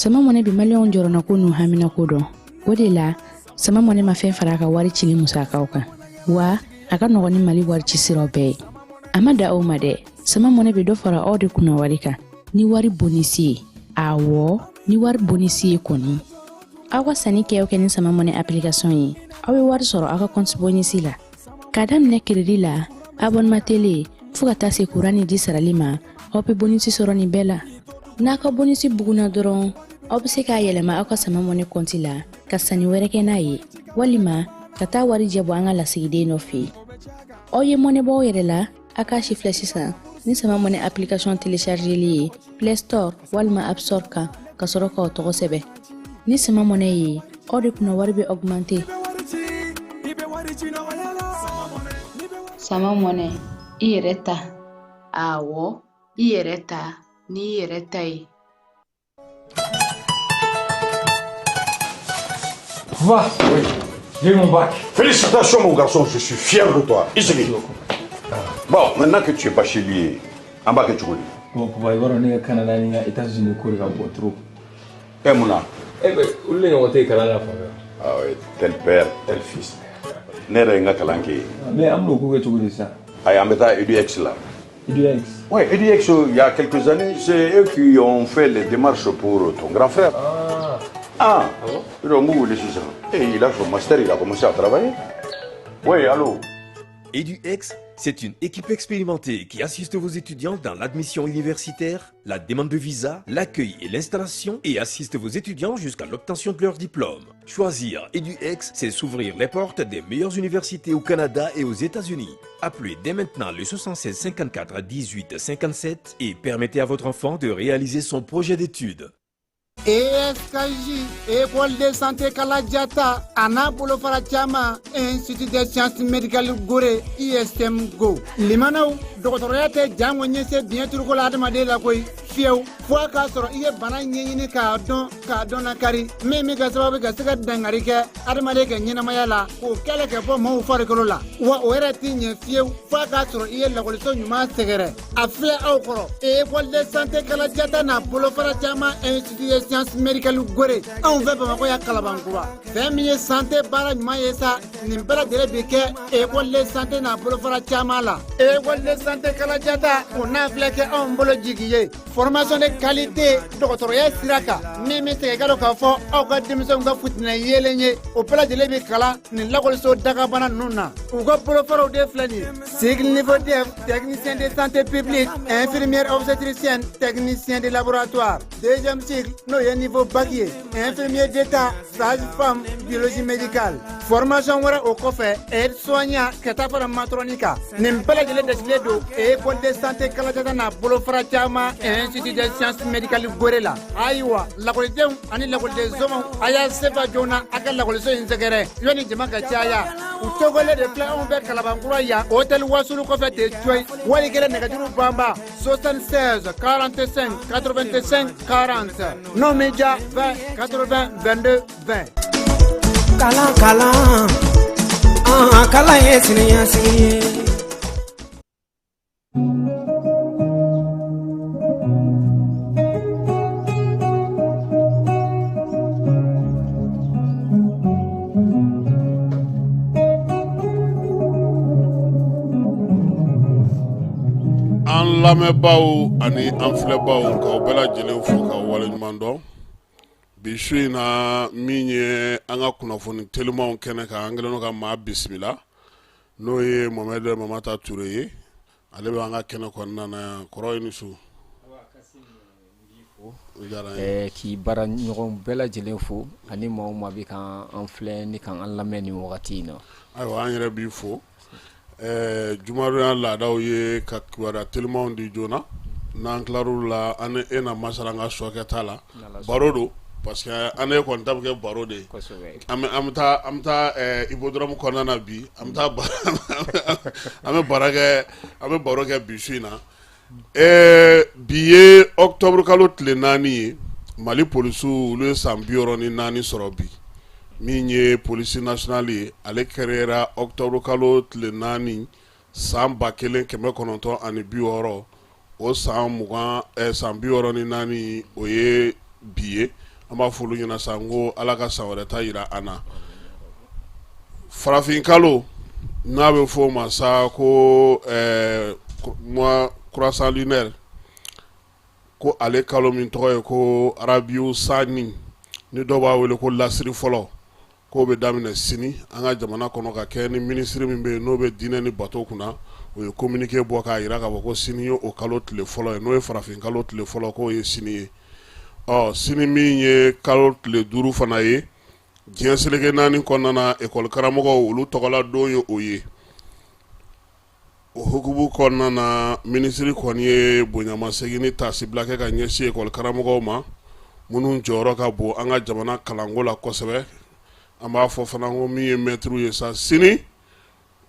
Sama Money bɛ maliyɛnw jɔrɔnako n'u haminako dɔn. O de la, Sama Money ma fɛn fara a ka wari cili musakaw kan. Wa a ka nɔgɔn ni Mali wari ci siraw bɛɛ ye. A ma da o ma dɛ, Sama Money bɛ dɔ fara aw de kunna wari kan ni wari bonisi ye. Awɔ, ni wari bonisi ye kɔni. Aw ka sanni kɛ o kɛ ni Sama Money application ye, aw bɛ wari sɔrɔ aw ka compte bonisi la. K'a daminɛ crédit la, abonnement télé, fo ka taa se courant ni ji sarali ma, aw bɛ bonisi sɔrɔ nin bɛɛ la. N'a ka bonisi bugunna dɔrɔn, aw bɛ se k'a yɛlɛma aw ka Sama Money compte la ka sanni wɛrɛ kɛ n'a ye, walima ka taa warijɛ bɔ an ka lasigiden dɔ fɛ yen. Aw ye mɔnɛ bɔ aw yɛrɛ la, a k'a si filɛ sisan ni Sama Money application téléchargeli ye Play Store walima App Store kan ka sɔrɔ k'aw tɔgɔ sɛbɛn. Ni Sama Money ye, aw de kunna wari bɛ augmenter. Sama Money, i yɛrɛ ta. Awɔ, i yɛrɛ ta n'i yɛrɛ ta ye. Va, oui, j'ai mon bac. Félicitations mon garçon, je suis fier de toi. Isigi. Bon, maintenant que tu es bachelier, an b'a kɛ cogo di? Bon, papa, i b'a dɔn ne ka Canada ni n ka États-Unis ko de ka bon trop. E mun na? Eh ben, olu de ɲɔgɔn tɛ yen kalan na fan fɛ. Ah oui, tel père, tel fils. Ne yɛrɛ ye n ka kalan kɛ yen. Mais an bɛn'o ko kɛ cogo di sisan? Ayi, an bɛ taa EDUX la. EDUX. Oui, EDUX, il y a quelques années, c'est eux qui ont fait les démarches pour ton grand frère. Ah. Ah, Ah bon? Ils ont wele sisan. Et il a son master, il a commencé à travailler. Oui, allô? EduX, c'est une équipe expérimentée qui assiste vos étudiants dans l'admission universitaire, la demande de visa, l'accueil et l'installation et assiste vos étudiants jusqu'à l'obtention de leur diplôme. Choisir EduX, c'est s'ouvrir les portes des meilleures universités au Canada et aux États-Unis. Appelez dès maintenant le 76 54 18 57 et permettez à votre enfant de réaliser son projet d'études. ESKJ, École de santé Kaladiata, a n'a bolofara caman, Institut des sciences médicales Gore, ISM Go. Limanaw, dɔgɔtɔrɔya tɛ jango ɲɛse biɲɛ turuko la adamaden la koyi fiyewu, fo a k'a sɔrɔ i ye bana ɲɛɲini k'a dɔn, k'a dɔn lakari min bɛ kɛ sababu ka se ka dangari kɛ adamaden ka ɲɛnamaya la, k'o kɛlɛ kɛ bɔ maaw farikolo la. Wa o yɛrɛ tɛ ɲɛ fiyewu fo a k'a sɔrɔ i ye lakɔliso ɲuman sɛgɛrɛ. A filɛ aw kɔrɔ, École de santé Kaladiata n'a bolofara caman, Institut des sciences médicales Gore, anw fɛ Bamakɔ yan Kalabankura. Fɛn min ye santé baara ɲuman ye sa, nin bɛɛ lajɛlen bi kɛ école de santé n'a bolofara caman la. École de santé Kaladiata, o n'a filɛ kɛ anw bolo jigi ye formation de qualité dɔgɔtɔrɔya sira kan, min bɛ segin ka dɔn k'a fɔ aw ka denmisɛnw ka futinɛ yeelen ye, o bɛɛ lajɛlen bɛ kalan nin lakɔliso dagabana ninnu na. U ka bolofaraw de filɛ nin ye: cycle niveau DEF, technicien de santé publique, infirmière obstétricienne, technicien de laboratoire; deuxième cycle, n'o ye niveau bac ye, infirmier d'état, sage-femme, biologie médicale. Formation wɛrɛ o kɔfɛ, aide soignant, ka taa fara matron kan. Nin bɛɛ lajɛlen dasilen don école de santé Kaladiata n'a bolofara caman, Institut des sciences médicales Gore la. Ayiwa, lakɔlidenw ani lakɔliden somaw, a y'a sefa joona a ka lakɔliso in sɛgɛrɛ yanni jama ka caya. U tɔgɔlen de filɛ anw fɛ Kalabankura yan, hôtel Wasulu kɔfɛ ten coyi. Wali kɛlɛ nɛgɛjuru banba 76 45 85 40, n'o m'i diya, 20 80 22 20. Kalan, kalan, an kalan ye siniɲɛsigi ye. An lamɛnbaaw ani an filɛbaaw, k'aw bɛɛ lajɛlen fo k'aw waleɲuman dɔn bi su in na. Min ye an ka kunnafoni telimanw kɛnɛ kan, an kɛlen don ka maa bisimila, n'o ye Mohamed Mamata Ture ye. Ale bɛ an ka kɛnɛ kɔnɔna na yan. Kɔrɔ, i ni su. K'i baara ɲɔgɔn bɛɛ lajɛlen fo ani maa o maa bɛ ka an filɛ ni ka an lamɛn nin wagati in na. Ayiwa, an yɛrɛ b'i fo. Jumadonya laadaw ye ka kibaruya telimanw di joona. N'an tilar'u la, an e na masala an ka sokɛta la. Baro don, parce que an e kɔni ta bɛ kɛ baro de ye. An bɛ taa hippodrome kɔnɔna na bi, an bɛ taa an bɛ baara kɛ, an bɛ baro kɛ bi su in na. Bi ye octobre kalo tile 4 ye. Mali polisiw, olu ye san 64 sɔrɔ bi. Min ye police nationale ye, ale créera octobre kalo tile 4 san 1960. O san 20, san 64, o ye bi ye. An b'a fɔ olu ɲɛna sa ko Ala ka san wɛrɛ ta jira an na. Farafin kalo n'a bɛ fɔ o ma sa ko mois croissant lunaire ko ale kalo min tɔgɔ ye ko arabiyu sani, ni dɔw b'a wele ko lasiri fɔlɔ, k'o bɛ daminɛ sini an ka jamana kɔnɔ ka kɛ ni minisiri min bɛ yen n'o bɛ diinɛ ni bato kunna, o ye communiqué bɔ k'a jira k'a fɔ ko sini ye o kalo tile fɔlɔ ye, n'o ye farafin kalo tile fɔlɔ, k'o ye sini ye. Ɔ sini min ye kalo tile 5 fana ye, diɲɛ seleke 4 kɔnɔna na, ekɔli karamɔgɔw olu tɔgɔla don ye o ye. O hukumu kɔnɔna na, minisiri kɔni ye bonyamasegin ni taasibila kɛ ka ɲɛsin ekɔli karamɔgɔw ma, minnu jɔyɔrɔ ka bon an ka jamana kalanko la kosɛbɛ. An b'a fɔ fana ko min ye mɛtiriw ye sa, sini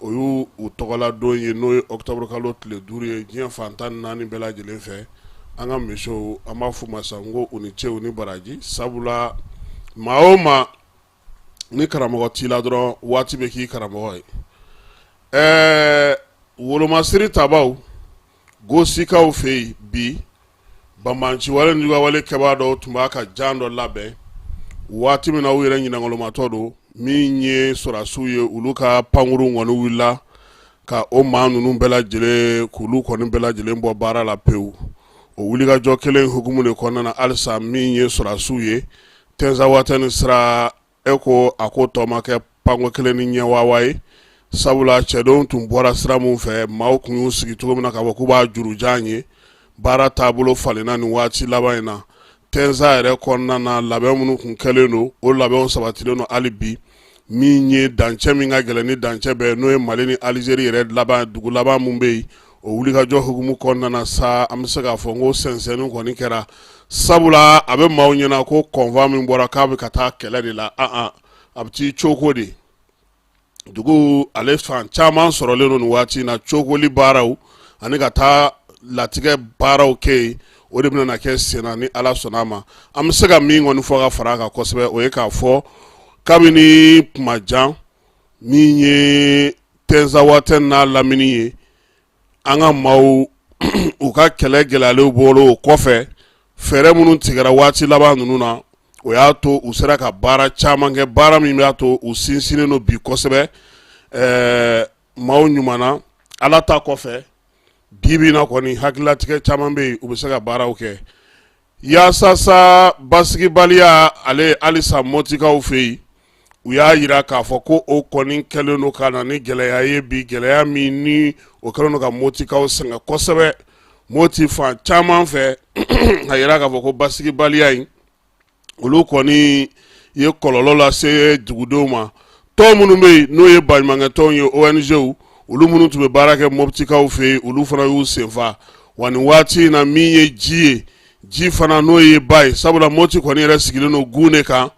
o y'u u tɔgɔla don ye, n'o ye octobre kalo tile 5 ye diɲɛ fan 14 bɛɛ lajɛlen fɛ. An ka misiw, an b'a f'u ma sa ko u ni ce, u ni baraji, sabula maa o maa ni karamɔgɔ t'i la dɔrɔn, waati bɛ k'i karamɔgɔ ye. Ɛɛ wolomasiri tabaw gosikaw fɛ yen bi, banbaanciwale ni juguyawale kɛbaa dɔw tun b'a ka jan dɔ labɛn waati min na u yɛrɛ ɲinɛnkɔlɔmatɔ don, min ye sɔrɔdasiw ye, olu ka pankurun kɔni wulila ka o maa ninnu bɛɛ lajɛlen, k'olu kɔni bɛɛ lajɛlen bɔ baara la pewu. O wulikajɔ kelen hukumu de kɔnɔna na halisa, min ye sɔrɔdasiw ye, Tɛnzawatɛni sira, e ko a ko tɔ ma kɛ panko kelen ni ɲɛwawa ye, sabula cɛdenw tun bɔra sira min fɛ, maaw tun y'u sigi cogo min na k'a fɔ k'u b'a jurujan ye, baara taabolo falenna nin waati laban in na. Tɛnza yɛrɛ kɔnɔna na, labɛn minnu tun kɛlen don, o labɛnw sabatilen don hali bi. Min ye dancɛ min ka gɛlɛn ni dancɛ bɛɛ, n'o ye Mali ni Alizeri yɛrɛ laban dugu laban min bɛ yen, o wulikajɔ hukumu kɔnɔna na sa, an bɛ se k'a fɔ n ko sɛnsɛnni kɔni kɛra, sabula a bɛ maaw ɲɛna ko convoi min bɔra k'a bɛ ka taa kɛlɛ de la. A bɛ t'i coko de dugu ale fan caman sɔrɔlen don nin waati in na. Cokoli baaraw ani ka taa latigɛ baaraw kɛ yen, o de bɛna kɛ senna ni Ala sɔnna a ma. An bɛ se ka min kɔni fɔ ka fara a kan kosɛbɛ, o ye k'a fɔ kabini kuma jan, min ye Tɛnzawatɛn n'a lamini ye, an ka maaw u ka kɛlɛ gɛlɛyalen bolo, o kɔfɛ fɛɛrɛ minnu tigɛra waati laban ninnu na, o y'a to u sera ka baara caman kɛ, baara min b'a to u sinsinnen don bi kosɛbɛ. Maaw ɲuman na, Ala ta kɔfɛ, bi bi in na kɔni, hakililatigɛ caman bɛ yen, u bɛ se ka baaraw kɛ yaasa sa basigibaliya ale halisa Mɔtikaw fɛ yen. U y'a jira k'a fɔ ko o kɔni kɛlen don ka na ni gɛlɛya ye bi, gɛlɛya min ni o kɛlen don ka Mɔtikaw sɛgɛn kosɛbɛ Mɔti fan caman fɛ. A jira k'a fɔ ko basigibaliya in, olu kɔni ye kɔlɔlɔ lase dugudenw ma. Tɔn minnu bɛ yen, n'o ye baɲumankɛtɔnw ye, ONGw, olu minnu tun bɛ baara kɛ Mɔtikaw fɛ yen, olu fana y'u senfa. Wa nin waati in na, min ye ji ye, ji fana n'o ye ba ye, sabula Mɔti kɔni yɛrɛ sigilen don gun de kan,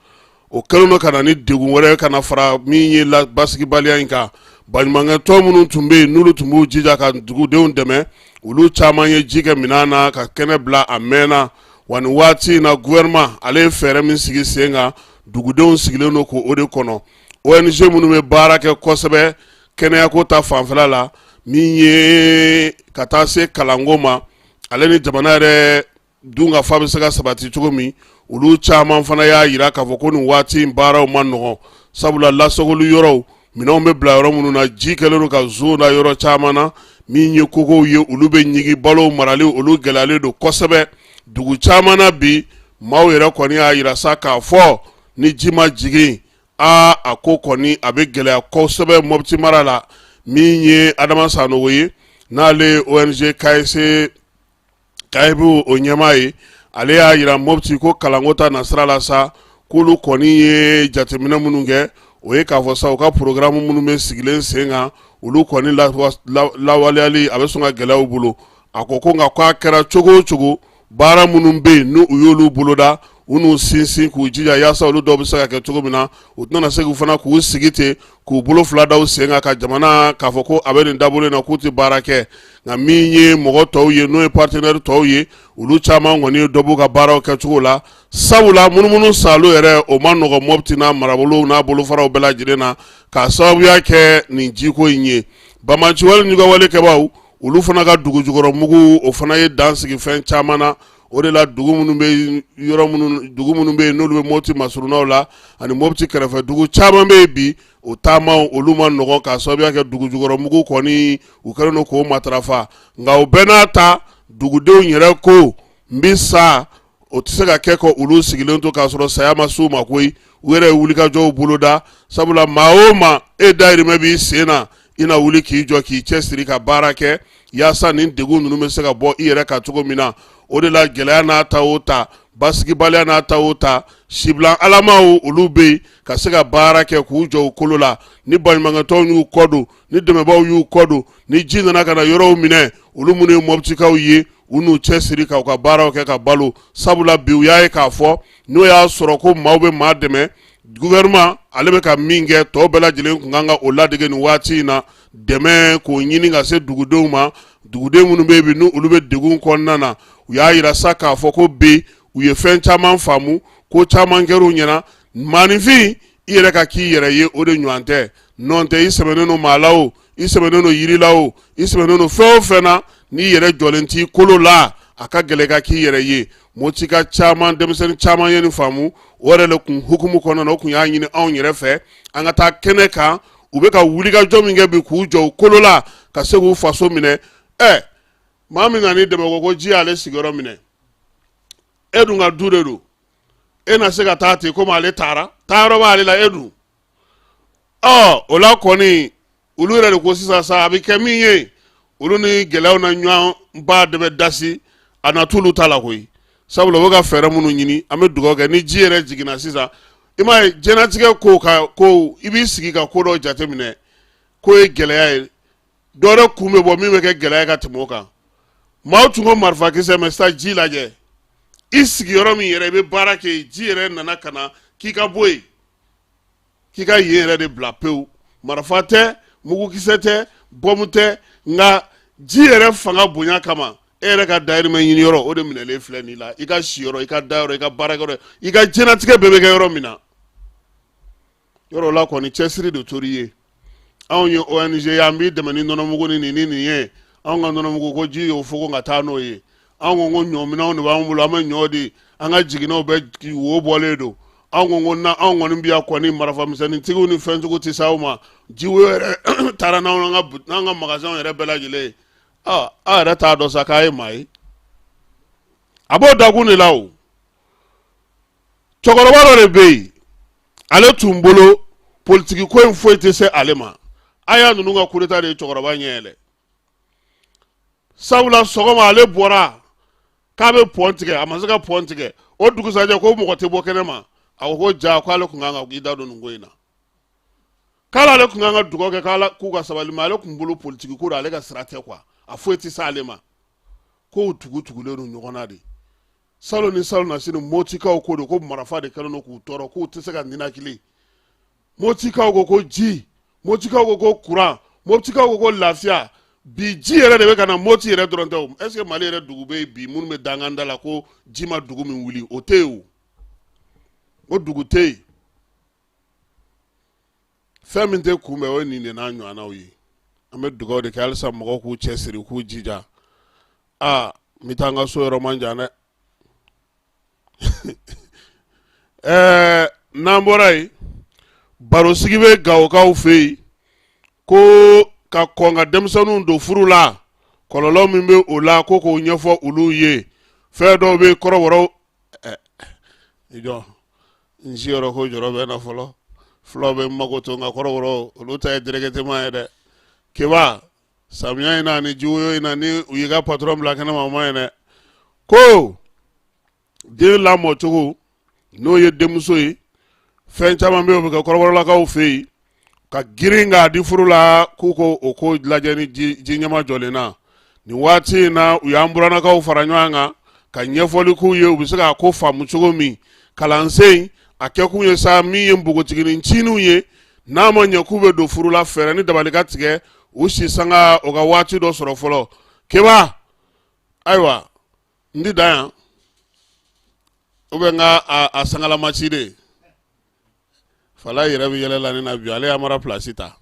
o kɛlen don ka na ni degun wɛrɛ ka na fara min ye basigibaliya in kan. Baɲumankɛtɔn minnu tun bɛ yen, n'olu tun b'u jija ka dugudenw dɛmɛ, olu caman ye ji kɛ minɛn na ka kɛnɛ bila a mɛnna. Wa nin waati in na, gouvernement ale ye fɛɛrɛ min sigi sen kan, dugudenw sigilen don k'o de kɔnɔ. ONG minnu bɛ baara kɛ kosɛbɛ kɛnɛyako ta fanfɛla la, min ye ka taa se kalanko ma, ale ni jamana yɛrɛ dunkafa bɛ se ka sabati cogo min, olu caman fana y'a jira k'a fɔ ko nin waati in baaraw ma nɔgɔn, sabula lasagoli yɔrɔw, minɛnw bɛ bila yɔrɔ minnu na, ji kɛlen don ka zo na yɔrɔ caman na. Min ye kogow ye, olu bɛ ɲigin, balo marali olu gɛlɛyalen don kosɛbɛ dugu caman na bi. Maaw yɛrɛ kɔni y'a jira sa k'a fɔ ni ji ma jigin, aa a ko kɔni a bɛ gɛlɛya kosɛbɛ Mɔti mara la. Min ye Adama Sanogo ye, n'ale ye ONG KSE KAEB o ɲɛmaa ye, ale y'a jira Mɔti ko kalanko ta nasira la sa, k'olu kɔni ye jateminɛ minnu kɛ, o ye k'a fɔ sa u ka programme minnu bɛ sigilen sen kan, olu kɔni lawaleyali a bɛ sɔn ka gɛlɛya u bolo. A ko ko nka k'a kɛra cogo o cogo, baara minnu bɛ yen n'u y'olu boloda, u n'u sinsin k'u jija yaasa olu dɔw bɛ se ka kɛ cogo min na, u tɛna se k'u fana k'u sigi ten k'u bolo fila da u sen kan ka jamana k'a fɔ ko a bɛ nin dabolo in na, k'u tɛ baara kɛ. Nka min ye mɔgɔ tɔw ye, n'o ye partenaire tɔw ye, olu caman kɔni ye dɔ b'u ka baaraw kɛcogo la, sabula munumunu salo yɛrɛ o ma nɔgɔ Mɔti n'a marabolow n'a bolofaraw bɛɛ lajɛlen na, k'a sababuya kɛ nin jiko in ye. Banbaanciwale ni juguyawale kɛbaaw, olu fana ka dugujukɔrɔ mugu, o fana ye dan sigi fɛn caman na. O de la dugu minnu bɛ yɔrɔ minnu dugu minnu bɛ yen n'olu bɛ Mopti masurunnaw la ani Mopti kɛrɛfɛ dugu caman bɛ yen bi, o taamaw olu ma nɔgɔn k'a sababuya kɛ dugu jukɔrɔ mugu kɔni u kɛlen don k'o matarafa. Nka o bɛɛ n'a ta, dugudenw yɛrɛ ko n bɛ sa, o tɛ se ka kɛ ka olu sigilen to k'a sɔrɔ saya ma s'u ma koyi. U yɛrɛ ye wulikajɔw boloda, sabula maa o maa e dayirimɛ b'i sen na, i na wuli k'i jɔ k'i cɛsiri ka baara kɛ yaasa nin degun ninnu bɛ se ka bɔ i yɛrɛ kan cogo min na. O de la gɛlɛya n'a ta o ta, basigibaliya n'a ta o ta, sibila alamaw olu bɛ yen ka se ka baara kɛ k'u jɔ u kolo la. Ni baɲumankɛtɔnw y'u kɔ don, ni dɛmɛbaaw y'u kɔ don, ni ji nana ka na yɔrɔw minɛ, olu minnu ye Moptikaw ye, u n'u cɛsiri ka u ka baaraw kɛ ka balo. Sabula bi u y'a ye k'a fɔ n'o y'a sɔrɔ ko maaw bɛ maa dɛmɛ, gouvernement ale bɛ ka min kɛ, tɔw bɛɛ lajɛlen tun kan ka o ladege nin waati in na, dɛmɛ k'o ɲini ka se dugudenw ma, duguden minnu bɛ yen bi ni olu bɛ degun kɔnɔna na. U y'a yira sa k'a fɔ ko bi u ye fɛn caman faamu, ko caman kɛr'u ɲɛna. Maaninfin, i yɛrɛ ka k'i yɛrɛ ye, o de ɲɔgɔn tɛ. Nɔntɛ i sɛmɛnen don maa la o, i sɛmɛnen don yiri la o, i sɛmɛnen don fɛn o fɛn na, n'i yɛrɛ jɔlen t'i kolo la, a ka gɛlɛn ka k'i yɛrɛ ye. Motika caman, denmisɛnnin caman ye nin faamu. O yɛrɛ de kun hukumu kɔnɔna na, o kun y'a ɲini anw yɛrɛ fɛ an ka taa kɛnɛ kan. U bɛ ka wulikajɔ min kɛ bi k'u jɔ u kolo la ka se k'u faso minɛ. Ɛ maa min nan'i dɛmɛ ko ji y'ale sigiyɔrɔ minɛ, e dun ka du de don, e na se ka taa ten komi ale taara, taayɔrɔ b'ale la, e dun. Ɔ o la kɔni olu yɛrɛ de ko sisan sa a bɛ kɛ min ye, olu ni gɛlɛyaw na ɲɔgɔn ba de bɛ dasi, a na t'olu ta la koyi. Sabula u bɛ ka fɛɛrɛ minnu ɲini, an bɛ dugawu kɛ ni ji yɛrɛ jiginna sisan. I m'a ye, diɲɛlatigɛ ko ka ko i b'i sigi ka ko dɔ jateminɛ k'o ye gɛlɛya ye, dɔ wɛrɛ kun bɛ bɔ min bɛ kɛ gɛlɛya ye ka tɛmɛ o kan. Maaw tun ko marifakisɛ, mɛ sisan ji lajɛ, i sigiyɔrɔ min yɛrɛ i bɛ baara kɛ, ji yɛrɛ nana ka na k'i ka bɔ yen, k'i ka yen yɛrɛ de bila pewu. Marifa tɛ, mugukisɛ tɛ, bɔmu tɛ, nka ji yɛrɛ fanga bonya kama, e yɛrɛ ka dayirimɛ ɲini yɔrɔ, o de minɛlen filɛ nin la. I ka siyɔrɔ, i ka dayɔrɔ, i ka baarakɛyɔrɔ, i ka diɲɛlatigɛ bɛɛ bɛ kɛ yɔrɔ min na, yɔrɔ la kɔni cɛsiri de tor'i ye. Anw ye ONG ye, an b'i dɛmɛ ni nɔnɔmugu ni nin ni nin ye. Anw ka nɔnɔmugu ko ji y'o fogon ka taa n'o ye. Anw ko ko ɲɔminɛnw de b'an bolo, an bɛ ɲɔ di, an ka jiginɛw bɛɛ wo bɔlen don. Anw ko ko na anw kɔni bi yan kɔni, marifamisɛnnintigiw ni fɛnjugu tɛ s'aw ma, jiwoyo yɛrɛ taara n'anw ka magasinw yɛrɛ bɛɛ lajɛlen ye. Aw yɛrɛ t'a dɔn sa k'a ye maa ye, a b'o dakun de la. O cɛkɔrɔba dɔ de bɛ yen, ale tun bolo politiki ko in foyi tɛ se ale ma. A y'a ninnu ka coup d'état de ye cɛkɔrɔba ɲɛ yɛlɛ. Sabula sɔgɔma ale bɔra k'a bɛ pɔn tigɛ, a ma se ka pɔn tigɛ. O dugusajɛ ko mɔgɔ tɛ bɔ kɛnɛ ma. A ko ko ja k'ale tun kan ka i da don nin ko in na, k'ale tun kan ka dugawu kɛ k'ala k'u ka sabali, mais ale tun bolo politiki ko don, ale ka sira tɛ quoi, a foyi tɛ s'ale ma. Kow tugu tugulen don ɲɔgɔn na de. Salon ni salon na sini, Motikaw ko don ko marifa de kɛlen don k'u tɔɔrɔ, k'u tɛ se ka ninakili. Motikaw ko ko ji, Motikaw ko ko kuran, Motikaw ko ko lafiya. Bi ji yɛrɛ de bɛ ka na Moti yɛrɛ dɔrɔn tɛ o. Est ce que Mali yɛrɛ dugu bɛ yen bi minnu bɛ dangan da la ko ji ma dugu min wuli? O tɛ yen, o o dugu tɛ yen. Fɛn min tɛ kunbɛn, o ye nin de n'a ɲɔgɔnnaw ye. An bɛ dugawu de kɛ halisa mɔgɔw k'u cɛsiri, k'u jija. Aa, n bɛ taa n ka so yɔrɔ man jan dɛ. Ɛɛ n'an bɔra yen, barosigi bɛ Gawokaw fɛ yen ko ka kɔn ka denmisɛnninw don furu la, kɔlɔlɔ min bɛ o la, ko k'o ɲɛfɔ olu ye. Fɛn dɔw bɛ kɔrɔbɔrɔw i jɔ n siyɔrɔ ko jɔrɔ bɛ na fɔlɔ. Fulaw bɛ n mago to, nka kɔrɔbɔrɔw olu ta ye directement ye dɛ. Keba, samiya in na ni jiwoyo in na, ni u y'i ka patron bila kɛnɛ ma, o ma ɲi dɛ. Ko den lamɔcogo, n'o ye denmuso ye, fɛn caman bɛ yen o bɛ kɛ kɔrɔbɔrɔlakaw fɛ yen ka girin k'a di furu la, k'u ko o ko lajɛ ni ji ɲɛma jɔlen na. Nin waati in na, u y'an burannakaw fara ɲɔgɔn kan ka ɲɛfɔli k'u ye, u bɛ se k'a ko faamu cogo min. Kalansen a kɛkun ye sa min ye npogotiginin ncininw ye, n'a ma ɲɛ k'u bɛ don furu la, fɛɛrɛ ni dabali ka tigɛ u si sanga o ka waati dɔ sɔrɔ fɔlɔ. Keba, ayiwa, n ti dan yan, ou bien n ka a sangalama ci de. Fala yɛrɛ bɛ yɛlɛ la ne na bi, ale y'a mara pilasi ta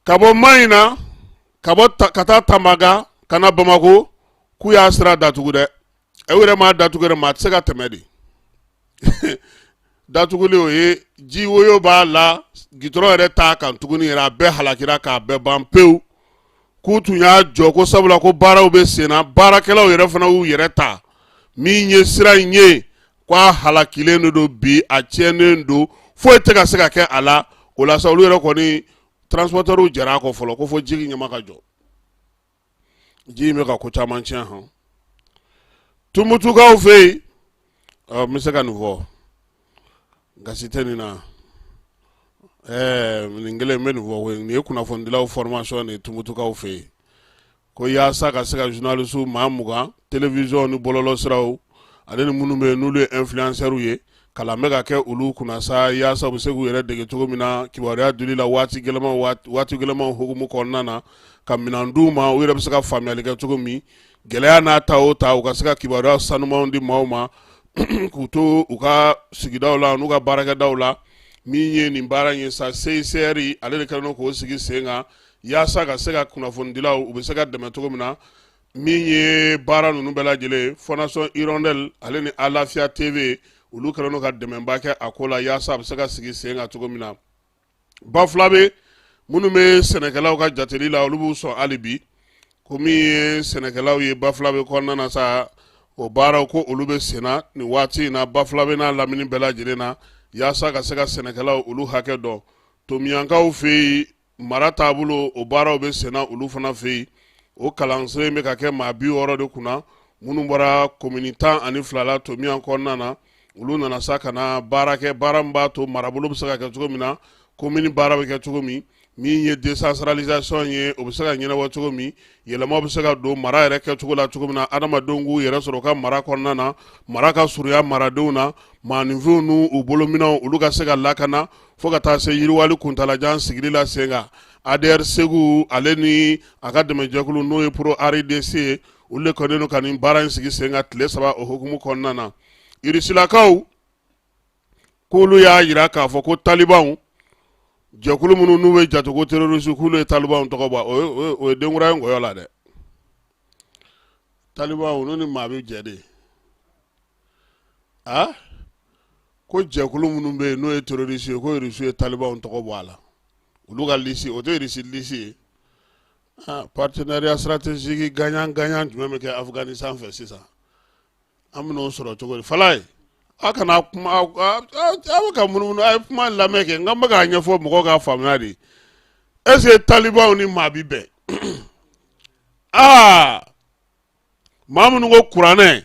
ka bɔ Mahina ka bɔ ka taa Tamaga ka na Bamakɔ, k'u y'a sira datugu dɛ. U yɛrɛ m'a datugu yɛrɛ, maa tɛ se ka tɛmɛ de. Datuguli, o ye ji woyo b'a la, gitɔrɔn yɛrɛ t'a kan tuguni yɛrɛ, a bɛɛ halakira k'a bɛɛ ban pewu. K'u tun y'a jɔ ko sabula ko baaraw bɛ sen na, baarakɛlaw yɛrɛ fana y'u yɛrɛ ta. Min ye sira in ye, ko a halakilen de don bi, a tiɲɛnen don, foyi tɛ ka se ka kɛ a la. O la sa, olu yɛrɛ kɔni transporteurs jɛra a kɔ fɔlɔ, ko fo ji ɲɛma ka jɔ. Ji in bɛ ka ko caman tiɲɛ hɔn. Tumutukaw fɛ yen, n bɛ se ka nin fɔ, gasi tɛ nin na. Nin kelen n bɛ nin fɔ koyi. Nin ye kunnafonidilaw formation de ye Tumutukaw fɛ yen, ko yaasa ka se ka journalistes maa 20, télévision ni bɔlɔlɔsiraw ale ni minnu bɛ yen n'olu ye influenceurs ye, kalan bɛ ka kɛ olu kunna sa, yaasa u bɛ se k'u yɛrɛ dege cogo min na kibaruya dili la waati gɛlɛman, waati gɛlɛmanw hukumu kɔnɔna na, ka minɛn d'u ma, u yɛrɛ bɛ se ka faamuyali kɛ cogo min, gɛlɛya n'a ta o ta, u ka se ka kibaruya sanumanw di maaw ma k'u to u ka sigidaw la n'u ka baarakɛdaw la. Min ye nin baara in ye sa, CICR ale de kɛlen don k'o sigi sen kan yaasa ka se ka kunnafonidilaw, u bɛ se ka dɛmɛ cogo min na. Min ye baara ninnu bɛɛ lajɛlen, Fondation Hirondelle ale ni Alafia TV, olu kɛlen don ka dɛmɛba kɛ a ko la yaasa a bɛ se ka sigi sen kan cogo min na. Bafulabe minnu bɛ sɛnɛkɛlaw ka jateli la, olu b'u sɔn hali bi ko min ye sɛnɛkɛlaw ye Bafulabe kɔnɔna na sa, o baaraw ko olu bɛ senna nin waati in na Bafulabe n'a lamini bɛɛ lajɛlen na, yaasa ka se ka sɛnɛkɛlaw olu hakɛ dɔn. Tomiyankaw fɛ yen, mara taabolo, o baaraw bɛ senna olu fana fɛ yen. O kalansen bɛ ka kɛ maa 60 de kunna, minnu bɔra komini 12 la Tomiyan kɔnɔna na. Olu nana sa ka na baara kɛ, baara min b'a to marabolo bɛ se ka kɛ cogo min na, komini baara bɛ kɛ cogo min, min ye décentralisation ye, o bɛ se ka ɲɛnabɔ cogo min, yɛlɛma bɛ se ka don mara yɛrɛ kɛcogo la cogo min na, adamadenw k'u yɛrɛ sɔrɔ u ka mara kɔnɔna na, mara ka surunya maradenw na, maaninfinw n'u bolominɛnw olu ka se ka lakana, fo ka taa se yiriwali kuntalajan sigili la sen kan. ADR Segu ale ni a ka dɛmɛjɛkulu, n'o ye Pro RDC ye, olu de kɔni don ka nin baara in sigi sen kan tile 3 o hukumu kɔnɔna na. Irisilakaw k'olu y'a jira k'a fɔ ko talibanw, jɛkulu minnu n'u bɛ jate ko terroriste, k'olu ye talibanw tɔgɔ bɔ. O ye denkura ye nkɔyɔ la dɛ. Talibanw, olu ni maa bɛ jɛ de. A ko jɛkulu minnu bɛ yen n'o ye terroriste ye, ko Irisi ye talibanw tɔgɔ bɔ a la, olu ka lisi, o tɛ Irisi lisi ye. Partenariat stratégique gagnant gagnant jumɛn bɛ kɛ Afganistan fɛ sisan? An bɛn'o sɔrɔ cogo di? Falaye, aw kana kuma, aw bɛ ka munumunu. A ye kuma lamɛn kɛ, n bɛ k'a ɲɛfɔ mɔgɔw k'a faamuya de. Est ce que talibanw ni maa bi bɛn? Aa, maa minnu ko kuranɛ,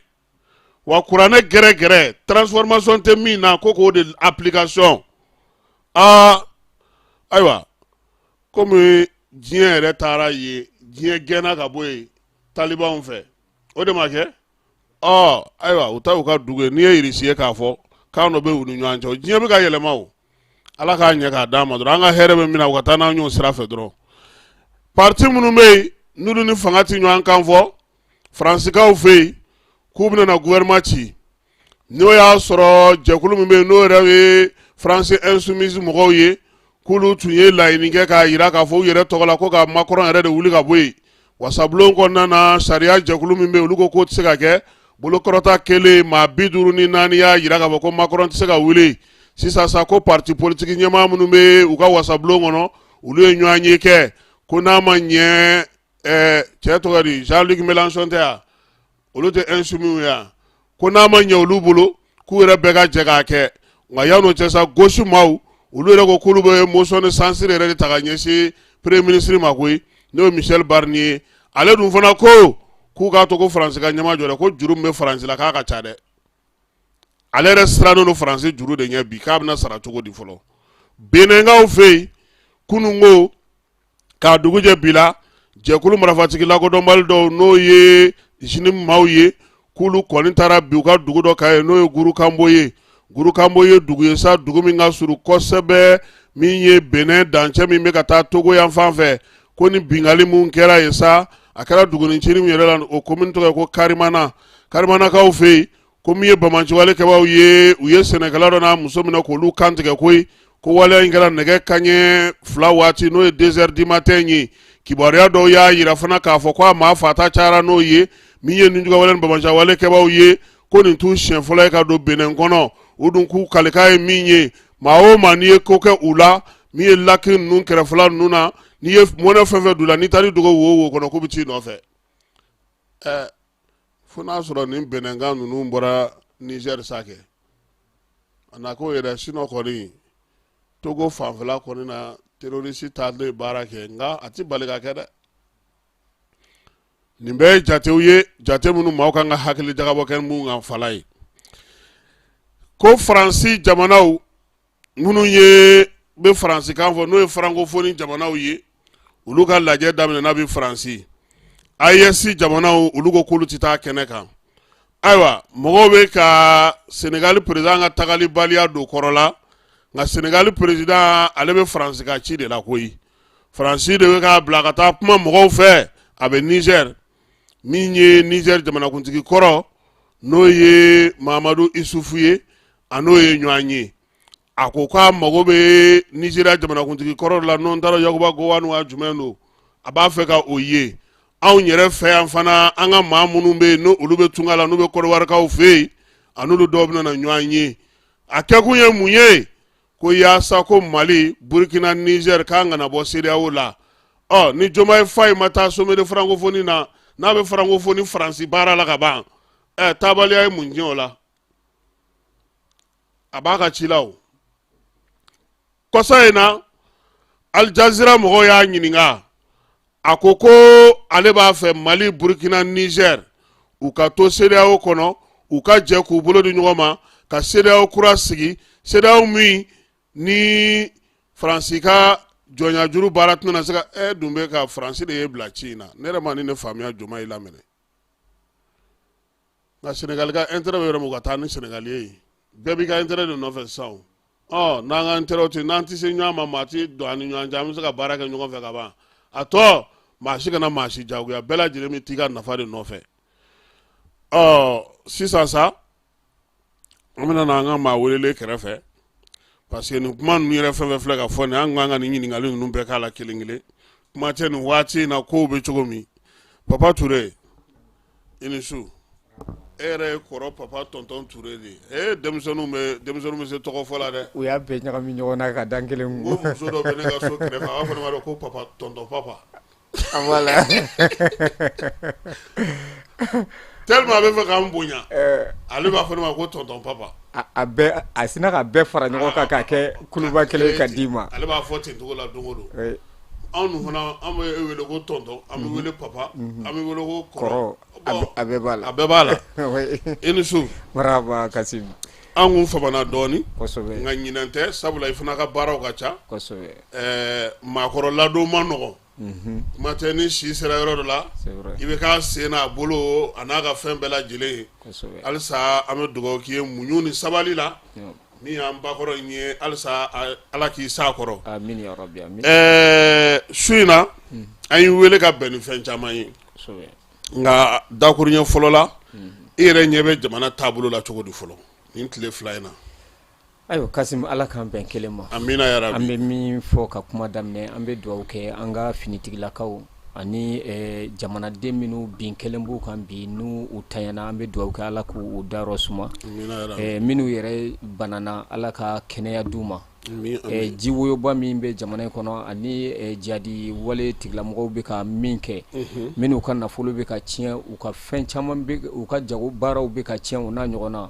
wa kuranɛ gɛrɛgɛrɛ, transformation tɛ min na, ko k'o de application. Aa, ayiwa, komi diɲɛ yɛrɛ taara yen, diɲɛ gɛnna ka bɔ yen talibanw fɛ, o de ma kɛ. Ɔ ayiwa, u ta u ka dugu ye. N'i ye Irisi ye k'a fɔ kan dɔ bɛ u ni ɲɔgɔn cɛ, diɲɛ bɛ ka yɛlɛma. O Ala k'a ɲɛ k'a d'an ma dɔrɔn, an ka hɛrɛ bɛ min na, u ka taa n'an y'o sira fɛ dɔrɔn. Parti minnu bɛ yen n'olu ni fanga tɛ ɲɔgɔn kan fɔ, Faransikaw fɛ yen k'u bɛna na gouvernement ci, n'o y'a sɔrɔ jɛkulu min bɛ yen n'o yɛrɛ ye France Insoumise mɔgɔw ye, k'olu tun ye laɲini kɛ k'a jira k'a fɔ u yɛrɛ tɔgɔ la ko ka Macron yɛrɛ de wuli ka bɔ yen. Wasabulon kɔnɔna na, sariya jɛkulu min bɛ yen, olu ko k'o tɛ se ka kɛ. Bolokɔrɔta kelen, maa 54 y'a jira k'a fɔ ko Macron tɛ se ka wuli sisan sa. Ko parti politique ɲɛmaa minnu bɛ u ka wasabulon kɔnɔ, olu ye ɲɔgɔn ye kɛ ko n'a ma ɲɛ, cɛ tɔgɔ di, Jean-Luc Mélenchon tɛ yan, olu tɛ insoumis ye yan, ko n'a ma ɲɛ olu bolo, k'u yɛrɛ bɛɛ ka jɛ k'a kɛ. Nka yan'o cɛ sa, gauche maaw, olu yɛrɛ ko k'olu bɛ motion de censure yɛrɛ de ta ka ɲɛsin premier ministre ma koyi, n'o ye Michel Barnier ye. Ale dun fana ko k'u k'a to ko Faransi ka ɲɛmajɔ dɛ, ko juru min bɛ Faransi la k'a ka ca dɛ. Ale yɛrɛ sirannen don Faransi juru de ɲɛ bi, k'a bɛna sara cogo di fɔlɔ. Benɛnkaw fɛ yen, kununko k'a dugujɛ bi la, jɛkulu marifatigi lakodɔnbali dɔw, n'o ye JNIM maaw ye, k'olu kɔni taara bin u ka dugu dɔ kan yen, n'o ye Gurukanbo ye. Gurukanbo ye dugu ye sa, dugu min ka surun kosɛbɛ, min ye Benɛn dancɛ min bɛ ka taa Togo yan fan fɛ. Ko ni binkanni mun kɛra yen sa, a kɛra dugunicinin min yɛrɛ la, o komini tɔgɔ ye ko Karimana. Karimanakaw fɛ yen, ko min ye banbaanciwale kɛbaaw ye, u ye sɛnɛkɛla dɔ n'a muso minɛ k'olu kantigɛ koyi. Ko waleya in kɛra nɛgɛ kanɲɛ 2 waati, n'o ye 2 heures du matin ye. Kibaruya dɔw y'a jira fana k'a fɔ ko a maa faata cayara n'o ye. Min ye nijuguyawale ni banbaanciwale kɛbaaw ye, ko nin t'u siɲɛ fɔlɔ ye ka don Benin kɔnɔ. U dun k'u kalikan ye min ye, maa o maa n'i ye ko kɛ u la, min ye lac ninnu kɛrɛfɛla ninnu na, n'i ye mɔnɛ fɛn fɛn don u la, n'i taar'i dogo wo o wo kɔnɔ, k'u bɛ t'i nɔfɛ. Ɛ, fo n'a sɔrɔ nin Beninka ninnu bɔra Niger sa kɛ, a na k'o yɛrɛ, sinon kɔni Togo fanfɛla kɔni na, terroriste taalen baara kɛ, nka a tɛ bali ka kɛ dɛ. Nin bɛɛ ye jatew ye, jate minnu maaw kan ka hakili jagabɔ kɛ mun kan fala ye. Ko Faransi jamanaw minnu ye bɛ faransikan fɔ, n'o ye francophonie jamanaw ye, olu ka lajɛ daminɛna bi Faransi. AES jamanaw, olu ko k'olu tɛ taa kɛnɛ kan. Ayiwa, mɔgɔw bɛ ka Senegali président ka tagalibaliya don kɔrɔ la, nka Senegali président, ale bɛ Faransi ka ci de la koyi. Faransi de bɛ k'a bila ka taa kuma mɔgɔw fɛ. A bɛ Niger, min ye Niger jamanakuntigi kɔrɔ, n'o ye Mahamadu Isufu ye, a n'o ye ɲɔgɔn ye. A ko k'a mago bɛ Nizeriya jamanakuntigi kɔrɔ la, n'o taara Yakuba Gowon wa jumɛn don, a b'a fɛ ka o ye. Anw yɛrɛ fɛ yan fana, an ka maa minnu bɛ yen, n'olu bɛ tunga la, n'u bɛ Kɔdiwarikaw fɛ yen, a n'olu dɔw bɛna na ɲɔgɔn ye. A kɛkun ye mun ye? Ko yaasa ko Mali, Burukina, Nizɛri k'an kana bɔ CEDEAO la. Ɔ, ni Diomaye Faye ma taa sommet de francophonie na, n'a bɛ francophonie Faransi baara la ka ban, ɛ, taabaliya ye mun tiɲɛ o la? A b'a ka ci la. O kɔsa in na, Al Jazeera mɔgɔw y'a ɲininka, a ko ko ale b'a fɛ Mali, Burukina, Niger u ka to CEDEAO kɔnɔ, u ka jɛ k'u bolo di ɲɔgɔn ma ka CEDEAO kura sigi, CEDEAO min ni Faransi ka jɔnyajuru baara tɛna se ka. E dun bɛ ka Faransi de ye bila ci in na. Ne yɛrɛ ma ni ne faamuya Diomaye laminɛ, nka Senegali ka intérêt bɛ yɔrɔ min, u ka taa ni Senegali ye. Bɛɛ b'i ka intérêt de nɔfɛ sisan. Ɔ, n'an ka intérêt tɛ, n'an tɛ se ɲɔgɔn ma, maa tɛ don an ni ɲɔgɔn cɛ, an bɛ se ka baara kɛ ɲɔgɔn fɛ ka ban. A tɔ, maa si kana maa si jagoya, bɛɛ lajɛlen bɛ t'i ka nafa de nɔfɛ. Ɔ, sisan sa, an bɛna na an ka maa welelen kɛrɛfɛ, parce que nin kuma ninnu yɛrɛ fɛn fɛn filɛ ka fɔ nin, an kan ka nin ɲininkali ninnu bɛɛ k'a la kelen kelen. Kuma tɛ nin waati in na, kow bɛ cogo min. Papa Ture, i ni su. E yɛrɛ ye kɔrɔ Papa Tonton Ture de ye. E, denmisɛnninw bɛ se tɔgɔ fɔ la dɛ. U y'a bɛɛ ɲagami ɲɔgɔn na ka dan kelen. N ko muso dɔ bɛ ne ka so kɛrɛfɛ, a b'a fɔ ne ma ko Papa Tonton Papa. Voilà. Tellement a bɛ fɛ k'an bonya, ale b'a fɔ ne ma ko Tonton Papa. A bɛɛ, a sinna ka bɛɛ fara ɲɔgɔn kan k'a kɛ kuluba kelen ka d'i ma. Ale b'a fɔ ten cogo la don o don. Anw dun fana, an bɛ e wele ko tonton, an bɛ wele papa, an bɛ wele ko kɔrɔ, a bɛɛ b'a la, a bɛɛ b'a la. I ni su. Marhaba Kasim. An kun famana dɔɔnin, kosɛbɛ, nka ɲinɛn tɛ, sabula i fana ka baaraw ka ca, kosɛbɛ, ɛɛ, maakɔrɔ ladon man nɔgɔn, kuma tɛ ni si sera yɔrɔ dɔ la, i bɛ k'a sen n'a bolo a n'a ka fɛn bɛɛ lajɛlen ye. Halisa an bɛ dugawu k'i ye muɲu ni sabali la. Min y'an bakɔrɔ in ye, halisa Ala k'i s'a kɔrɔ. Ɛɛ, su in na, an y'i wele ka bɛn ni fɛn caman ye, nka dakuruɲɛ fɔlɔ la, i yɛrɛ ɲɛ bɛ jamana taabolo la cogo di fɔlɔ nin tile 2 in na? Ayiwa Kasim, Ala k'an bɛn kelen ma. Amina yarabi. An bɛ min fɔ ka kuma daminɛ, an bɛ dugawu kɛ an ka finitigilakaw ani jamanaden minnu bin kelen b'u kan bi n'u u tanyana, an bɛ dugawu kɛ Ala k'u dayɔrɔ suma, minnu yɛrɛ banana, Ala ka kɛnɛya d'u ma. Jiwoyoba min bɛ jamana in kɔnɔ ani jihadi wale tigilamɔgɔw bɛ ka min kɛ, minnu ka nafolo bɛ ka tiɲɛ, u ka fɛn caman, u ka jago baaraw bɛ ka tiɲɛ, o n'a ɲɔgɔn na,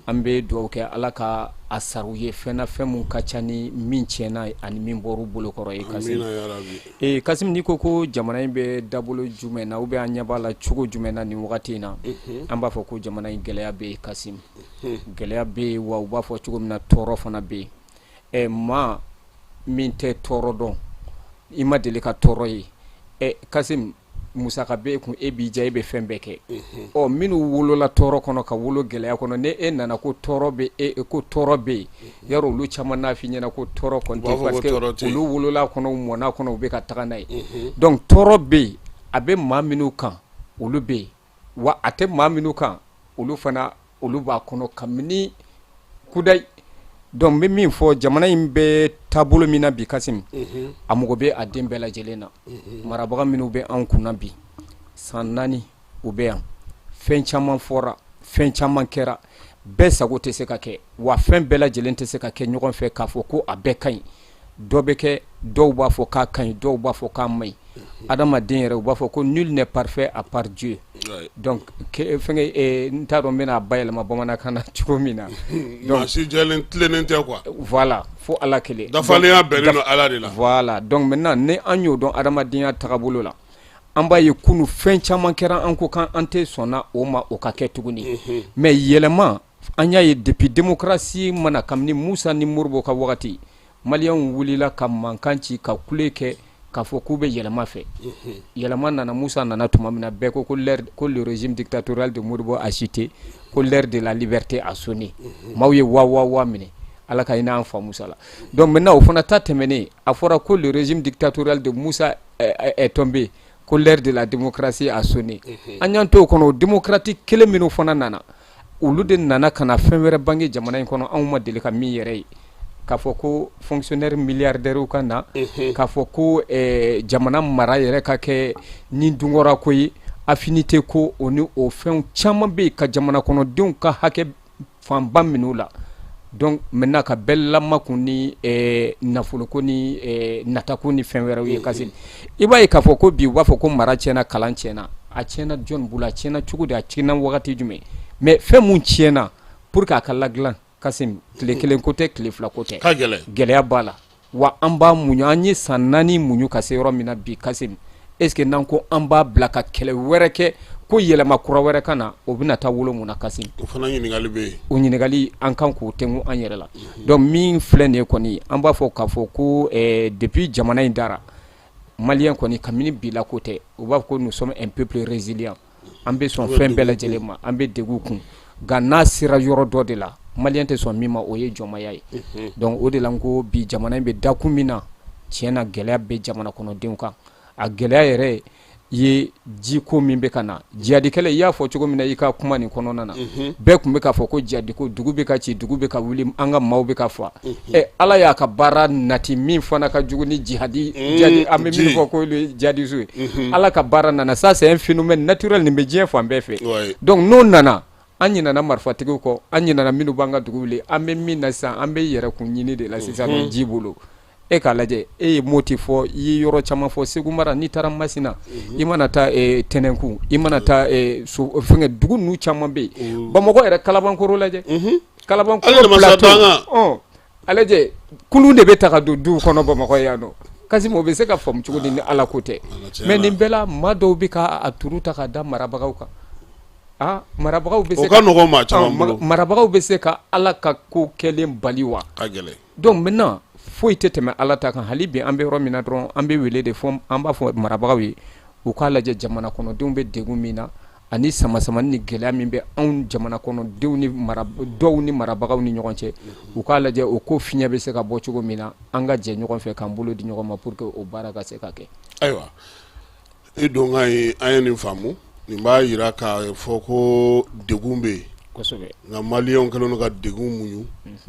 an bɛ dugawu kɛ Ala ka a sara u ye fɛn na, fɛn min ka ca ni min tiɲɛna ani min bɔr'u bolokɔrɔ ye. Kasim, ee Kasim, n'i ko ko jamana in bɛ dabolo jumɛn na ou bien an ɲɛ b'a la cogo jumɛn na nin wagati in na, an b'a fɔ ko jamana in gɛlɛya bɛ yen Kasim, gɛlɛya bɛ yen, wa u b'a fɔ cogo min na, tɔɔrɔ fana bɛ yen. Ɛ, maa min tɛ tɔɔrɔ dɔn, i ma deli ka tɔɔrɔ ye, ɛ Kasim, musaka b'e kun, e b'i diya, e bɛ fɛn bɛɛ kɛ. Ɔ, minnu wolola tɔɔrɔ kɔnɔ, ka wolo gɛlɛya kɔnɔ, ni e nana ko tɔɔrɔ bɛ e, ko tɔɔrɔ bɛ yen, yarɔ olu caman n'a f'i ɲɛna ko tɔɔrɔ kɔni tɛ, parce que olu wolola kɔnɔ, u mɔna kɔnɔ, u bɛ ka taga n'a ye. Donc tɔɔrɔ bɛ yen, a bɛ maa minnu kan, olu bɛ yen, wa a tɛ maa minnu kan, olu fana, olu b'a kɔnɔ kabini kudayi. Donc n bɛ min fɔ, jamana in bɛ taabolo min na bi Kasim, a mago bɛ a den bɛɛ lajɛlen na. Marabaga minnu bɛ anw kunna bi, san 4 u bɛ yan. Fɛn caman fɔra, fɛn caman kɛra, bɛɛ sago tɛ se ka kɛ, wa fɛn bɛɛ lajɛlen tɛ se ka kɛ ɲɔgɔn fɛ k'a fɔ ko a bɛɛ ka ɲi. Dɔ bɛ kɛ, dɔw b'a fɔ k'a ka ɲi, dɔw b'a fɔ k'a man ɲi. Adamaden yɛrɛ, u b'a fɔ ko nul n'est parfait à part Dieu. Donc fɛnkɛ, n t'a dɔn n bɛna a bayɛlɛma bamanankan na cogo min na. Donc maa si jɛlen tilennen tɛ quoi. Voilà, fo Ala kelen. Dafalenya bɛnnen don Ala de la. Voilà, donc maintenant ni an y'o dɔn adamadenya tagabolo la, an b'a ye kunun fɛn caman kɛra, an ko k'an tɛ sɔnna o ma, o ka kɛ tuguni. Mais yɛlɛma, an y'a ye depuis démocratie mana, kabini Musa ni Modibo ka wagati, maliyɛnw wulila ka mankan ci, ka kule kɛ, k'a fɔ k'u bɛ yɛlɛma fɛ. Yɛlɛma nana, Musa nana tuma min na, bɛɛ ko ko le régime dictatorial de Modibo a chuté, ko l'heure de la liberté a sonné. Maaw ye wa wa wa minɛ, Ala ka hinɛ an fa Musa la. Donc maintenant, o fana ta tɛmɛnen, a fɔra ko le régime dictatorial de Musa est tombé, ko l'heure de la démocratie a sonné. An y'an to o kɔnɔ, o démocrate kelen minnu fana nana, olu de nana ka na fɛn wɛrɛ bange jamana in kɔnɔ, anw ma deli ka min yɛrɛ ye, k'a fɔ ko fonctionnaire milliardaire ka na, k'a fɔ ko jamana mara yɛrɛ ka kɛ ni dunkɔrɔ ko ye, affinité ko, o ni o fɛnw caman bɛ yen, ka jamana kɔnɔdenw ka hakɛ fanba minɛ u la. Donc maintenant, ka bɛɛ lamakun ni nafoloko ni natako ni fɛn wɛrɛw ye. Kasi i b'a ye k'a fɔ ko bi u b'a fɔ ko mara tiɲɛna, kalan tiɲɛna. A tiɲɛna jɔn bolo? A tiɲɛna cogo di? A tiɲɛna wagati jumɛn? Mais fɛn mun tiɲɛna, pour que a ka ladilan, Kasim, tile kelen ko tɛ, tile fila ko tɛ. Ka gɛlɛn. Gɛlɛya b'a la, wa an b'a muɲu. An ye san 4 muɲu ka se yɔrɔ min na bi, Kasim, est ce que n'an ko an b'a bila ka kɛlɛ wɛrɛ kɛ ko yɛlɛma kura wɛrɛ ka na, o bɛna taa wolo mun na, Kasim? O fana ɲininkali bɛ yen. O ɲininkali, an kan k'o tɛnku an yɛrɛ la. Donc min filɛ nin ye kɔni, an b'a fɔ k'a fɔ ko depuis jamana in dara, maliyɛn kɔni, kabini bi la ko tɛ, u b'a fɔ ko nous sommes un peuple résilient. An bɛ sɔn fɛn bɛɛ lajɛlen ma, an bɛ degun kun, nka n'a sera yɔrɔ dɔ de la, maliyɛn tɛ sɔn min ma, o ye jɔnmaya ye. Donc o de la n ko bi jamana in bɛ dakun min na, tiɲɛ na, gɛlɛya bɛ jamana kɔnɔdenw kan. A gɛlɛya yɛrɛ ye jiko min bɛ ka na, jihadikɛlɛ, i y'a fɔ cogo min na i ka kuma nin kɔnɔna na, bɛɛ tun bɛ k'a fɔ ko jihadiko, dugu bɛ ka ci, dugu bɛ ka wuli, an ka maaw bɛ ka fa. Ɛ, Ala y'a ka baara nati min fana ka jugu ni jihadi, an bɛ min fɔ ko jihadiste ye, Ala ka baara nana. Ça, c'est un phénomène naturel, nin bɛ diɲɛ fan bɛɛ fɛ. Donc n'o nana, an ɲinɛna marifatigiw kɔ, an ɲinɛna minnu b'an ka dugu wuli. An bɛ min na sisan, an bɛ yɛrɛkun ɲini de la sisan ji bolo. E k'a lajɛ, e ye Moti fɔ, i ye yɔrɔ caman fɔ, Segu mara, n'i taara Masina, i mana taa Tɛnɛnkun, i mana taa fɛnkɛ, dugu ninnu caman bɛ yen. Bamakɔ yɛrɛ, Kalabankɔrɔ lajɛ, Kalabankɔrɔ plateau, a lajɛ, kulun de bɛ ta ka don duw kɔnɔ Bamakɔ yan nɔ. Kasim, o bɛ se ka faamu cogo di ni Ala ko tɛ? Mais nin bɛɛ la, maa dɔw bɛ ka a turu ta ka da marabagaw kan. Ah, marabagaw bɛ se ka nɔgɔn maa caman bolo. Marabagaw bɛ se ka Ala ka ko kɛlen bali wa? Ka gɛlɛn. Donc maintenant, foyi tɛ tɛmɛ Ala ta kan. Hali bi, an bɛ yɔrɔ min na dɔrɔn, an bɛ wele de fɔ, an b'a fɔ marabagaw ye, u k'a lajɛ jamana kɔnɔdenw bɛ degun min na, ani sama-samani ni gɛlɛya min bɛ anw jamana kɔnɔdenw ni mara dɔw ni marabagaw ni ɲɔgɔn cɛ, u k'a lajɛ o ko fiɲɛ bɛ se ka bɔ cogo min na, an ka jɛ ɲɔgɔn fɛ k'an bolo di ɲɔgɔn ma pour que o baara ka se ka kɛ. Ayiwa, i donkan ye, an ye nin faamu. Nin b'a jira k'a fɔ ko degun bɛ yen, nka maliyɛnw kɛlen don ka degun muɲu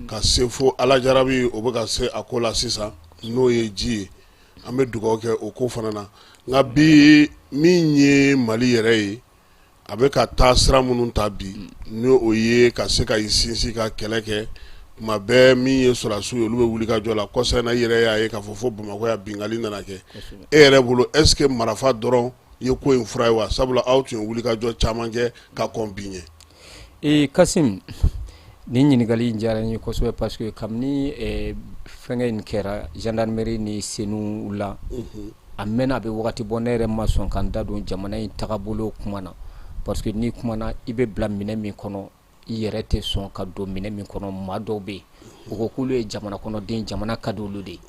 ka se fo Ala jarabi, o bɛ ka se a ko la sisan, n'o ye ji ye. An bɛ dugawu kɛ o ko fana na. Nka bi, min ye Mali yɛrɛ ye, a bɛ ka taa sira minnu ta bi, ni o ye ka se ka i sinsin ka kɛlɛ kɛ tuma bɛɛ, min ye sɔrɔdasiw ye, olu bɛ wuli ka jɔ la. Kɔsa in na, i yɛrɛ y'a ye k'a fɔ fo Bamakɔ yan, binkanni nana kɛ. E yɛrɛ bolo, est ce que marifa dɔrɔn ye ko in fura ye wa? Sabula aw tun ye wuli ka jɔ caman kɛ ka kɔn bi ɲɛ. Ee Kasim, nin ɲininkali in diyara n ye kosɛbɛ, parce que kabini fɛnkɛ in kɛra gendarmerie ni CENOU la, a mɛnna, a bɛ wagati bɔ, ne yɛrɛ ma sɔn ka n da don jamana in tagabolo kuma na, parce que n'i kumana, i bɛ bila minɛ min kɔnɔ, i yɛrɛ tɛ sɔn ka don minɛ min kɔnɔ. Maa dɔw bɛ yen, u ko k'olu ye jamana kɔnɔden, jamana ka di olu de ye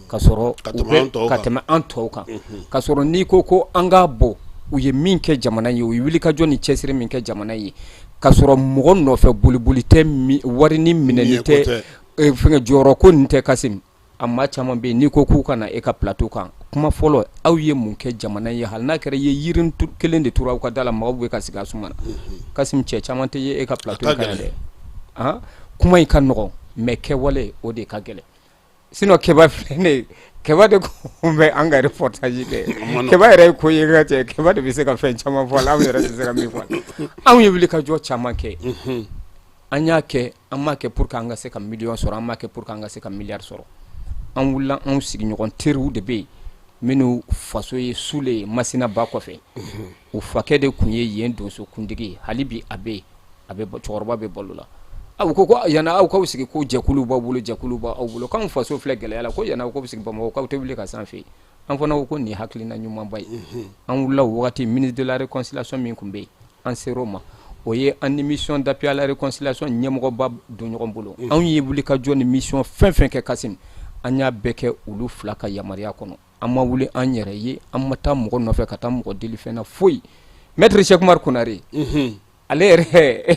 ka sɔrɔ ka tɛmɛ an tɔw kan, ka sɔrɔ n'i ko ko an k'a bɔ, u ye min kɛ jamana ye, u ye wulikajɔ ni cɛsiri min kɛ jamana ye, ka sɔrɔ mɔgɔ nɔfɛ boliboli tɛ, wari ni minɛli tɛ, fɛngɛ jɔyɔrɔ ko nin tɛ. Kasim, a maa caman bɛ yen, n'i ko k'u ka na e ka plateau kan, kuma fɔlɔ, aw ye mun kɛ jamana ye? Hali n'a kɛra i ye yiri kelen de turu aw ka da la, maaw bɛ ka sigi a suma na. Kasim, cɛ caman tɛ ye e ka plateau kan dɛ. Kuma in ka nɔgɔn, mais kɛwale, o de ka gɛlɛn. Sinon Keba filɛ ne ye, Keba de tun bɛ an ka reportage kɛ. Keba yɛrɛ ye ko ye ka cɛ, Keba de bɛ se ka fɛn caman fɔ a la, anw yɛrɛ tɛ se ka min fɔ a la. Anw ye wulikajɔ caman kɛ. An y'a kɛ, an m'a kɛ pour que an ka se ka million sɔrɔ, an m'a kɛ pour que an ka se ka milliard sɔrɔ. An wulila, anw sigiɲɔgɔn teriw de bɛ yen minnu faso ye Sule ye Masina ba kɔfɛ. U fakɛ de tun ye yen donsokuntigi ye, hali bi a bɛ yen, a bɛ cɛkɔrɔba bɛ balo la. Aw ko ko yanni aw k'aw sigi ko jɛkulu b'aw bolo, jɛkulu b'aw bolo, k'anw faso filɛ gɛlɛya la, ko yanni aw k'aw sigi Bamakɔ k'aw tɛ wuli ka s'an fɛ yen. An fana ko ko nin ye hakilina ɲumanba ye. An wulila o wagati, ministre de la réconciliation min tun bɛ yen, an ser'o ma, o ye an ni mission d'appui à la réconciliation ɲɛmɔgɔba don ɲɔgɔn bolo. Anw ye wulikajɔ ni mission fɛn fɛn kɛ Kasim, an y'a bɛɛ kɛ olu fila ka yamaruya kɔnɔ. An ma wuli an yɛrɛ ye, an ma taa mɔgɔ nɔfɛ ka taa mɔgɔ deli fɛn na foyi. Maître Cheick Oumar Konare, ale yɛrɛ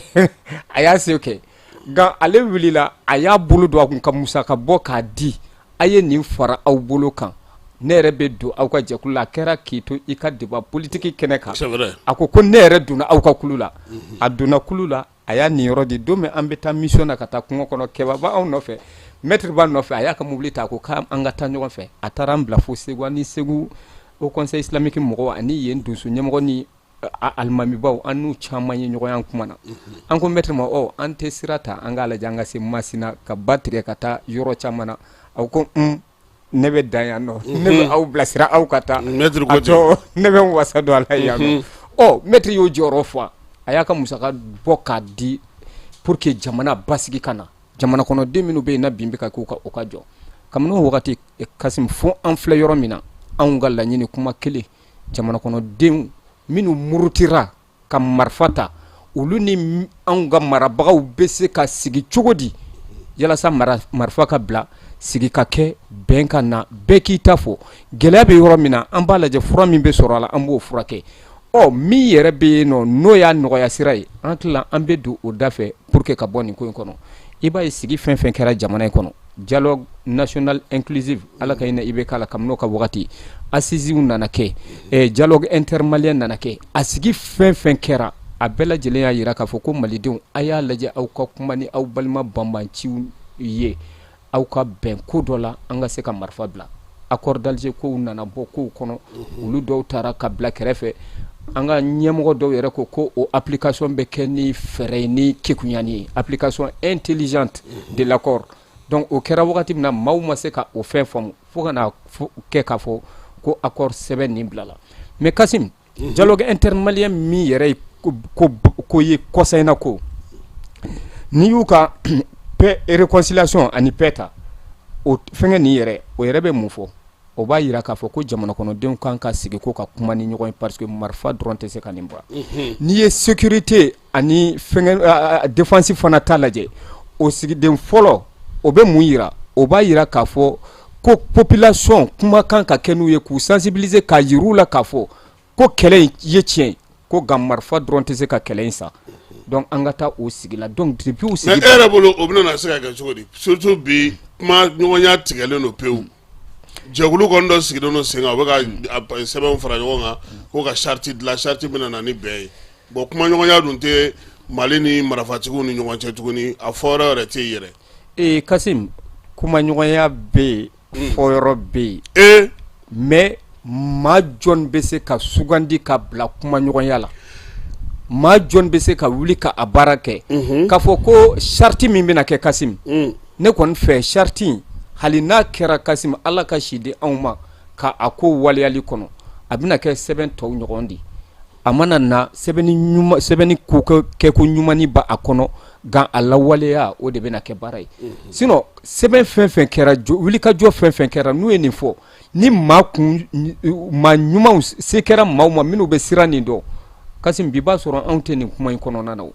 a y'a se kɛ, nka ale wulila, a y'a bolo don a kun ka musaka bɔ k'a di, a ye nin fara aw bolo kan, ne yɛrɛ bɛ don aw ka jɛkulu la. A kɛra k'i to i ka débat politique kɛnɛ kan, a ko ko ne yɛrɛ donna aw ka kulu la. A donna kulu la, a y'a nin yɔrɔ di. Don min an bɛ taa mission na ka taa kungo kɔnɔ, Keba b'anw nɔfɛ, maître b'an nɔfɛ, a y'a ka mobili ta, a ko k'an ka taa ɲɔgɔn fɛ. A taara an bila fo Segu, ani Segu Haut Conseil islamique mɔgɔw ani yen donso ɲɛmɔgɔ ni alimamibaw, an n'u caman ye ɲɔgɔn kuma na. An ko maître ma, ɔ an tɛ sira ta, an k'a lajɛ an ka se Masina ka ba tigɛ ka taa yɔrɔ caman na. A ko ne bɛ dan yan nɔ, ne bɛ aw bilasira, aw ka taa, ne bɛ n wasa don a la yan nɔ. Ɔ maître y'o jɔyɔrɔ fa, a y'a ka musaka bɔ k'a di pour que jamana basigi ka na, jamana kɔnɔden minnu bɛ yen na bin bɛ ka k'u ka o ka jɔ. Kabini o wagati Kasim, fo an filɛ yɔrɔ min na, anw ka laɲini kuma kelen, jamana kɔnɔdenw minnu murutira ka marifa ta, olu ni anw ka marabagaw bɛ se ka sigi cogo di yalasa marifa ka bila, sigi ka kɛ, bɛn ka na, bɛɛ k'i ta fɔ. Gɛlɛya bɛ yɔrɔ min na, an b'a lajɛ fura min bɛ sɔrɔ a la, an b'o furakɛ. Ɔ min yɛrɛ bɛ yen nɔ, n'o y'a nɔgɔya sira ye, an tila an bɛ don o da fɛ pour que ka bɔ nin ko in kɔnɔ. I b'a ye sigi fɛn fɛn kɛra jamana in kɔnɔ, dialogue national inclusif, Ala ka hinɛ IBK la, kabini o ka wagati assises nana kɛ, dialogue intermalien nana kɛ, a sigi fɛn fɛn kɛra, a bɛɛ lajɛlen y'a jira k'a fɔ ko malidenw, a y'a lajɛ aw ka kuma ni aw balima banbanciw ye, aw ka bɛn ko dɔ la, an ka se ka marifa bila. Accord d'Alger kow nana bɔ kow kɔnɔ, olu dɔw taara ka bila kɛrɛfɛ. An ka ɲɛmɔgɔ dɔw yɛrɛ ko ko o application bɛ kɛ ni fɛɛrɛ ni kekuyani ye, application intelligente de l'accord. Donc o kɛra wagati min na, maaw ma se ka o fɛn faamu, fo ka na kɛ k'a fɔ ko accord sɛbɛn nin bilala. Mais Kasim, dialogue intermalien min yɛrɛ ye ko ye kɔsa in na, ko n'i y'u ka paix et réconciliation ani paix ta, o fɛnkɛ nin yɛrɛ, o yɛrɛ bɛ mun fɔ? O b'a jira k'a fɔ ko jamana kɔnɔdenw kan ka sigi ko ka kuma ni ɲɔgɔn ye, parce que marifa dɔrɔn tɛ se ka nin bɔ. N'i ye sécurité ani fɛnkɛ défense fana ta lajɛ, o sigiden fɔlɔ, o bɛ mun jira? O b'a jira k'a fɔ ko population kuma kan ka kɛ n'u ye, k'u sensibiliser, k'a yir'u la k'a fɔ ko kɛlɛ in ye tiɲɛ ko, nka marifa dɔrɔn tɛ se ka kɛlɛ in sa. Donc an ka taa o sigi la. Donc depuis o sigi, mais e yɛrɛ bolo, o bɛna se ka kɛ cogo di? Surtout bi, kuma ɲɔgɔnya tigɛlen don pewu. Jɛkulu kɔni dɔ sigilen don sen kan, u bɛ ka sɛbɛnw fara ɲɔgɔn kan ko ka charte dilan, charte bɛna na ni bɛn ye. Bon, kumaɲɔgɔnya dun tɛ Mali ni marifatigiw ni ɲɔgɔn cɛ tuguni, a fɔ yɔrɔ yɛrɛ tɛ yen yɛrɛ. Ee Kasim, kumaɲɔgɔnya bɛ yen, fɔyɔrɔ bɛ yen, mais maa jɔn bɛ se ka sugandi ka bila kumaɲɔgɔnya la? Maa jɔn bɛ se ka wuli ka a baara kɛ k'a fɔ ko charte min bɛna kɛ? Kasim, ne kɔni fɛ, charte in, hali n'a kɛra, Kasim, Ala ka si di anw ma ka a ko waleyali kɔnɔ, a bɛna kɛ sɛbɛn tɔw ɲɔgɔn di. A mana na sɛbɛnni ɲuman, sɛbɛnni ko kɛko ɲumanni ba a kɔnɔ, nka a lawaleya, o de bɛna kɛ baara ye. Sinon sɛbɛn fɛn fɛn kɛra, wulikajɔ fɛn fɛn kɛra, n'u ye nin fɔ ni maa kun maa ɲumanw se kɛra maaw ma minnu bɛ sira nin dɔn, Kasim, bi b'a sɔrɔ anw tɛ nin kuma in kɔnɔna na o.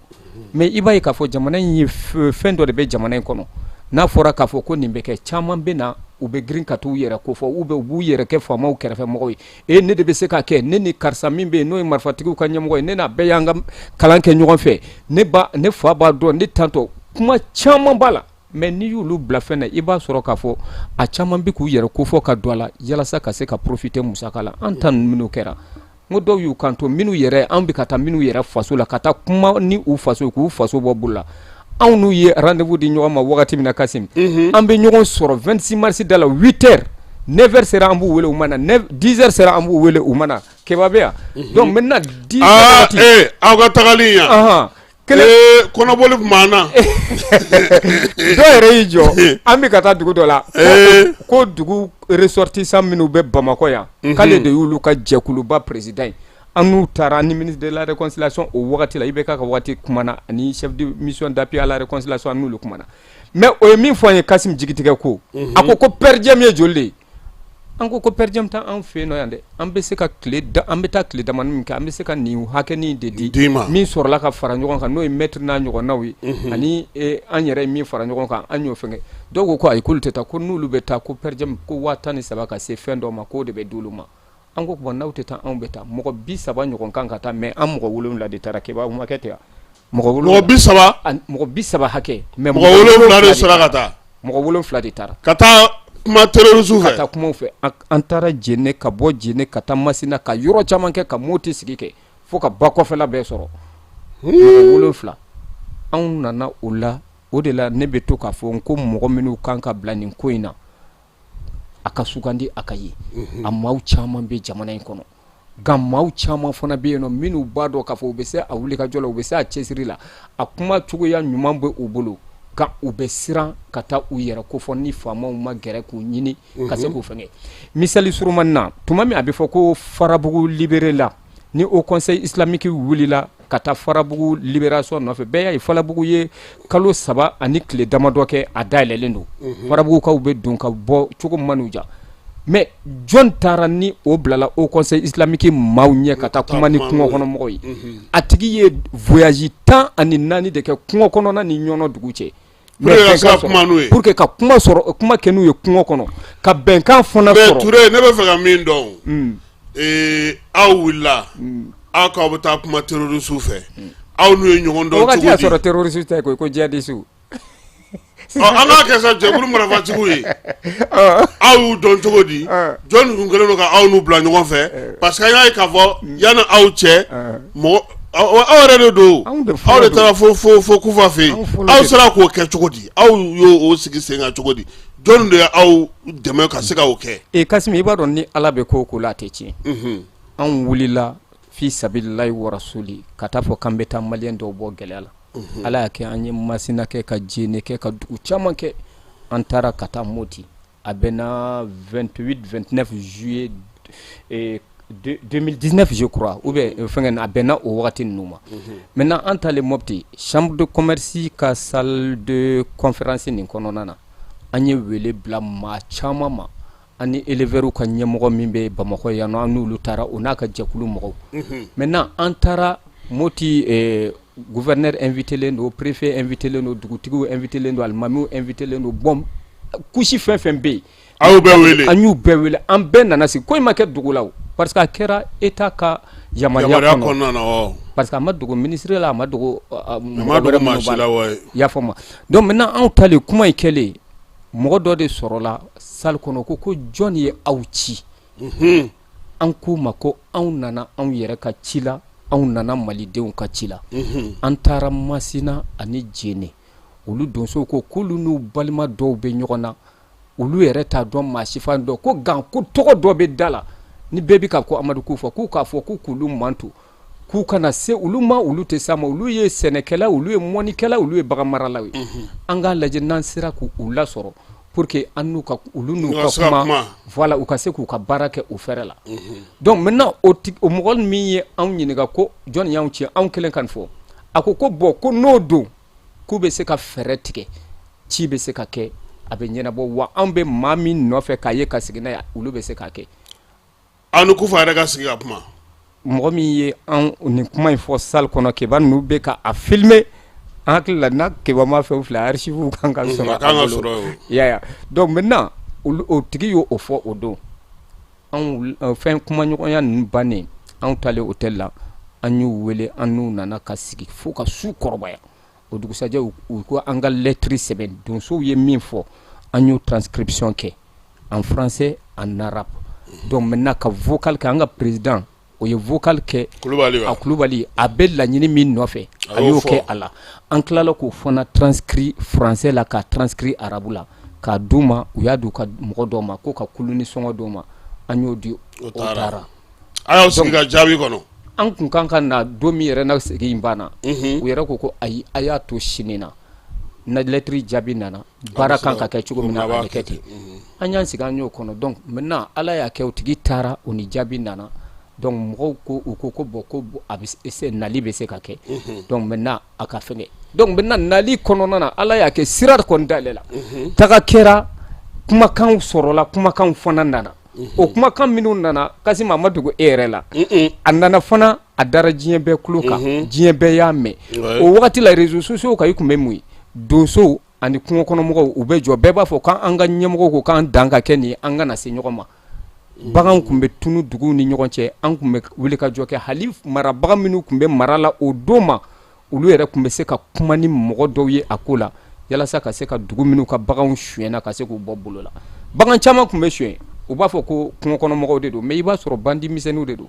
Mais i b'a ye k'a fɔ jamana in ye fɛn dɔ de bɛ jamana in kɔnɔ, n'a fɔra k'a fɔ ko nin bɛ kɛ, caman bɛ na, u bɛ girin ka t'u yɛrɛ ko fɔ, ou bien u b'u yɛrɛ kɛ faamaw kɛrɛfɛ mɔgɔw ye. E, ne de bɛ se k'a kɛ, ne ni karisa min bɛ yen, n'o ye marifatigiw ka ɲɛmɔgɔ ye, ne n'a bɛɛ y'an ka kalan kɛ ɲɔgɔn fɛ, ne ba ne fa b'a dɔn, ne tantɔ, kuma caman b'a la. Mais n'i y'olu bila fɛn na, i b'a sɔrɔ k'a fɔ a caman bɛ k'u yɛrɛ kofɔ ka don a la yalasa ka se ka profiter musaka la. An ta ninnu minnu kɛra, n ko dɔw y'u kanto, minnu yɛrɛ an bɛ ka taa minnu yɛrɛ faso la, ka taa kuma ni u faso, k'u faso bɔ bolo la, Anw n'u ye rendez-vous di ɲɔgɔn ma wagati min na, Kasim, an bɛ ɲɔgɔn sɔrɔ 26 mars da la, 8 heures. 9 heures sera, an b'u wele, u ma na. 10 heures sera, an b'u wele, u ma na. Keba bɛ yan. Donc maintenant 10 Ah, eh, aw ka tagali yan. Kelen. Ee, kɔnɔboli tun b'an na. Dɔw yɛrɛ y'i jɔ, an bɛ ka taa dugu dɔ la, ko dugu ressortissant minnu bɛ Bamakɔ yan, k'ale de y'olu ka jɛkuluba président ye. An n'u taara ni ministre de la réconciliation o wagati la, IBK ka wagati kumana, ani chef de mission d'appui à la réconciliation, an n'olu kumana. Mais o ye min fɔ an ye, Kasim, jigitigɛ ko, a ko ko per diem ye joli de ye? An ko ko per diem tɛ anw fɛ yen nɔ yan dɛ. An bɛ se ka tile da, an bɛ taa tile damani min kɛ, an bɛ se ka nin hakɛnin de di. D'i ma. Min sɔrɔla ka fara ɲɔgɔn kan, n'o ye maître n'a ɲɔgɔnnaw ye, ani an yɛrɛ ye min fara ɲɔgɔn kan, an y'o fɛngɛ. Dɔw ko ko ayi, k'olu tɛ taa, ko n'olu bɛ taa, ko per diem ko 13 000 ka se fɛn dɔ ma, k'o de bɛ d'olu ma. An ko bon, n'aw tɛ taa, anw bɛ taa. Mɔgɔ 30 ɲɔgɔn kan ka taa, mais an mɔgɔ wolonwula de taara. Keba, o ma kɛ ten wa? Mɔgɔ Mɔgɔ 30? Mɔgɔ 30 hakɛ, mais Mɔgɔ wolonwula de sera ka taa. Mɔgɔ wolonwula de taara. Ka taa kuma terroriste fɛ. Ka taa kumaw fɛ. An taara Jene, ka bɔ Jene ka taa Masina, ka yɔrɔ caman kɛ, ka Moti sigi kɛ, fo ka ba kɔfɛla bɛɛ sɔrɔ. Mɔgɔ wolonwula, anw nana o la. O de la ne bɛ to k'a fɔ ko mɔgɔ minnu kan ka bila nin ko in na, a ka sugandi, a ka ye. A maaw caman bɛ jamana in kɔnɔ, nka maaw caman fana bɛ yen nɔ minnu b'a dɔn k'a fɔ u bɛ se a wulikajɔ la, u bɛ se a cɛsiri la, a kuma cogoya ɲuman bɛ u bolo, nka u bɛ siran ka taa u yɛrɛ kofɔ ni faamaw ma gɛrɛ k'u ɲini ka se k'u fɛngɛ. Misali surumani na, tuma min a bɛ fɔ ko Farabugu libéré la, ni Haut Conseil islamique wulila ka taa Farabugu libération nɔfɛ, bɛɛ y'a ye Farabugu ye kalo 3 ani tile damadɔ kɛ a dayɛlɛlen don. Farabugukaw bɛ don ka bɔ cogo min man'u ja. Mais jɔn taara ni o bilala Haut Conseil islamique maaw ɲɛ ka taa kuma ni kungo kɔnɔ mɔgɔw ye? A tigi ye voyage 14 de kɛ kungo kɔnɔna ni Ɲɔnɔ dugu cɛ pour que ka kuma sɔrɔ, kuma kɛ n'u ye kungo kɔnɔ, ka bɛnkan fana sɔrɔ. Ture, ne bɛ fɛ ka min dɔn, aw wulila aw k'aw bɛ taa kuma terroriste fɛ, aw n'u ye ɲɔgɔn dɔn cogo di? O wagati y'a sɔrɔ terroriste tɛ koyi, ko djihadiste. An k'a kɛ sa jɛkulu marifatigiw ye, aw y'u dɔn cogo di? Jɔn tun kɛlen don ka aw n'u bila ɲɔgɔn fɛ? Parce que an y'a ye k'a fɔ yanni aw cɛ, mɔgɔ aw yɛrɛ de don, aw de taara fo fo fo Kufa fɛ yen. Aw sera k'o kɛ cogo di? Aw y'o sigi sen kan cogo di? Jɔn de ye aw dɛmɛ ka se k'o kɛ? Ee Kasimi, i b'a dɔn ni Ala bɛ ko o ko la, a tɛ tiɲɛ. Anw wulila fi sabililahi wa rasuli ka taa fɔ k'an bɛ taa maliyɛn dɔw bɔ gɛlɛya la. Ala y'a kɛ an ye Masina kɛ, ka Jene kɛ, ka dugu caman kɛ. An taara ka taa Moti, a bɛnna 28 29 juillet 2019 je crois, ou bien fɛnkɛ, a bɛnna o wagati ninnu ma. Maintenant an taalen Mopti, chambre de commerce ka salle de conférence nin kɔnɔna na, an ye wele bila maa caman ma. An ni éleveurs ka ɲɛmɔgɔ min bɛ Bamakɔ yan nɔ, an n'olu taara, o n'a ka jɛkulu mɔgɔw. Maintenant an taara Moti, gouverneur invité len don, préfet invité len don, dugutigiw invité len don, alimamiw invité len don, bon, couche fɛn fɛn bɛ yen. Aw bɛɛ wele? An y'u bɛɛ wele, an bɛɛ nana sigi. Ko in ma kɛ dugu la o, parce que a kɛra État ka yamaruya kɔnɔna na, parce que a ma dogo ministre la, a ma dogo a ma dogo maa si la. I y'a faamu? Donc maintenant anw talen, kuma in kɛlen, mɔgɔ dɔ de sɔrɔla salle kɔnɔ ko ko jɔn ye aw ci? An k'u ma ko anw nana anw yɛrɛ ka ci la, anw nana malidenw ka ci la. An taara Masina ani Jene, olu donsow ko k'olu n'u balima dɔw bɛ ɲɔgɔn na, olu yɛrɛ t'a dɔn maa si fan dɔn, ko gan ko tɔgɔ dɔ bɛ da la ni bɛɛ bɛ ka ko Amadu Kufa, k'u k'a fɔ k'u k'olu manto, k'u kana se olu ma, olu tɛ s'a ma, olu ye sɛnɛkɛla, olu ye mɔnikɛla, olu ye baganmaralaw ye. An k'a lajɛ n'an sera k'u lasɔrɔ pour que an n'u ka olu n'u ka kuma, voilà, u ka se k'u ka baara kɛ o fɛrɛ la. Donc maintenant o mɔgɔ min ye anw ɲininka ko jɔn y'anw ci, anw kelen ka nin fɔ, a ko ko bon, ko n'o don, k'u bɛ se ka fɛɛrɛ tigɛ, ci bɛ se ka kɛ, a bɛ ɲɛnabɔ, wa anw bɛ maa min nɔfɛ k'a ye ka segin n'a ye, olu bɛ se k'a kɛ. Aw ni Kufa yɛrɛ ka sigi ka kuma? Mɔgɔ min ye an nin kuma in fɔ salle kɔnɔ, Keba ninnu bɛ ka a filmer, an hakili la n'a Keba ma fɛn filɛ, archive kan ka sɔrɔ a kan ka sɔrɔ. I y'a ye? Donc maintenant o tigi y'o fɔ o don. Anw fɛn kumaɲɔgɔnya ninnu bannen, anw taalen hôtel la, an y'u wele, an n'u nana ka sigi fo ka su kɔrɔbaya. O dugusajɛ, u ko an ka lettre sɛbɛn, donsow ye min fɔ, an y'o transcription kɛ en français, en arabe. Donc maintenant ka vocal kɛ an ka président O ye vocal kɛ a Kulubali a bɛ laɲini min nɔfɛ a y'o kɛ a la. An tilala k'o fana transcrit français la, k'a transcrit arabu la, k'a d'u ma. U y'a d'u ka mɔgɔ dɔw ma ko ka kulu ni sɔngɔ d'u ma. An y'o di, o taara. A y'aw sigi ka jaabi kɔnɔ. An kun kan ka na don min yɛrɛ na, sigi in banna, u yɛrɛ ko ayi, a y'a to sini na na lettre jaabi nana, baara kan ka kɛ cogo min na, a bɛ kɛ ten. An y'an sigi, an y'o kɔnɔ. Donc maintenant, Ala y'a kɛ, o tigi taara, o ni jaabi nana. Donc mɔgɔw ko, u ko ko bon, ko a bɛ se, nali bɛ se ka kɛ. Donc maintenant a ka fɛngɛ. Donc maintenant nali kɔnɔna na, Ala y'a kɛ, sira kɔni dayɛlɛ la, taga kɛra, kumakan sɔrɔla, kumakan fana nana. O kumakan minnu nana, Kassim, a ma dogo e yɛrɛ la. A nana fana, a dara diɲɛ bɛɛ tulo kan, diɲɛ bɛɛ y'a mɛn. O wagati la, réseaux sociaux kan, i tun bɛ mun ye? Donsow ani kungo kɔnɔmɔgɔw, u bɛ jɔ, bɛɛ b'a fɔ k'an ka ɲɛmɔgɔw ko k'an dan ka kɛ nin ye, an kana se ɲɔgɔn ma. Baganw tun bɛ tunu duguw ni ɲɔgɔn cɛ. An tun bɛ wuli ka jɔ kɛ. Hali marabaga minnu tun bɛ mara la o don ma, olu yɛrɛ tun bɛ se ka kuma ni mɔgɔ dɔw ye a ko la, yalasa ka se ka dugu minnu ka baganw suyɛnna, ka se k'u bɔ bolo la. Bagan caman tun bɛ suyɛn, u b'a fɔ ko kungo kɔnɔmɔgɔw de don, mais i b'a sɔrɔ bandit misɛnninw de don.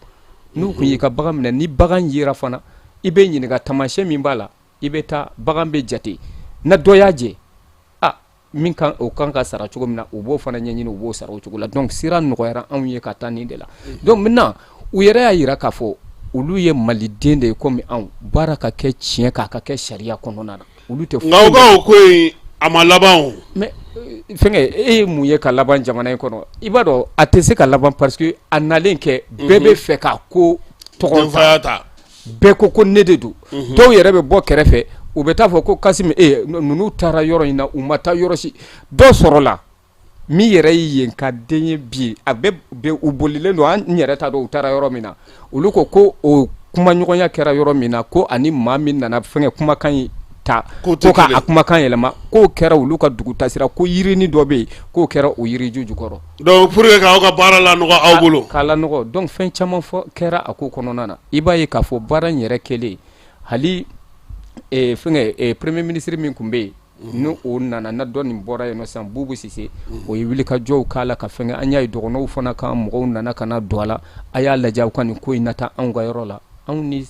N'u tun y'i ka bagan minɛ, ni bagan yera fana, i bɛ ɲininka taamasiyɛn min b'a la, i bɛ taa, bagan bɛ jate na, dɔ y'a jɛ a min kan, o kan ka sara cogo min na, u b'o fana ɲɛɲini, u b'o sara o cogo la. Donc sira nɔgɔyara anw ye ka taa nin de la. Donc maintenant u yɛrɛ y'a jira k'a fɔ olu ye maliden de ye komi anw. Baara ka kɛ tiɲɛ k'a ka kɛ sariya kɔnɔna na, olu tɛ. Nka u ka o ko in, a ma laban o. Mais fɛnkɛ, e ye mun ye ka laban jamana in kɔnɔ? I b'a dɔn a tɛ se ka laban, parce que a nalen kɛ, bɛɛ bɛ fɛ k'a ko tɔgɔ ta. Bɛɛ ko ko ne de don. Dɔw yɛrɛ bɛ bɔ kɛrɛfɛ, u bɛ taa fɔ ko Kassim, e ninnu taara yɔrɔ in na, u ma taa yɔrɔ si. Dɔ sɔrɔla min yɛrɛ ye yen ka den ye bi, a bɛ u bolilen don, an yɛrɛ t'a dɔn u taara yɔrɔ min na. Olu ko ko o kumaɲɔgɔnya kɛra yɔrɔ min na, ko ani maa min nana fɛnkɛ kumakan in ta ko k'a kumakan yɛlɛma, k'o kɛra olu ka dugu tasira, ko yirini dɔ bɛ yen, k'o kɛra o yiriju jukɔrɔ. Donc pour que k'aw ka baara lanɔgɔ aw bolo. K'a lanɔgɔ. Donc fɛn caman fɔ kɛra a ko kɔnɔna na. I b'a ye k'a fɔ baara in yɛrɛ kɛlen, hali fɛnkɛ, premier ministre min tun bɛ yen, ni o nana na, dɔ nin bɔra yen nɔ sisan, Boubou Cissé, o ye wulikajɔw k'a la ka fɛnkɛ. An y'a ye dɔgɔnɔw fana kan, mɔgɔw nana ka na don a la: a y'a lajɛ, aw ka nin ko in na taa anw ka yɔrɔ la. Anw ni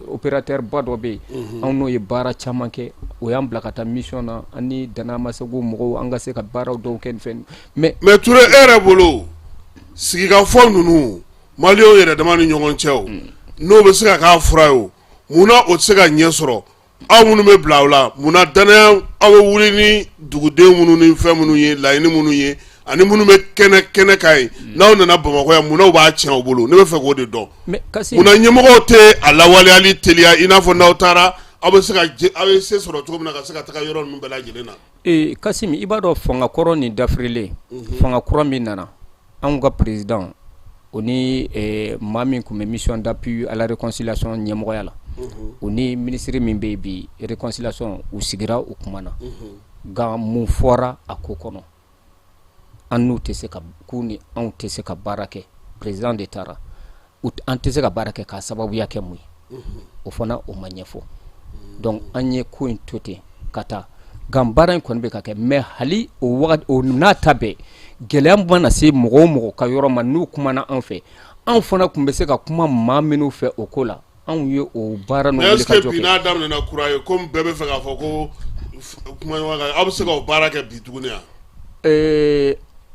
opérateur ba dɔ bɛ yen, anw n'o ye baara caman kɛ. O y'an bila ka taa mission na, an ni Danamasago mɔgɔw, an ka se ka baaraw dɔw kɛ nin fɛn. Mais mais Touré, e yɛrɛ bolo, sigikafɔ ninnu, maliyɛnw yɛrɛ dama ni ɲɔgɔn cɛ, o n'o bɛ se ka k'a fura ye, o munna o tɛ se ka ɲɛ sɔrɔ? Aw minnu bɛ bila aw la, munna danaya aw bɛ wuli ni duguden minnu ni fɛn minnu ye, laɲini minnu ye, ani minnu bɛ kɛnɛ kɛnɛ kan ye, n'aw nana Bamakɔ yan, munna b'a tiɲɛ aw bolo? Ne bɛ fɛ k'o de dɔn. Munna ɲɛmɔgɔw tɛ a lawaleyali teliya, i n'a fɔ n'aw taara, aw bɛ se ka aw ye se sɔrɔ cogo min na ka se ka taga yɔrɔ ninnu bɛɛ lajɛlen na? Ee Kassim, i b'a dɔn, fanga kɔrɔ nin dafirilen, fanga kura min nana, anw ka président, o ni maa min tun bɛ mission d'appui à la réconciliation ɲɛmɔgɔya la, o ni ministre min bɛ yen bi, réconciliation, u sigira, u kumana. Nka mun fɔra a ko kɔnɔ? An n'u tɛ se ka, k'u ni anw tɛ se ka baara kɛ. Président de taara, an tɛ se ka baara kɛ k'a sababuya kɛ mun ye? O fana, o ma ɲɛfɔ. Donc an ye ko in to ten ka taa. Nka baara in kɔni bɛ ka kɛ. Mais hali o wagati o n'a ta bɛɛ, gɛlɛya mana se mɔgɔ o mɔgɔ ka yɔrɔ ma, n'u kumana an fɛ, anw fana tun bɛ se ka kuma maa minnu fɛ o ko la, anw ye o baara ninnu. Mais est-ce que bi n'a daminɛna kura ye, komi bɛɛ bɛ fɛ k'a fɔ ko kuma ɲɔgɔn kan, aw bɛ se k'o baara kɛ bi tuguni wa?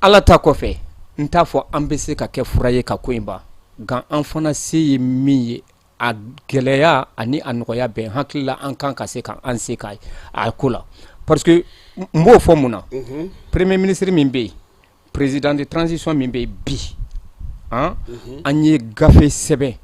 Ala ta kɔfɛ, n t'a fɔ an bɛ se ka kɛ fura ye ka ko in ban. Nka an fana se ye min ye, a gɛlɛya ani a nɔgɔya bɛn, hakili la an kan ka se ka an se ka a ko la. Parce que n b'o fɔ mun na? Premier ministre min bɛ yen, président de transition min bɛ yen bi, an ye gafe sɛbɛn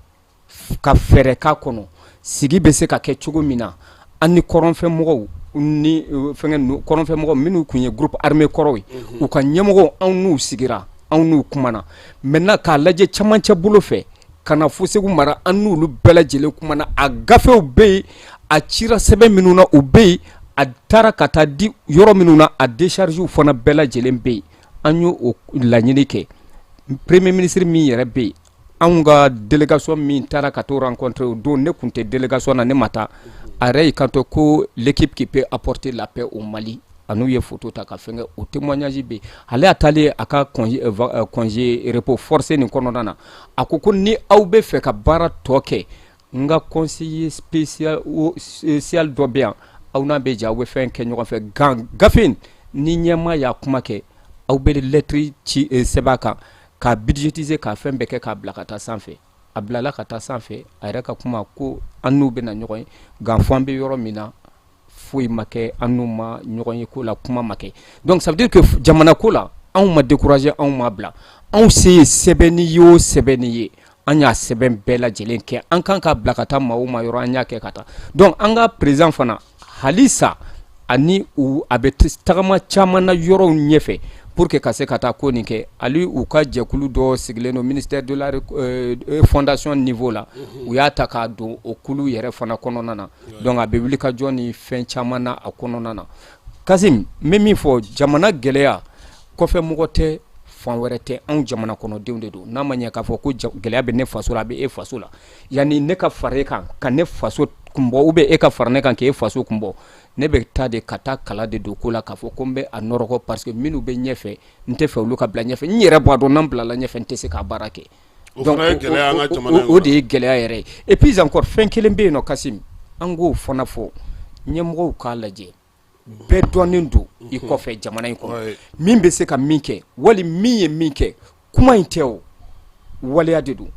ka fɛɛrɛ k'a kɔnɔ, sigi bɛ se ka kɛ cogo min na an ni kɔrɔnfɛmɔgɔw ni fɛnkɛ, kɔrɔnfɛmɔgɔ minnu tun ye groupe armé kɔrɔw ye, u ka ɲɛmɔgɔw, anw n'u sigira, anw n'u kumana. Maintenant k'a lajɛ camancɛ bolo fɛ ka na fo Segu mara, an n'olu bɛɛ lajɛlen kumana. A gafew bɛ yen, a cira sɛbɛn minnu na, o bɛ yen, a taara ka taa di yɔrɔ minnu na, a décharge fana bɛɛ lajɛlen bɛ yen. An y'o o laɲini kɛ. Premier ministre min yɛrɛ bɛ yen, anw ka délégation min taara ka t'o rencontrer o don, ne tun tɛ délégation na, ne ma taa, a yɛrɛ y'i kanto ko l'équipe qui peut apporter la paix au Mali. A n'u ye photo ta ka fɛn kɛ, o témoignage bɛ yen. Ale a taalen a ka congé repos forcé nin kɔnɔna na, a ko ko ni aw bɛ fɛ ka baara tɔ kɛ, n ka conseiller spécial dɔ bɛ yan, aw n'a bɛ jɛ, aw bɛ fɛn kɛ ɲɔgɔn fɛ. Gan gafe ni ɲɛmaa y'a kuma kɛ, aw bɛ lettre ci sɛbɛn a kan k'a budgétiser, k'a fɛn bɛɛ kɛ k'a bila ka taa sanfɛ. A bilala ka taa sanfɛ, a yɛrɛ ka kuma ko an n'u bɛna ɲɔgɔn ye, nka fo an bɛ yɔrɔ min na, foyi ma kɛ, an n'u ma ɲɔgɔn ye ko la, kuma ma kɛ. Donc ça veut dire que jamana ko la, anw ma décourager, anw ma bila. Anw se ye sɛbɛnni ye o sɛbɛnni ye, an y'a sɛbɛn bɛɛ lajɛlen kɛ, an kan ka bila ka taa maa o maa yɔrɔ, an y'a kɛ ka taa. Donc an ka président fana, halisa ani u a bɛ tagama caman na yɔrɔw ɲɛfɛ pour que ka se ka taa ko nin kɛ. Ali u ka jɛkulu dɔ sigilen don ministère de la fondation niveau la, u y'a ta k'a don o kulu yɛrɛ fana kɔnɔna na. Donc a bɛ wuli ka jɔ ni fɛn caman na a kɔnɔna na. Kasim, n bɛ min fɔ, jamana gɛlɛya kɔfɛ mɔgɔ tɛ, fan wɛrɛ tɛ, anw jamana kɔnɔdenw de don. N'a ma ɲɛ k'a fɔ ko gɛlɛya bɛ ne faso la, a bɛ e faso la, yanni ne ka fara e kan ka ne faso kun bɔ, ou bien e ka fara ne kan k'e faso kun bɔ, ne bɛ taa de ka taa kala de don ko la k'a fɔ ko n bɛ a nɔrɔgɔ, parce que minnu bɛ ɲɛfɛ, n tɛ fɛ olu ka bila ɲɛfɛ. N yɛrɛ b'a dɔn n'an bilala ɲɛfɛ, n tɛ se k'a baara kɛ. Donc o de ye gɛlɛya yɛrɛ ye. Et puis encore, fɛn kelen bɛ yen nɔ, Kasim, an k'o fana fɔ ɲɛmɔgɔw k'a lajɛ. Bɛɛ dɔnnen don i kɔfɛ jamana in kɔnɔ, min bɛ se ka min kɛ wali min ye min kɛ, kuma in tɛ, o waleya de don.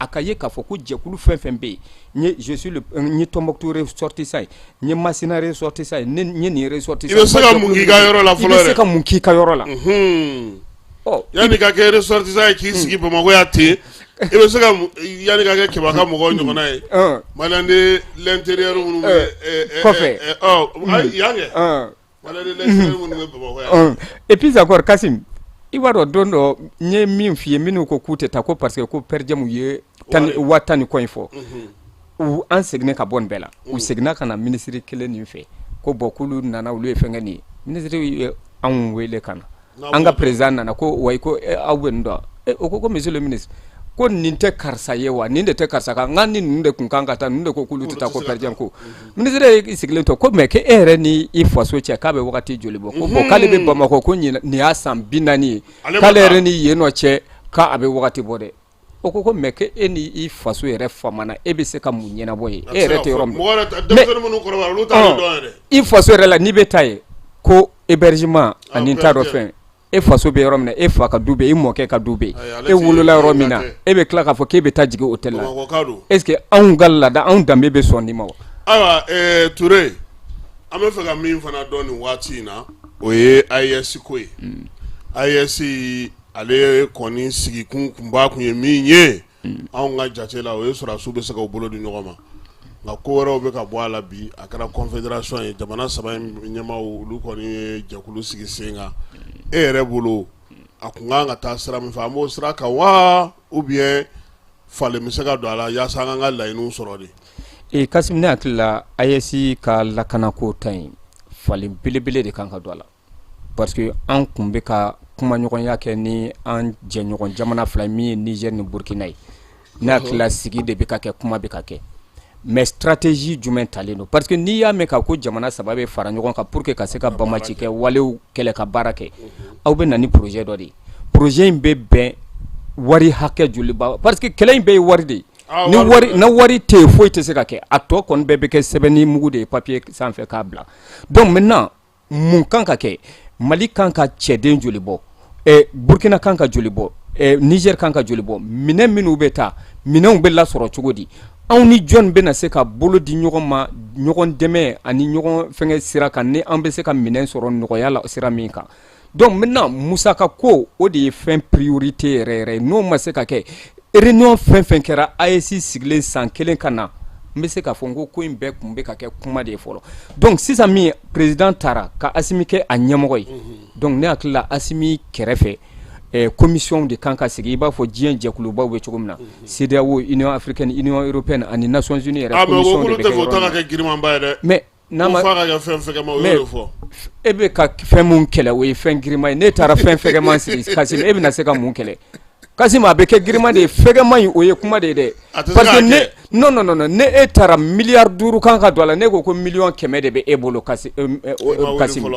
A ka ye k'a fɔ ko jɛkulu fɛn fɛn bɛ yen, n ye je suis le n ye Tombouctou ressortissant ye, n ye Masina ressortissant ye, n ye nin ressortissant. I bɛ se ka mun k'i ka yɔrɔ la fɔlɔ? I bɛ se ka mun k'i ka yɔrɔ la? Ɔ, yanni ka kɛ ressortissant ye k'i sigi Bamakɔ yan ten, i bɛ se ka, yanni ka kɛ Kɛba ka mɔgɔw ɲɔgɔnna ye, Malien de l'intérieur minnu bɛ kɔfɛ. Ɔ, yan kɛ Malien de l'intérieur minnu bɛ Bamakɔ yan. Et puis encore, Kasim, i b'a dɔn, don dɔ n ye min f'i ye, minnu ko k'u tɛ taa ko parce que ko per diem ye 10,000 ni kɔ in fɔ, u an seginnen ka bɔ nin bɛɛ la, u seginna ka na minisiri kelen nin fɛ ko bon, k'olu nana, olu ye fɛn kɛ nin ye. Minisiri ye anw wele ka na, an ka président nana ko wayi, ko aw bɛ nin dɔn? O ko ko monsieur le ministre, ko nin tɛ karisa ye wa, nin de tɛ karisa kan, nka ni ninnu de tun kan ka taa, ninnu de ko k'olu tɛ taa ko per diem ko. Minisiri ye sigilen to ko mais k'e yɛrɛ ni i faso cɛ k'a bɛ wagati joli bɔ? Ko bon, k'ale bɛ Bamakɔ ko nin y'a san 40 ye, k'ale yɛrɛ ni yen nɔ cɛ k'a bɛ wagati bɔ dɛ. O ko ko mais k'e ni i faso yɛrɛ famana, e bɛ se ka mun ɲɛnabɔ ye e yɛrɛ tɛ yɔrɔ min? I faso yɛrɛ la, n'i bɛ taa yen ko hébergement ani t'a dɔn fɛn, e faso bɛ yɔrɔ min na, e fa ka du bɛ yen, i mɔkɛ ka du bɛ yen, e wolola yɔrɔ min na, e bɛ tila k'a fɔ k'e bɛ taa jigin hôtel la. Est ce que anw ka laada, anw danbe bɛ sɔn nin ma wa? Ayiwa, Ture, an bɛ fɛ ka min fana dɔn nin waati in na, o ye AES ko ye. AES ale kɔni sigikun kunba kun ye min ye, anw ka jate la, o ye sɔrɔdasiw bɛ se k'u bolo di ɲɔgɔn ma. Nka ko wɛrɛw bɛ ka bɔ a la bi. A kɛra confédération ye, jamana saba in ɲɛmaaw, olu kɔni ye jɛkulu sigi sen kan. E yɛrɛ bolo, a kun kan ka taa sira min fɛ, an b'o sira kan wa, ou bien falen bɛ se ka don a la yaasa an ka laɲiniw sɔrɔ de? Ee Kasim, ne hakili la, AES ka lakanako ta in, falen belebele de kan ka don a la, parce que an kun bɛ ka kumaɲɔgɔnya kɛ ni an jɛɲɔgɔn jamana fila min ye Niger ni Burkina ye. Ne hakili la, sigi de bɛ ka kɛ, kuma bɛ ka kɛ, mais stratégie jumɛn talen don? Parce que n'i y'a mɛn k'a ko jamana saba bɛ fara ɲɔgɔn kan pour que ka se ka bamaci kɛ walew kɛlɛ ka baara kɛ, aw bɛ na ni projet dɔ de ye. Projet in bɛ bɛn wari hakɛ joli ba? Parce que kɛlɛ in bɛɛ ye wari de ye. Ni wari, na wari tɛ yen, foyi tɛ se ka kɛ. A tɔ kɔni bɛɛ bɛ kɛ sɛbɛnni mugu de ye papier sanfɛ k'a bila. Donc maintenant, mun kan ka kɛ? Mali kan ka cɛden joli bɔ? Burkina kan ka joli bɔ? Niger kan ka joli bɔ? Minɛn minnu bɛ taa, minɛnw bɛ lasɔrɔ cogo di? Anw ni jɔn bɛna se ka bolo di ɲɔgɔn ma, ɲɔgɔn dɛmɛ ani ɲɔgɔn fɛngɛ sira kan, ni an bɛ se ka minɛn sɔrɔ nɔgɔya la sira min kan? Donc maintenant, musaka ko, o de ye fɛn priorité yɛrɛ yɛrɛ ye. N'o ma se ka kɛ, réunion fɛn fɛn kɛra AES sigilen san kelen ka na, n bɛ se k'a fɔ n ko ko in bɛɛ tun bɛ ka kɛ kuma de ye fɔlɔ. Donc sisan min président taara ka Asimi kɛ a ɲɛmɔgɔ ye, donc ne hakili la, Asimi kɛrɛfɛ, commission de kan ka sigi, i b'a fɔ diɲɛ jɛkulubaw bɛ cogo min na, CEDEAO, Union africaine, Union européenne ani Nations unies yɛrɛ. Commission de bɛ kɛ yɔrɔ min kɛ girinmanba ye dɛ. Mais n'a ma, f'a ka kɛ fɛn fɛgɛma, o y'o de fɔ. E bɛ ka fɛn mun kɛlɛ, o ye fɛn girinman ye. Ne taara fɛn fɛgɛman sigi, Kassim, e bɛna se ka mun kɛlɛ? Kasim, a bɛ kɛ giriman de ye, fɛgɛman in, o ye kuma de ye dɛ. Parce que ne, non non non, ne e taara miliyari 5 kan ka don a la, ne ko ko miliyɔn 100 de bɛ e bolo Kasim,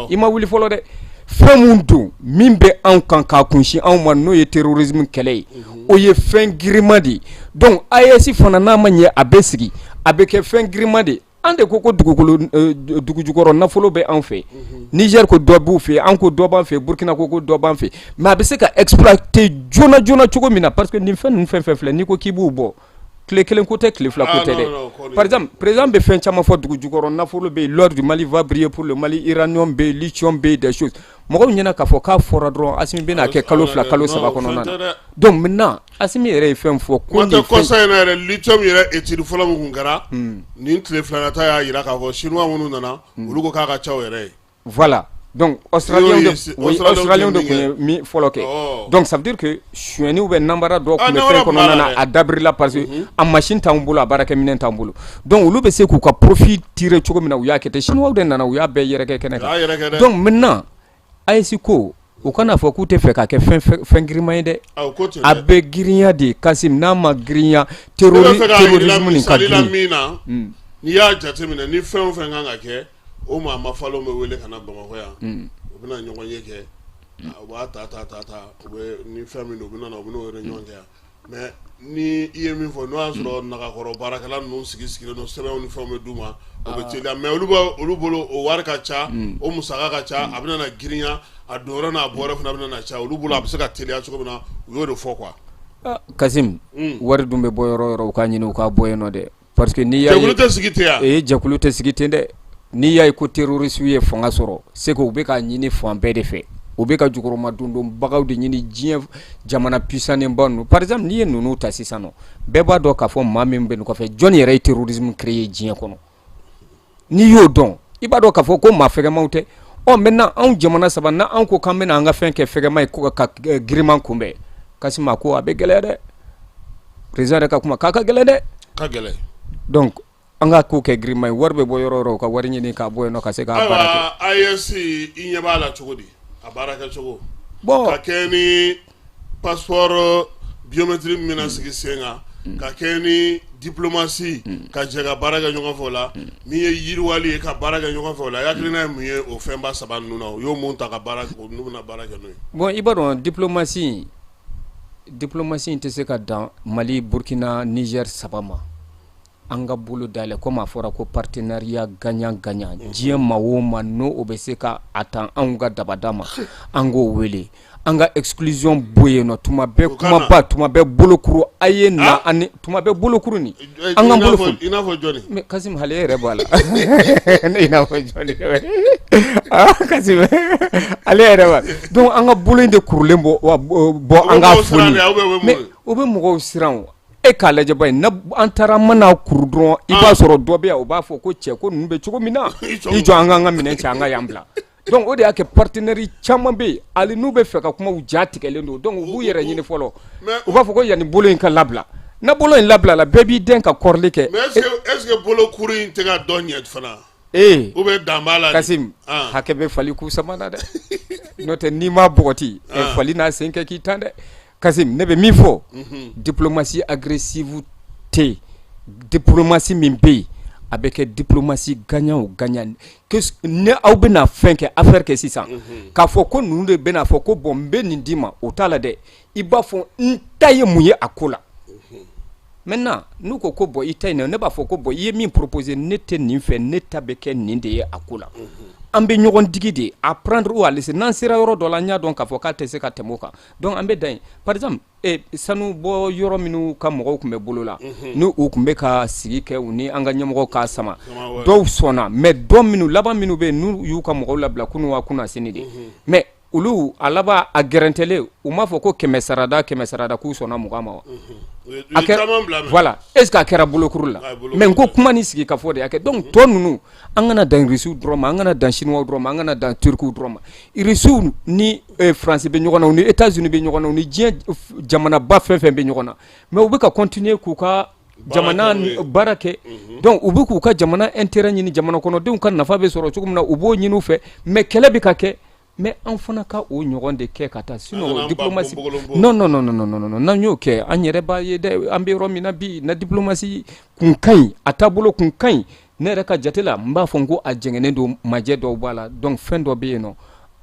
i ma wuli fɔlɔ dɛ. Fɛn mun don min bɛ anw kan k'a kunsin anw ma, n'o ye terrorisme kɛlɛ ye, o ye fɛn giriman de ye. Donc AES fana, n'a ma ɲɛ a bɛ sigi, a bɛ kɛ fɛn giriman de ye. An de ko ko dugukolo, dugu jukɔrɔ nafolo bɛ anw fɛ. Niger ko dɔ b'u fɛ, an ko dɔ b'an fɛ, Burkina ko ko dɔ b'an fɛ. Mais a bɛ se ka exploiter joona joona cogo min na, parce que nin fɛn ninnu, fɛn fɛn filɛ, n'i ko k'i b'u bɔ, tile kelen ko tɛ, tile 2 ko tɛ dɛ. Par exemple, président bɛ fɛn caman fɔ: dugu jukɔrɔ nafolo bɛ yen, l'or du Mali va briller pour le Mali, uranium bɛ yen, lithium bɛ yen, des choses. Mɔgɔw ɲɛna k'a fɔ k'a fɔra dɔrɔn, Asimi bɛna kɛ kalo 2, kalo 3 kɔnɔna na. Donc maintenant, Asimi yɛrɛ ye fɛn fɔ ko nin kɔsa in na yɛrɛ, lithium yɛrɛ étude fɔlɔ min tun kɛra nin tile 2 ta, y'a jira k'a fɔ chinois minnu nana, olu ko k'a ka ca o yɛrɛ ye. Voilà, donc Australiens de, oui, Australiens de tun ye min fɔlɔ kɛ. Donc ça veut dire que sonyɛni ou bien nanbara dɔw tun bɛ fɛn kɔnɔna na, a dabirila, parce que a machine t'anw bolo, a baarakɛminɛn t'anw bolo. Donc olu bɛ se k'u ka profit tirer cogo min na, u y'a kɛ ten. Chinois de nana, u y'a bɛɛ yɛrɛkɛ kɛnɛ kan. Donc maintenant, AES ko, u kana fɔ k'u tɛ fɛ k'a kɛ fɛn giriman ye dɛ. A bɛ girinya de, Kasim. N'a ma girinya, terrorisme nin ka girin. Min na, n'i y'a jateminɛ, ni fɛn o fɛn kan ka kɛ, o maa mafalenw bɛ wele ka na Bamakɔ yan, u bɛna ɲɔgɔn ye kɛ, u b'a ta ta ta ta, u bɛ ni fɛn min don, u bɛ na, u bɛ n'o réunion kɛ yan. Mais ni i ye min fɔ, n'o y'a sɔrɔ nagakɔrɔ baarakɛla ninnu sigi sigilen don, sɛbɛnw ni fɛnw bɛ d'u ma, o bɛ teliya. Mais olu bɛ olu bolo, o wari ka ca, o musaka ka ca, a bɛna na girinya, a don yɔrɔ n'a bɔ yɔrɔ fana bɛna na ca olu bolo. A bɛ se ka teliya cogo min na, u y'o de fɔ quoi. Kasim, wari dun bɛ bɔ yɔrɔ o yɔrɔ, u k'a ɲini u k'a bɔ yen nɔ dɛ, parce que n'i y'a ye, jɛkulu tɛ sigi ten yan. Ee, jɛkulu tɛ sigi ten dɛ. N'i y'a ye ko terroriste ye fanga sɔrɔ, c'est que u bɛ k'a ɲini fan bɛɛ de fɛ, u bɛ ka jukɔrɔmadondonbagaw de ɲini, diɲɛ jamana puissant ba ninnu. Par exemple, n'i ye ninnu ta sisan nɔ, bɛɛ b'a dɔn k'a fɔ maa min bɛ nin kɔfɛ, jɔnni yɛrɛ ye terrorisme créer diɲɛ kɔnɔ? N'i y'o dɔn, i b'a dɔn k'a fɔ ko maa fɛgɛmanw tɛ. Ɔ, maintenant, anw jamana saba, na anw ko k'an bɛna an ka fɛn kɛ fɛgɛman ye ko ka giriman kunbɛn, Kasim, a ko a bɛ gɛlɛya dɛ. Président yɛrɛ ka kuma k'a ka gɛlɛn dɛ. Ka gɛlɛn. Donc an ka ko kɛ giriman ye, wari bɛ bɔ yɔrɔ o yɔrɔ, u ka wari ɲini k'a bɔ yen nɔ ka se k'a baara kɛ. Ayiwa, AES, i ɲɛ b'a la cogo di, a baara kɛcogo? Bon, ka kɛ ni passeport biométrique min bɛna sigi sen kan, ka kɛ ni diplomatie, ka jɛ ka baara kɛ ɲɔgɔn fɛ o la, min ye yiriwali ye, ka baara kɛ ɲɔgɔn fɛ o la, hakilina ye mun ye o fɛnba saba ninnu na? U y'o mun ta ka baara, n'u bɛna baara kɛ n'o ye? Bon, i b'a dɔn, diplomatie tɛ se ka dan Mali, Burkina, Niger saba ma. An ka bolo dayɛlɛ, komi a fɔra ko partenariat gagnant gagnant. Diɲɛ maa o maa n'o o bɛ se ka a ta anw ka dabada ma, an k'o wele, an ka exclusion bɔ yen nɔ. Tuma bɛɛ kumaba, tuma bɛɛ bolokuru, a ye na ani tuma bɛɛ bolokuru nin, an ka bolo. I n'a fɔ jɔnni? Mais Kasim, hali e yɛrɛ b'a la, ne i n'a fɔ jɔnni? Ah Kasim, ale yɛrɛ b'a. Donc an ka bolo in de kurulen bɔ bɔ, an ka foni, mais o bɛ mɔgɔw siran o. E k'a lajɛ ba in, an taara mana kuru dɔrɔn, i b'a sɔrɔ dɔ bɛ yan, o b'a fɔ ko cɛ, ko ninnu bɛ cogo min na, i jɔ, an k'an ka minɛn cɛ, an ka yan bila. Donc o de y'a kɛ partenaire caman bɛ yen, hali n'u bɛ fɛ ka kuma, u ja tigɛlen don. Donc u b'u yɛrɛ ɲini fɔlɔ, u b'a fɔ ko yanni bolo in ka labila, na bolo in labila la, bɛɛ b'i den ka kɔrɔli kɛ. Mais est ce que bolo kuru in tɛ ka dɔ ɲɛ fana? Ee. Ou bien dan b'a la? Kasim, hakɛ bɛ fali k'u sama na dɛ, n'o tɛ n'i ma bɔgɔti, fali n'a sen kɛ k'i tan dɛ. Kasim, ne bɛ min fɔ, diplomatie agressive tɛ yen. Diplomatie min bɛ yen, a bɛ kɛ diplomatie gagnant o gagnant. Ni aw bɛna fɛn kɛ, affaire kɛ sisan, k'a fɔ ko ninnu de bɛna fɔ ko bon, n bɛ nin d'i ma, o t'a la dɛ. I b'a fɔ n ta ye mun ye a ko la. Maintenant, n'u ko ko bon, i ta in, ne b'a fɔ ko bon, i ye min proposer, ne tɛ nin fɛ, ne ta bɛ kɛ nin de ye a ko la. An bɛ ɲɔgɔn digi de, à prendre ou à laisser. N'an sera yɔrɔ dɔ la, an y'a dɔn k'a fɔ k'a tɛ se ka tɛmɛ o kan, donc an bɛ dan yen. Par exemple, sanu bɔ yɔrɔ minnu ka mɔgɔw tun bɛ bolo la, n'u u tun bɛ ka sigi kɛ, u ni an ka ɲɛmɔgɔw k'a sama, dɔw sɔnna, mais dɔ minnu laban minnu bɛ yen, n'u y'u ka mɔgɔw labila kunun wa kunna sini de, mais olu a laban a gɛrɛntɛlen, u m'a fɔ ko kɛmɛ sarada kɛmɛ sarada k'u sɔnna 20 ma wa? A kɛra, voilà, est ce que a kɛra bolokuru la? Mais n ko kuma ni sigi ka fɔ de y'a kɛ. Donc tɔ ninnu, an kana dan Rusiw dɔrɔn ma, an kana dan Chinois dɔrɔn ma, an kana dan Turkiw dɔrɔn ma. Rusiw ni France bɛ ɲɔgɔn na, u ni États-Unis bɛ ɲɔgɔn na, u ni diɲɛ jamanaba fɛn fɛn bɛ ɲɔgɔn na, mais u bɛ ka continuer k'u ka jamana baara kɛ. Donc u bɛ k'u ka jamana intérêt ɲini, jamana kɔnɔdenw ka nafa bɛ sɔrɔ cogo min na, u b'o ɲini u fɛ. Mais kɛlɛ bɛ ka kɛ. Mais Mais an fana ka o ɲɔgɔn de kɛ ka taa, sinon diplomatie, non non non non non, n'an y'o kɛ, an yɛrɛ b'a ye dɛ. An bɛ yɔrɔ min na bi na, diplomatie kun ka ɲi, a taabolo kun ka ɲi. Ne yɛrɛ ka jate la, n b'a fɔ n ko a jɛngɛnnen don, majɛ dɔw b'a la. Donc fɛn dɔ bɛ yen nɔ,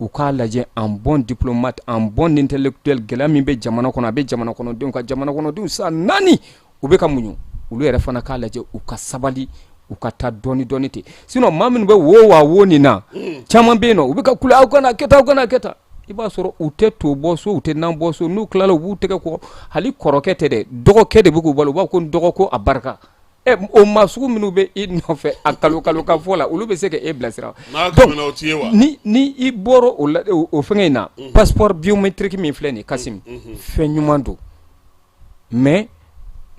u k'a lajɛ en bon diplomate, en bon intellectuel. Gɛlɛya min bɛ jamana kɔnɔ, a bɛ jamana kɔnɔdenw ka, jamana kɔnɔdenw san 4 u bɛ ka muɲu, olu yɛrɛ fana k'a lajɛ, u ka sabali, u ka taa dɔɔni dɔɔni ten. Sinon maa minnu bɛ wo wa wo nin na, caman bɛ yen nɔ, u bɛ ka kule aw kana kɛ tan, aw kana kɛ tan. I b'a sɔrɔ u tɛ to bɔ so, u tɛ nan bɔ so. N'u tilala, u b'u tɛgɛ kɔ. Hali kɔrɔkɛ tɛ dɛ, dɔgɔkɛ de bɛ k'u balo. U b'a fɔ ko n dɔgɔ ko a barika. Ɛ, o maa sugu minnu bɛ i nɔfɛ a kalo kalo ka fɔ la, olu bɛ se ka e bilasira. Ni ni i bɔra o la, o fɛngɛ in na, passeport biométrique min filɛ nin ye, Kasim, fɛn ɲuman don. Mais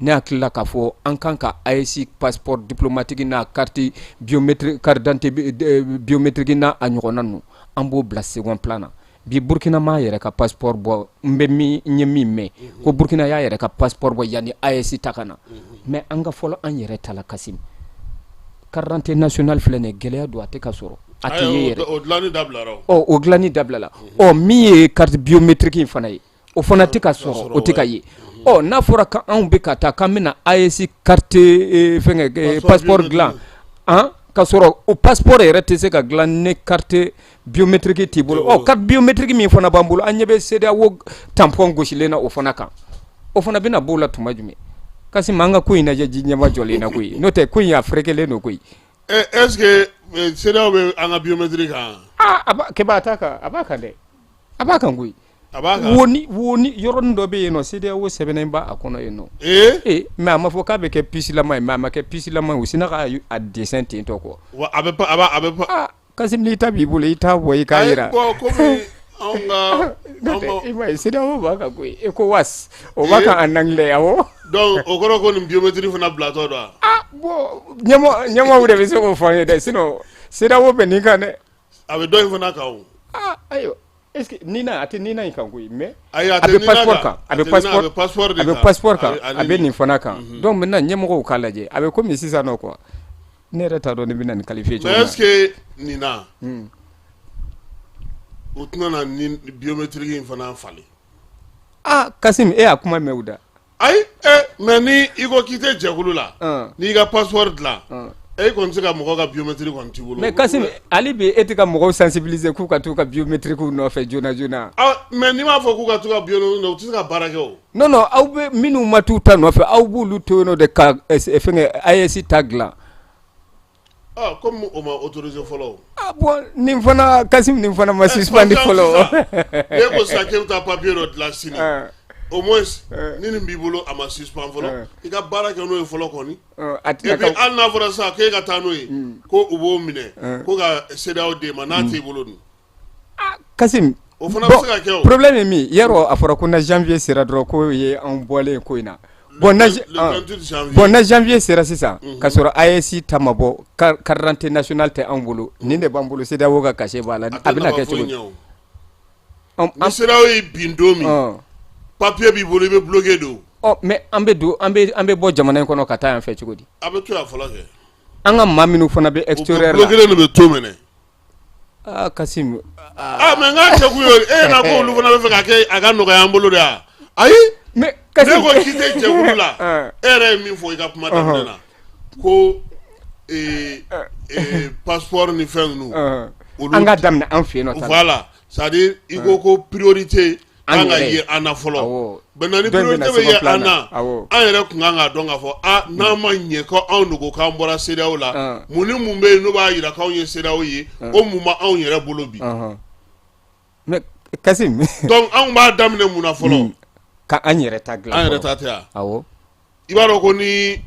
ne hakili la k'a fɔ an kan ka AES passeport diplomatique n'a carte biométrique, carte d'identité biométrique n'a a ɲɔgɔnna ninnu, an b'o bila second plan na. Bi Burkina m'a yɛrɛ ka passeport bɔ. N bɛ min, n ye min mɛn, ko Burkina y'a yɛrɛ ka passeport bɔ yanni AES ta ka na. Mais an ka fɔlɔ an yɛrɛ ta la, Kasim. Carte d'identité nationale filɛ nin ye, gɛlɛya don, a tɛ ka sɔrɔ, a tɛ ye yɛrɛ. O dilanni dabilala o. Ɔ, o dilanni dabilala. Ɔ, min ye carte biométrique in fana ye, o fana tɛ ka sɔrɔ, o tɛ ka ye. Ɔ, n'a fɔra ko anw bɛ ka taa k'an bɛna AES carte fɛngɛ passeport dilan, an ka sɔrɔ o passeport yɛrɛ tɛ se ka dilan ni carte biométrique t'i bolo. Ɔ, carte biométrique min fana b'an bolo, an ɲɛ bɛ CEDEAO tampon gosilen na o fana kan, o fana bɛna b'o la tuma jumɛn? Kasim, an ka ko in lajɛ ji ɲɛma jɔlen na koyi, n'o tɛ ko in a ferekelen don koyi. Est ce que CEDEAO bɛ an ka biométrique kan? Aa, a b'a kɛba, a t'a kan, a b'a kan dɛ, a b'a kan koyi. A b'a kan. Wo ni wo ni yɔrɔnin dɔ bɛ yen nɔ, CEDEAO sɛbɛnnen b'a kɔnɔ yen nɔ. Ee! Mais a ma fɔ k'a bɛ kɛ puce lama ye, mais a ma kɛ puce lama ye, u sinna k'a a dessin ten tɔ quoi. Wa a bɛ a b'a a bɛ. Aa Kasim, n'i ta b'i bolo, i t'a bɔ i k'a yira. Bon, komi anw ka. N'o tɛ, i m'a ye, CEDEAO b'a kan koyi, ECOWAS o b'a kan en anglais, awɔ. Donc o kɔrɔ ko nin biométrique fana bilatɔ don wa? Ah bon, ɲɛmɔgɔ ɲɛmɔgɔw de bɛ se k'o fɔ an ye dɛ, sinon CEDEAO bɛ nin kan dɛ. A bɛ dɔ in fana kan o. Ah ayiwa, est ce que Nina, a tɛ Nina in kan koyi, mais ayi, a bɛ passeport kan, a bɛ passeport, a bɛ passeport kan, a bɛ nin fana kan. Donc maintenant ɲɛmɔgɔw k'a lajɛ, a bɛ komi sisan nɔ quoi, ne yɛrɛ t'a dɔn ne bɛna nin qualifier cogo min na. Mais est ce que nin na, u tɛna na ni biométrique in fana falen? Ah Kasim, e y'a kuma mɛn u da. Ayi, mais ni i ko k'i tɛ jɛkulu la, n'i ka passeport dilan, e kɔni tɛ se ka mɔgɔ ka biométrique kɔni t'i bolo. Mais Kasim, hali bi e tɛ ka mɔgɔw sensibiliser k'u ka t'u ka biométrique nɔfɛ joona joona. Ah mais n'i m'a fɔ k'u ka t'u ka biométrique nɔfɛ, u tɛ se ka baara kɛ o. Non non, aw bɛ minnu ma t'u ta nɔfɛ, aw b'olu to yen nɔ de ka fɛngɛ AES ta dilan. Ah comme o ma autorisé fɔlɔ. Ah bon, nin fana Kasim, nin fana ma suspendu fɔlɔ. Ne ko sisan k'e bɛ taa papier dɔ dilan sini. Au moins ni nin b'i bolo, a ma suspend fɔlɔ, i ka baara kɛ n'o ye fɔlɔ kɔni. Et puis hali n'a fɔra sisan k'e ka taa n'o ye, ko u b'o minɛ ko ka CEDEAO d'e ma, n'a t'e bolo dun? Ah Kasim. O fana bɛ se ka kɛ o. Problème ye min ye, yarɔ a fɔra ko na janvier sera dɔrɔn k'o ye anw bɔlen ko in na. Bon, na bon, na janvier sera sisan ka sɔrɔ AES ta ma bɔ, carte d'identité nationale tɛ anw bolo, nin de b'an bolo, CEDEAO ka cachet b'a la, a bɛna kɛ cogo di? Ni CEDEAO y'i bin don min, papier b'i bolo, i bɛ bloqué don. Ɔ mais an bɛ don, an bɛ bɔ jamana in kɔnɔ ka taa yan fɛ cogo di? A bɛ to yan fɔlɔ kɛ. An ka maa minnu fana bɛ extérieur la. O bloqué de bɛ to minɛ. Aa Kasim. Ah mais n k'a kɛ kun ye e ɲɛna ko olu fana bɛ fɛ ka kɛ a ka nɔgɔya an bolo de wa? Ayi. Mais Kasim, ne ko k'i tɛ jɛkulu la, e yɛrɛ ye min fɔ i ka kuma daminɛ na, ko passeport ni fɛn ninnu. Olu an ka daminɛ an fɛ yen nɔ. Voilà, c'est à dire i ko ko priorité kan ka ye an na fɔlɔ. Maintenant ni priorité bɛ ye an na, an yɛrɛ tun kan k'a dɔn k'a fɔ a n'an ma ɲɛ ko anw de ko k'an bɔra CEDEAO la, mun ni mun bɛ yen n'o b'a jira k'anw ye CEDEAO ye, o mun b'anw yɛrɛ bolo bi? Mais Kasim. Donc anw b'a daminɛ mun na fɔlɔ? Ka an yɛrɛ ta dilan. An yɛrɛ ta tɛ wa? Awɔ. I b'a dɔn ko ni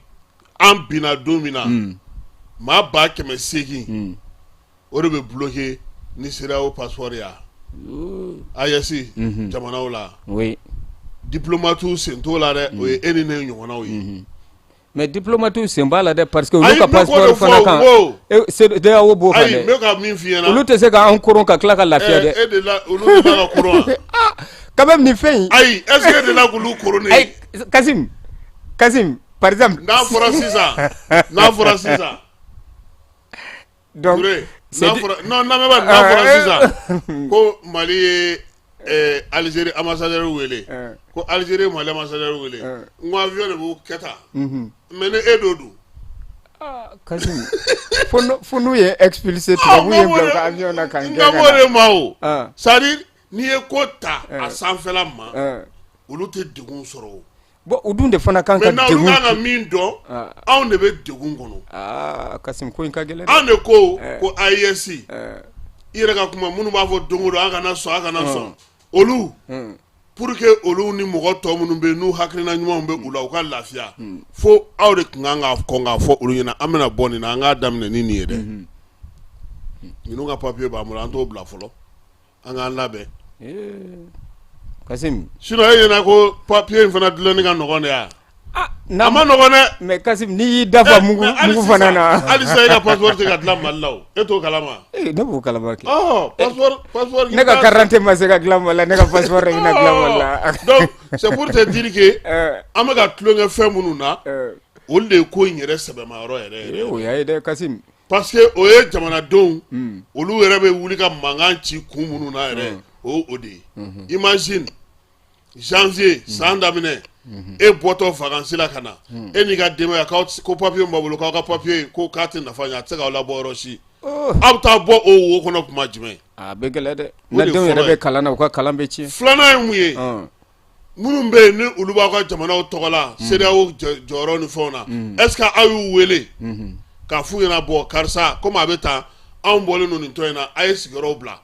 an binna don min na, maa 800,000 o de bɛ bloqué ni CEDEAO passeport ye AES jamanaw la. Oui. Diplomates sen t'o la dɛ, o ye e ni ne ɲɔgɔnnaw ye. Mais diplomates sen b'a la dɛ, parce que olu ka passeport fana kan, CEDEAO b'o kan dɛ. Ayi, n bɛ ka min f'i ɲɛna. Olu tɛ se k'an koron ka tila ka lafiya dɛ. E de la, olu de la ka koron wa? Ah quand même nin fɛn in. Ayi, est ce que e delila k'olu koron ne ye? Ayi Kasim, Kasim, par exemple. N'a fɔra sisan, n'a fɔra sisan. Donc Touré. N'a fɔra non lamɛnbaa n'a fɔra sisan ko Mali ye Algérie ambassadeur wele ko Algérie ye Mali ambassadeur wele n ko avion de b'u kɛ tan mais ni e don dun Kassim fo n'u ye expulsé tubabu ye bila u ka avion na ka n gɛn ka na. N kan b'o de ma o c'est à dire n'i ye ko ta a sanfɛla ma olu tɛ degun sɔrɔ o. Bon u dun de fana kan ka degun maintenant olu kan ka min dɔn anw de bɛ degun kɔnɔ aa Kassim ko in ka gɛlɛn dɛ anw de ko ko AES i yɛrɛ ka kuma minnu b'a fɔ don o don an kana sɔn an kana sɔn olu pour que olu ni mɔgɔ tɔ minnu bɛ yen n'u hakilina ɲumanw bɛ u la u ka lafiya fo aw de tun kan ka kɔn k'a fɔ olu ɲɛna an bɛna bɔ nin na an k'a daminɛ ni nin ye dɛ ninnu ka papier b'an bolo an t'o bila fɔlɔ an k'an labɛn Kassim sinon e ɲɛna ko papier in fana dilanni ka nɔgɔn de wa a ma nɔgɔn dɛ mais Kassim n'i y'i dafa mugu mugu fana na hali sisan e ka passeport tɛ ka dilan Mali la o e t'o kalama ne b'o kalama kɛ passeport ne ka carte d'identité ma se ka dilan Mali la ne ka passeport de bɛna dilan Mali la donc c'est pour te dire que an bɛ ka tulon kɛ fɛn minnu na olu de ye ko in yɛrɛ sɛbɛma yɔrɔ yɛrɛ yɛrɛ o y'a ye dɛ Kassim parce que o ye jamanadenw olu yɛrɛ bɛ wuli ka mankan ci kun minnu na yɛrɛ o o de ye imagine janvier san daminɛ e bɔtɔ vacances la ka na e n'i ka denbaya ko papier min b'a bolo k'aw ka papier ko k'a tɛ nafa ɲɛ a tɛ se k'aw labɔ yɔrɔ si aw bɛ taa bɔ o wo kɔnɔ tuma jumɛn a bɛ gɛlɛya dɛ na denw yɛrɛ bɛ kalan na u ka kalan bɛ tiɲɛ filanan ye mun ye minnu bɛ yen ni olu b'aw ka jamanaw tɔgɔ la CEDEAO jɔyɔrɔ ni fɛnw na est ce que aw y'u wele k'a f'u ɲɛna bon karisa komi a bɛ tan anw bɔlen don nin tɔn in na a ye sigiyɔrɔw bila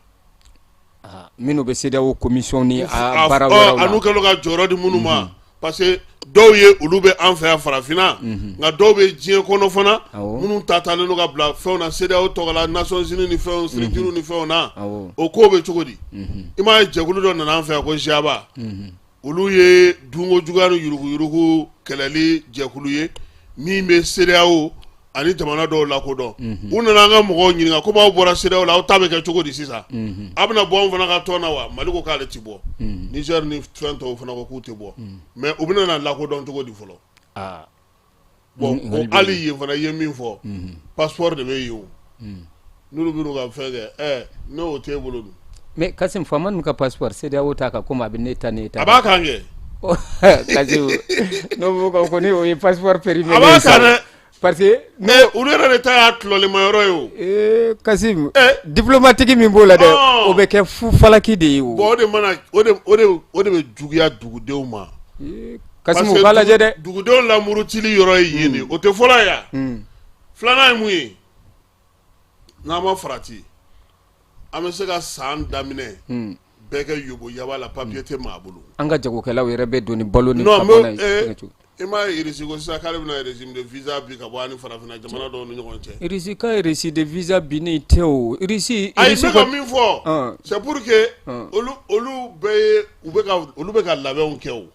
minnu bɛ CEDEAO commission ni a baara wɛrɛw la an'u kɛlen ka jɔyɔrɔ di minnu ma parce que dɔw ye olu bɛ an fɛ yan farafinna nka dɔw bɛ diɲɛ kɔnɔ fana minnu ta talen don ka bila fɛnw na CEDEAO tɔgɔ la Nations Unies ni fɛnw structure ni fɛnw na o ko bɛ cogo di i m'a ye jɛkulu dɔ nana an fɛ yan ko GIABA olu ye dunko juguya ni yuruguyurugu kɛlɛli jɛkulu ye min bɛ CEDEAO ani jamana dɔw lakodɔn u nana an ka mɔgɔw ɲininka komi aw bɔra CEDEAO la aw ta bɛ kɛ cogo di sisan aw bɛna bɔ anw fana ka tɔn na wa Mali ko k'ale tɛ bɔ Niger ni fɛn tɔw fana ko k'u tɛ bɔ mais u bɛna na lakodɔn cogo di fɔlɔ bon o hali yen fana i ye min fɔ passeport de bɛ yen o n'olu bɛn'u ka fɛn kɛ n'o t'e bolo dun mais Kassim faama ninnu ka passeport CEDEAO t'a kan komi a bɛ ne ta ni e ta a b'a kan kɛ Kassim n'o b'o kɔni o ye passeport périmé a b'a kan dɛ parce que olu yɛrɛ de ta y'a tulɔlima yɔrɔ ye o ee Kassim diplomatique min b'o la dɛ o bɛ kɛ fu falaki de ye o bon o de mana o de o de o de bɛ juguya dugudenw ma Kassim u k'a lajɛ dɛ dugudenw lamurutili yɔrɔ ye yen de o tɛ fɔlɔ yan filanan ye mun ye n'an ma farati an bɛ se ka san daminɛ bɛɛ kɛ yobo yaba la papier tɛ maa bolo an ka jagokɛlaw yɛrɛ bɛ don ni balo ni i m'a ye Russie ko sisan k'ale bɛna régime de visa bin ka bɔ an ni farafinna jamana dɔw ni ɲɔgɔn cɛ Russie ka régime de visa binni tɛ o Russie ayi n bɛ ka min fɔ c'est pour que olu olu bɛɛ ye u bɛ ka olu bɛ ka labɛnw kɛ o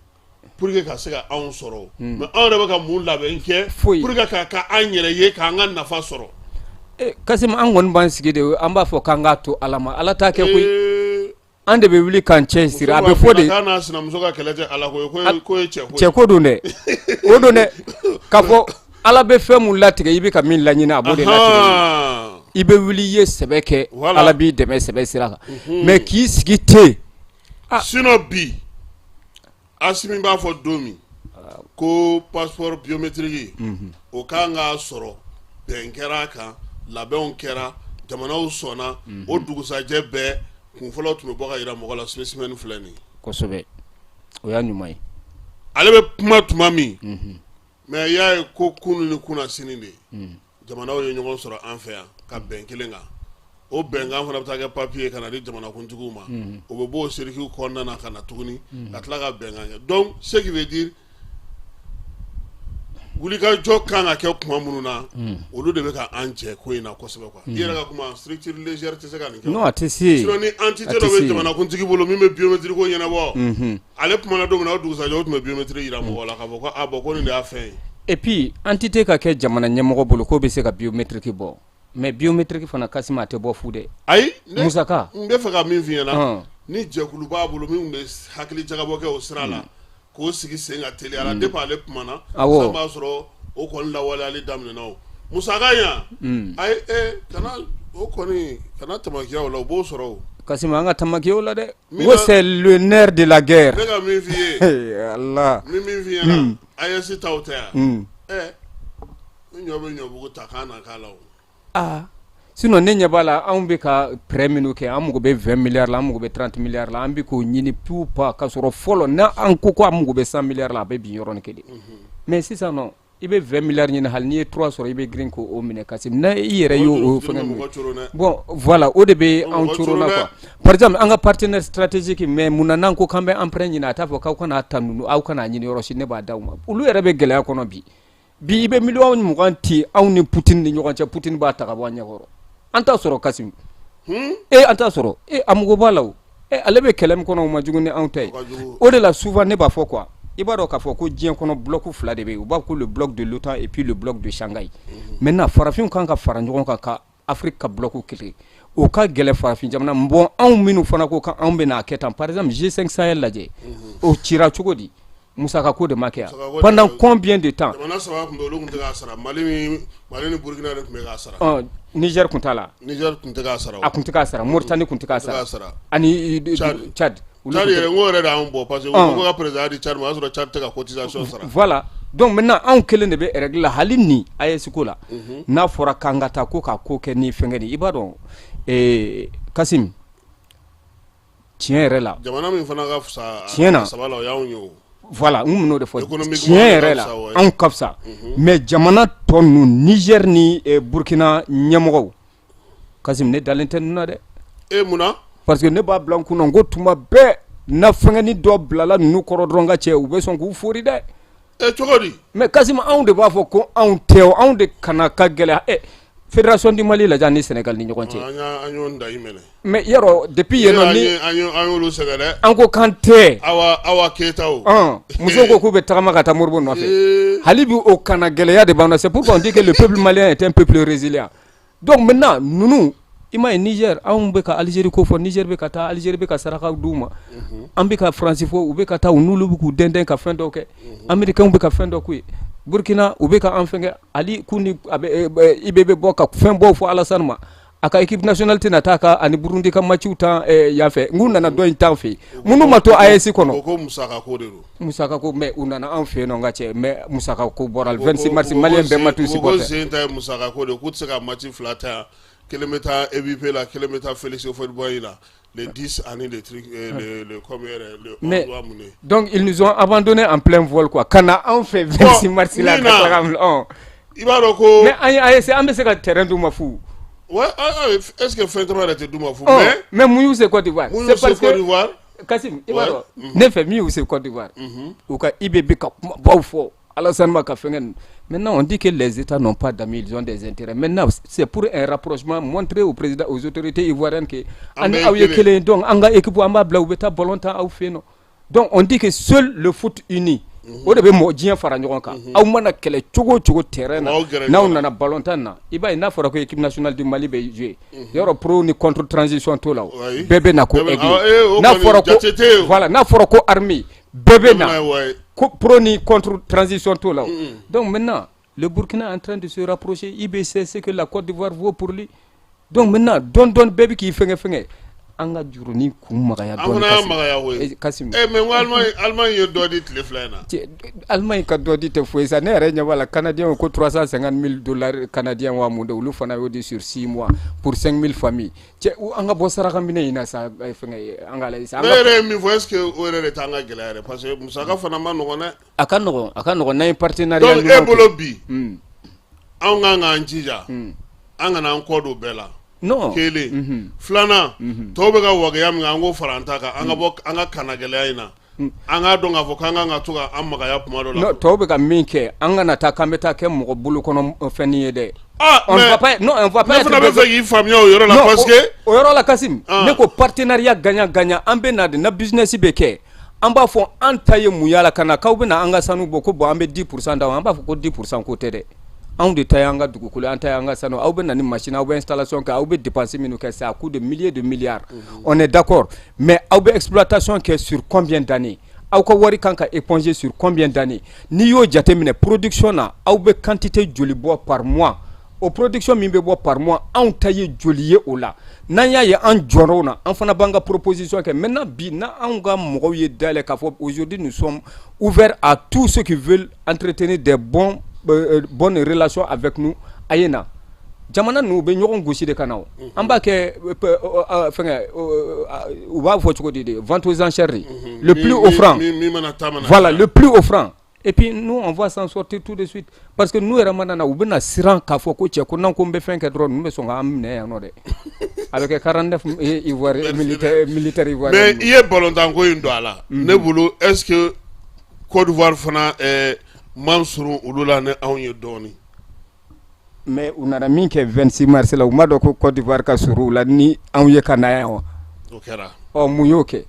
pour que ka se ka anw sɔrɔ mais anw yɛrɛ bɛ ka mun labɛn kɛ foyi pour que ka an yɛrɛ ye k'an ka nafa sɔrɔ Kassim an kɔni b'an sigi de an b'a fɔ k'an k'a to Ala ma Ala t'a kɛ koyi an de bɛ wuli k'an cɛ siri a bɛ fɔ de k'a n'a sinamuso ka kɛlɛ tɛ Ala ko ye ko ye cɛ ko ye cɛ ko don dɛ o don dɛ k'a fɔ Ala bɛ fɛn mun latigɛ i bɛ ka min laɲini a b'o de latigɛ i bɛ wuli i ye sɛbɛ kɛ Ala b'i dɛmɛ sɛbɛ sira kan mais k'i sigi ten sinon bi Asimi b'a fɔ don min ko passeport biométrique o kan k'a sɔrɔ bɛn kɛra a kan labɛnw kɛra jamanaw sɔnna o dugusajɛ bɛɛ kun fɔlɔ tun bɛ bɔ ka jira mɔgɔ la spécimen filɛ nin ye kosɛbɛ o y'a ɲuman ye ale bɛ kuma tuma min mais i y'a ye ko kunun ni kunnasini de jamanaw ye ɲɔgɔn sɔrɔ an fɛ yan ka bɛn kelen kan o bɛnkan fana bɛ taa kɛ papier ka na di jamanakuntigiw ma o bɛ bɔ o circuit kɔnɔna na ka na tuguni ka tila ka bɛnkan kɛ donc ce qui veut dire wulikajɔ kan ka kɛ tuma minnu na olu de bɛ ka an jɛ ko in na kosɛbɛ quoi i yɛrɛ ka kuma structure légère tɛ se ka nin kɛ non a tɛ se sinon ni entité dɔ bɛ jamanakuntigi bolo min bɛ biométrie ko ɲɛnabɔ ale kumana don min na o dugusajɛ o tun bɛ biométrie jira mɔgɔw la k'a fɔ ko ah bon ko nin de y'a fɛn ye et puis entité ka kɛ jamana ɲɛmɔgɔ bolo k'o bɛ se ka biométrique bɔ mais biométrique fana Kassim a tɛ bɔ fu dɛ ayi musaka n bɛ fɛ ka min f'i ɲɛna ni jɛkulu b'a bolo min bɛ hakili jagabɔ kɛ o sira la k'o sigi sen ka teliya la depuis ale kumana sisan b'a sɔrɔ o kɔni lawaleyali daminɛna o musaka yan ayi kana O kɔni, kana tamakiya o la, o b'o sɔrɔ o. Kassim, an ka tamakiya o la dɛ. N ko c'est le nerf de la guerre. Ne ka min f'i ye. Allah. N bɛ min f'i ɲɛna, AES taw tɛ yan. Ɛ, ni ɲɔ bɛ ɲɔbugu ta k'an na k'a la o. Aa, sinon ne ɲɛ b'a la, anw bɛ ka prêt minnu kɛ, an mago bɛ 20 milliards la, an mago bɛ 30 milliards la, an bɛ k'o ɲini piou pa, ka sɔrɔ fɔlɔ n'an ko ko an mago bɛ 100 milliards la, a bɛ bin yɔrɔnin kelen. Mais sisan nɔ, i bɛ 20 milliards ɲini, hali n'i ye 3 sɔrɔ, i bɛ girin k'o minɛ. Kassim, n'a i yɛrɛ y'o o fɛngɛ ninnu, bon voilà, o de bɛ anw coronna quoi. Par exemple, an ka partenaire stratégique, mais mun na n'an ko k'an bɛ emprunt ɲini, a t'a fɔ k'aw kana ta ninnu, aw kana ɲini yɔrɔ si, ne b'a d'aw ma. Olu yɛrɛ bɛ gɛlɛya kɔnɔ bi. Bi i bɛ miliyɔn 20 ci anw ni Poutine ni ɲɔgɔn cɛ, Poutine b'a ta ka bɔ an ɲɛkɔrɔ. An t'a sɔrɔ, Kassim. E, an t'a sɔrɔ. E, a mago b'a la o. E, ale bɛ kɛlɛ min kɔnɔ, o ma jugu ni anw ta ye. O de la, souvent ne b'a fɔ quoi, i b'a dɔn k'a fɔ ko diɲɛ kɔnɔ, bloc fila de bɛ yen. U b'a fɔ ko le bloc de l'OTAN et puis le bloc de Shanghai. Maintenant, farafinw kan ka fara ɲɔgɔn kan ka Afrique ka bloc créer. O ka gɛlɛn farafin jamana. Bon, anw minnu fana ko k'anw bɛna a kɛ tan, par exemple G5 Sahel lajɛ, o cira cogo di? Musaka ko de ma kɛ yan? Pendant combien de temps? Jamana saba tun bɛ, olu tun tɛ k'a sara. Mali ni Burukina de tun bɛ k'a sara. Niger tun t'a la. Niger tun tɛ k'a sara. A tun tɛ k'a sara. Mauritanie tun tɛ k'a sara. Ani Tchad. Tchad yɛrɛ, n ko yɛrɛ de y'anw bɔ, parce que u ko ka président di Tchad ma, o y'a sɔrɔ Tchad tɛ ka cotisation sara. Voilà, donc maintenant anw kelen de bɛ règle la hali ni AES ko la. N'a fɔra k'an ka taa ko ka ko kɛ ni fɛnkɛ nin, i b'a dɔn Kassim, tiɲɛ yɛrɛ la. Jamana min fana ka fisa tiɲɛ na saba la, o y'anw ye o. Voilà, n kun bɛn'o de fɔ. Tiɲɛ yɛrɛ la, anw ka fisa, mais jamana tɔ ninnu, Niger ni Burkina ɲɛmɔgɔw, Kassim, ne dalen tɛ ninnu na dɛ. E, munna? Parce que ne b'a bila n kunna n ko tuma bɛɛ na fɛngɛni dɔ bilala ninnu kɔrɔ dɔrɔn, ka cɛ, u bɛ sɔn k'u fori dɛ. E, cogo di? Mais Kassim, anw de b'a fɔ ko anw tɛ o, anw de kana ka gɛlɛya. Ɛ, fédération du Mali lajɛ ani Sénégal ni ɲɔgɔn cɛ. An y'o da i minɛ. Mais yɔrɔ depuis yen nɔ ni an y'olu sɛgɛn dɛ. An ko k'an tɛ. Awa, Awa Keyita o. Musow ko k'u bɛ tagama ka taa Modibo nɔfɛ. Hali bi o kana gɛlɛya de b'an na. C'est pourquoi on dit que le peuple malien est un peuple résilient. Donc maintenant ninnu, i m'a ye, Niger, anw bɛ ka Algérie ko fɔ, Niger bɛ ka taa Algérie, bɛ ka sarakaw d'u ma. An bɛ ka France fɔ, u bɛ ka taa, u n'olu bɛ k'u dɛndɛn ka fɛn dɔw kɛ. Américains bɛ ka fɛn dɔ k'u ye. Burkina, u bɛ ka an fɛnkɛ hali k'u ni a bɛ IB bɛ bɔ ka fɛn bɔw fɔ Alassane ma. A ka équipe nationale tɛna taa ka ani Burundi ka match tan yan fɛ. N k'u nana dɔ in t'an fɛ yen, minnu ma to AES kɔnɔ. O ko musaka ko de don. Musaka ko, mais u nana anw fɛ yen nɔ, n ka cɛ, mais musaka ko bɔra le 26 mars, malien bɛɛ ma t'u supporter. U ko sen ta ye musaka ko de ye, k'u tɛ se ka match fila ta yan, kelen bɛ taa EVP la, kelen bɛ taa Félix Houphouët-Boigny la, le 10 ani le truc, le combien, le 11. Mais donc ils nous ont abandonnés en plein vol quoi, ka na anw fɛ 26 mars la, ka tila ka I b'a dɔn ko. Mais an ye AES, an bɛ se ka terrain d'u ma fu. Ouais, est-ce que fɛn caman yɛrɛ tɛ d'u ma fu? Mais mais mun y'u se Côte d'Ivoire? Mun y'u se Côte d'Ivoire? Kassim, i b'a dɔn ne fɛ min y'u se Côte d'Ivoire, u ka IB bɛ ka kumabaw fɔ Alassane ma ka fɛnkɛ ninnu. Maintenant, on dit que les États n'ont pas d'amis, ils ont des intérêts. Maintenant, c'est pour un rapprochement, montrer au président, aux autorités ivoiriennes que an aw ye kelen ye. Donc an ka équipe, an b'a bila, u bɛ taa ballon tan aw fɛ yen nɔ. Donc on dit que seul le foot uni. O de bɛ mɔgɔ diɲɛ fara ɲɔgɔn kan. Aw mana kɛlɛ cogo o cogo terrain na, n'aw nana ballon tan na, i b'a ye, n'a fɔra ko équipe nationale du Mali bɛ jouer, yɔrɔ pro ni contre transition t'o la o, bɛɛ bɛ na ko aigle. N'a fɔra ko, voilà, n'a fɔra ko armée, bɛɛ bɛ na ko pro ni contre transition t'o la o. Donc maintenant, le Burkina est en train de se rapprocher. IB sait ce que la Côte d'Ivoire vaut pour lui. Donc maintenant, dɔɔni dɔɔni, bɛɛ bɛ k'i fɛngɛ fɛngɛ. An ka jurunin kun magaya. An fana y'a magaya koyi. Kassim. Eh, mais n ko Allemagne ye dɔ di tile 2 in na. Allemagne ka dɔ di tɛ foyi sa. Ne yɛrɛ ɲɛ b'a la, Canadien ko 350 000 dollars canadiens wa mun de, olu fana y'o di sur 6 mois pour 5 000 familles. Cɛ, an ka bɔ saraka minɛ in na sa, fɛngɛ, an ka lajɛ sa. Ne yɛrɛ ye min fɔ, est ce que o yɛrɛ de t'an ka gɛlɛya yɛrɛ? Parce que musaka fana ma nɔgɔn dɛ. A ka nɔgɔn, a ka nɔgɔn n'an ye partenariat. Donc e bolo bi, anw kan k'an jija, an kana an kɔ don bɛɛ la. Non. Kelen filanan, tɔw bɛ ka wagaya min kɛ, an k'o fara an ta kan, an ka bɔ an ka kana gɛlɛya in na, an k'a dɔn k'a fɔ k'an kan ka to ka an magaya kuma dɔ la. Non, tɔw bɛ ka min kɛ, an kana taa k'an bɛ taa kɛ mɔgɔ bolo kɔnɔ fɛn ye dɛ. Ah, on va pas, non, on va pas. Ne fana bɛ fɛ k'i faamuya o yɔrɔ la, parce que. O yɔrɔ la, Kassim, ne ko partenariat gagnant gagnant. An bɛ na de na business bɛ kɛ, an b'a fɔ an ta ye mun y'a la, ka na k'aw bɛ na an ka sanu bɔ, ko bon, an bɛ 10% d'aw ma. An b'a fɔ ko 10% ko tɛ dɛ. Anw de ta y'an ka dugukolo, an ta y'an ka sanu. Aw bɛ na ni machine, aw bɛ installation kɛ, aw bɛ dépense minnu kɛ, c'est à coup de milliers de milliards, on est d'accord, mais aw bɛ exploitation kɛ sur combien d'années? Aw ka wari kan ka éponger sur combien d'années? N'i y'o jateminɛ, production na, aw bɛ quantité joli bɔ par mois? O production min bɛ bɔ par mois, anw ta ye joli ye o la? N'an y'a ye an jɔr'o na, an fana b'an ka proposition kɛ. Maintenant bi, n'anw ka mɔgɔw ye dayɛlɛ k'a fɔ aujourd'hui nous sommes ouverts à tous ceux qui veulent entretenir des bonnes relations avec nous, a ye na. Jamana ninnu, u bɛ ɲɔgɔn gosi de ka na. O an b'a kɛ fɛngɛ, u b'a fɔ cogo di de, vente aux enchères de, le plus offrant. Voilà, le plus offrant, et puis nous, on va s'en sortir tout de suite, parce que nous yɛrɛ mana na, u bɛna siran k'a fɔ ko cɛ ko n'an ko n bɛ fɛn kɛ dɔrɔn, ninnu bɛ sɔn k'an minɛ yan nɔ dɛ. A bɛ kɛ 49 Ivoirien, militaire ivoirien. Mais i ye balontan ko in don a la, ne bolo, est ce que Côte d'Ivoire fana man surun olu la ni anw ye dɔɔnin? Mais u nana min kɛ 26 mars la, u ma dɔn ko Côte d'Ivoire ka surun u la ni anw ye ka na yan wa? O kɛra. Ɔ, mun y'o kɛ?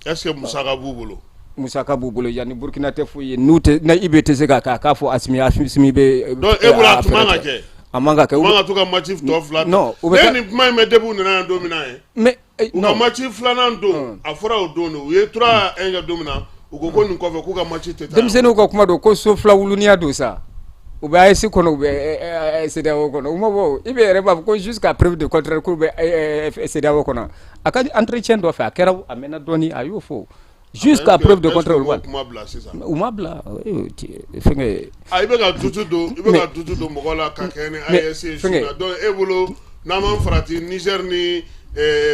Est ce que musaka b'u bolo? Musaka b'u bolo. Yanni Burukina tɛ foyi ye, n'u tɛ na, IB tɛ se k'a kɛ, a k'a fɔ Asimi, Asimi bɛ. Donc e bolo, a tun man ka kɛ? A man ka kɛ. U man ka t'u ka match tɔ fila. Non, u bɛ. Ne nin kuma in mɛn depuis u nana yan don min na ye. Mais u ka match filanan don, a fɔra o don de, u ye 3-1 kɛ don min na, u ko ko nin kɔfɛ k'u ka match tɛ taa. Denmisɛnninw ka kuma don ko so fila wuluniya don sa. U bɛ AES kɔnɔ, u bɛ CEDEAO kɔnɔ, u ma bɔ. IB yɛrɛ b'a fɔ ko jusqu'à preuve de contraire k'u bɛ CEDEAO kɔnɔ. A ka entretien dɔ fɛ, a kɛra a mɛnna dɔɔni, a y'o fɔ jusqu'à preuve de contraire. Olu kuma bila sisan? U ma bila fɛnkɛ. A i bɛ ka doute don, i bɛ ka doute don mɔgɔ la ka kɛ ni AES ye su na. Donc e bolo, n'an m'an farati, Niger ni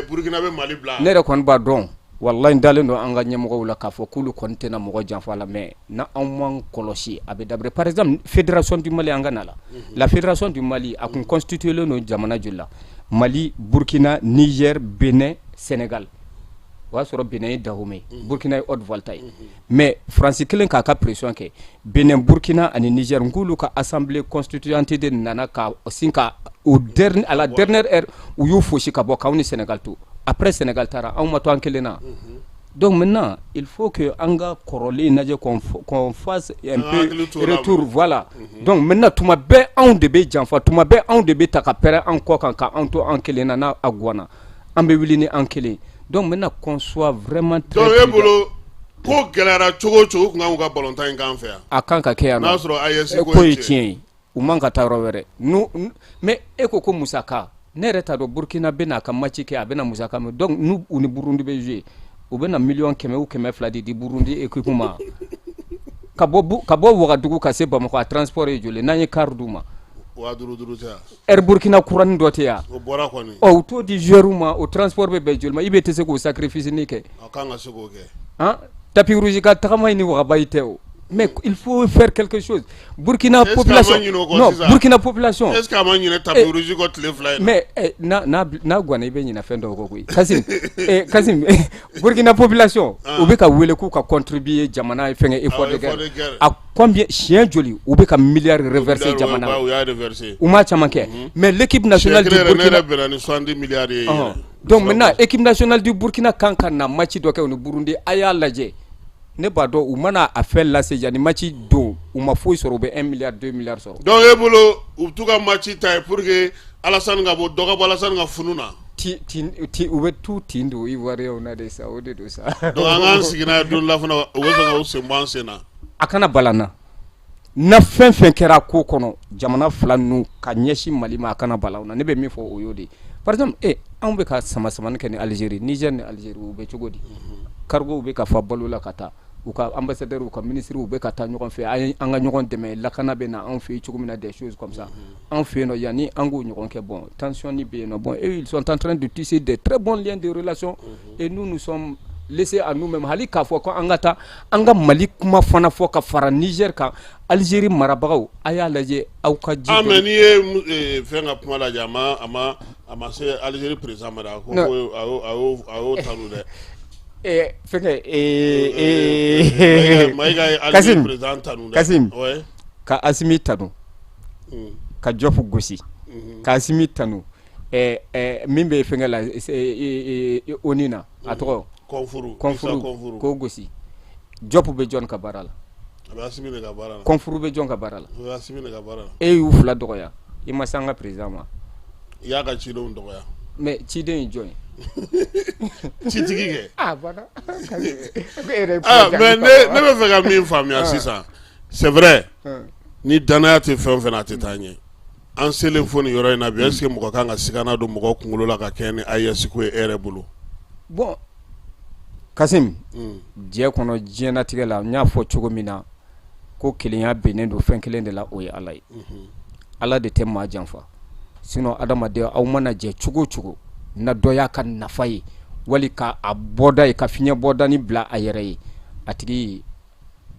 Burukina bɛ Mali bila? Ne yɛrɛ kɔni b'a dɔn, walahi, n dalen don an ka ɲɛmɔgɔw la k'a fɔ k'olu kɔni tɛna mɔgɔ janfa la. Mais na anw m'an kɔlɔsi, a bɛ dabiri. Par exemple, fédération du Mali, an ka na la, la fédération du Mali, a kun constitué len don jamana joli la? Mali, Burkina, Niger, Benin, Sénégal. O y'a sɔrɔ Benin ye Dahomey, Burkina ye Haute-Volta ye. Mais Faransi kelen k'a ka pression kɛ, Benin, Burkina ani Niger, n k'olu ka assemblée constituante de nana ka sin ka au dernier, à la dernière heure, u y'u fosi ka bɔ k'anw ni Sénégal to. Après Sénégal taara, anw ma to an kelen na. Donc maintenant, il faut que an ka kɔrɔlen lajɛ, qu'on fasse un peu retour, voilà. Donc maintenant, tuma bɛɛ anw de bɛ janfa, tuma bɛɛ anw de bɛ ta ka pɛrɛn an kɔ kan, ka an to an kelen na. N'a a guwanna, an bɛ wuli ni an kelen. Donc maintenant, qu'on soit vraiment très Donc e bolo, ko gɛlɛyara cogo o cogo, u tun kan k'u ka balontan in k'an fɛ yan? A kan ka kɛ yan. N'a y'a sɔrɔ AES ko ye tiɲɛ ye, u man ka taa yɔrɔ wɛrɛ. Mais e ko ko musaka, ne yɛrɛ t'a dɔn. Burukina bɛ n'a ka match kɛ, a bɛna musaka min, donc n'u u ni Burundi bɛ jouer, u bɛna miliyɔn 100 ou 200 de di Burundi équipe ma ka bɔ Wagadugu ka se Bamakɔ. A transport ye joli n'an ye car d'u ma? 5000 5000 tɛ yan? Air Burkina kuranin dɔ tɛ yan? O bɔra kɔni. Ɔ, u t'o di joueur ma, o transport bɛ bɛn joli ma? I bɛ tɛ se k'o sacrifice ni kɛ? A kan ka se k'o kɛ. Han, tapis rouge ka tagama in ni wagaba yi tɛ o. Mais il faut faire quelque chose. Burkina population, non, Burkina population. Est ce que a ma ɲinɛ tapis rouge kɔ tile 2 in na? Mais n'a n'a n'a guwanna, i bɛ ɲinɛ fɛn dɔw kɔ koyi, Kasim. Kasim, Burkina population, u bɛ ka wele k'u ka contribuer jamana fɛngɛ effort de guerre, a combien, siɲɛ joli u bɛ ka miliyari reverser jamana? U y'a reverser. U m'a caman kɛ. Mais l'équipe nationale du Burkina, ne yɛrɛ bɛnna ni 70 milliards ye. Donc maintenant, équipe nationale du Burkina kan ka na match dɔ kɛ u ni Burundi, a y'a lajɛ. Ne b'a dɔn, u mana a fɛn lase yanni match don, u ma foyi sɔrɔ, u bɛ 1 milliard, 2 milliards sɔrɔ. Donc e bolo, u bɛ t'u ka match ta ye pour que Alassane ka bɔ, dɔ ka bɔ Alassane ka funu na. Ti ti ti, u bɛ t'u tin don Ivoirien na de sa, o de don sa. Donc an k'an sigi n'a ye don la fana, u bɛ sɔn ka u sen bɔ an sen na. A kana bala n na. Na fɛn fɛn kɛra ko kɔnɔ, jamana fila ninnu ka ɲɛsin Mali ma, a kana bala na. Ne bɛ min fɔ, o y'o de ye. Par exemple, anw bɛ ka sama samani kɛ ni Algérie, Niger ni Algérie, u bɛ cogo di? Cargo bɛ ka fa balo la ka taa, u ka ambassadeur, u ka ministre, u bɛ ka taa ɲɔgɔn fɛ, an ka ɲɔgɔn dɛmɛ, lakana bɛ na anw fɛ yen cogo min na, des choses comme ça. Anw fɛ yen nɔ, yanni an k'o ɲɔgɔn kɛ, bon, tension ni bɛ yen nɔ. Bon, eux, ils sont en train de tisser des très bons liens de relation et nous, nous sommes laissés à nous-mêmes. Hali k'a fɔ ko an ka taa an ka Mali kuma fana fɔ ka fara Niger kan, Algérie marabagaw, a y'a lajɛ aw ka ji. Ah, mais n'i ye fɛn ka kuma lajɛ, a ma se Algérie président ma dɛ, a ko a y'o tanu dɛ. Fɛnkɛ. Mayiga ye Algérie président tanu dɛ. Kasim, ka Asimi tanu, ka Diop gosi, ka Asimi tanu, min bɛ fɛnkɛ la ONU na, a tɔgɔ? Kɔnfuru. Kɔnfuru, k'o gosi. Diop bɛ jɔn ka baara la? A bɛ Asimi de ka baara la. Kɔnfuru bɛ jɔn ka baara la? A bɛ Asimi de ka baara la. E y'u fila dɔgɔya, i ma se an ka président ma. I y'a ka cidenw dɔgɔya. Mais ciden ye jɔn ye? Citigi kɛ. Ah, voilà. Ah, mais ne bɛ fɛ ka min faamuya sisan, c'est vrai, ni danaya tɛ fɛn o fɛn na, a tɛ taa ɲɛ. An selen fo nin yɔrɔ in na bi, est-ce que mɔgɔ kan ka sigana don mɔgɔ kunkolo la ka kɛ ni AES ko ye e yɛrɛ bolo? Bon Kasim, diɲɛ kɔnɔ, diɲɛnatigɛ la, n y'a fɔ cogo min na ko kelenya bɛnnen don fɛn kelen de la, o ye Ala ye. Ala de tɛ maa janfa. Sinon adamaden, aw mana jɛ cogo o cogo na, dɔ y'a ka nafa ye wali ka a bɔda ye, ka fiɲɛ bɔdani bila a yɛrɛ ye, a tigi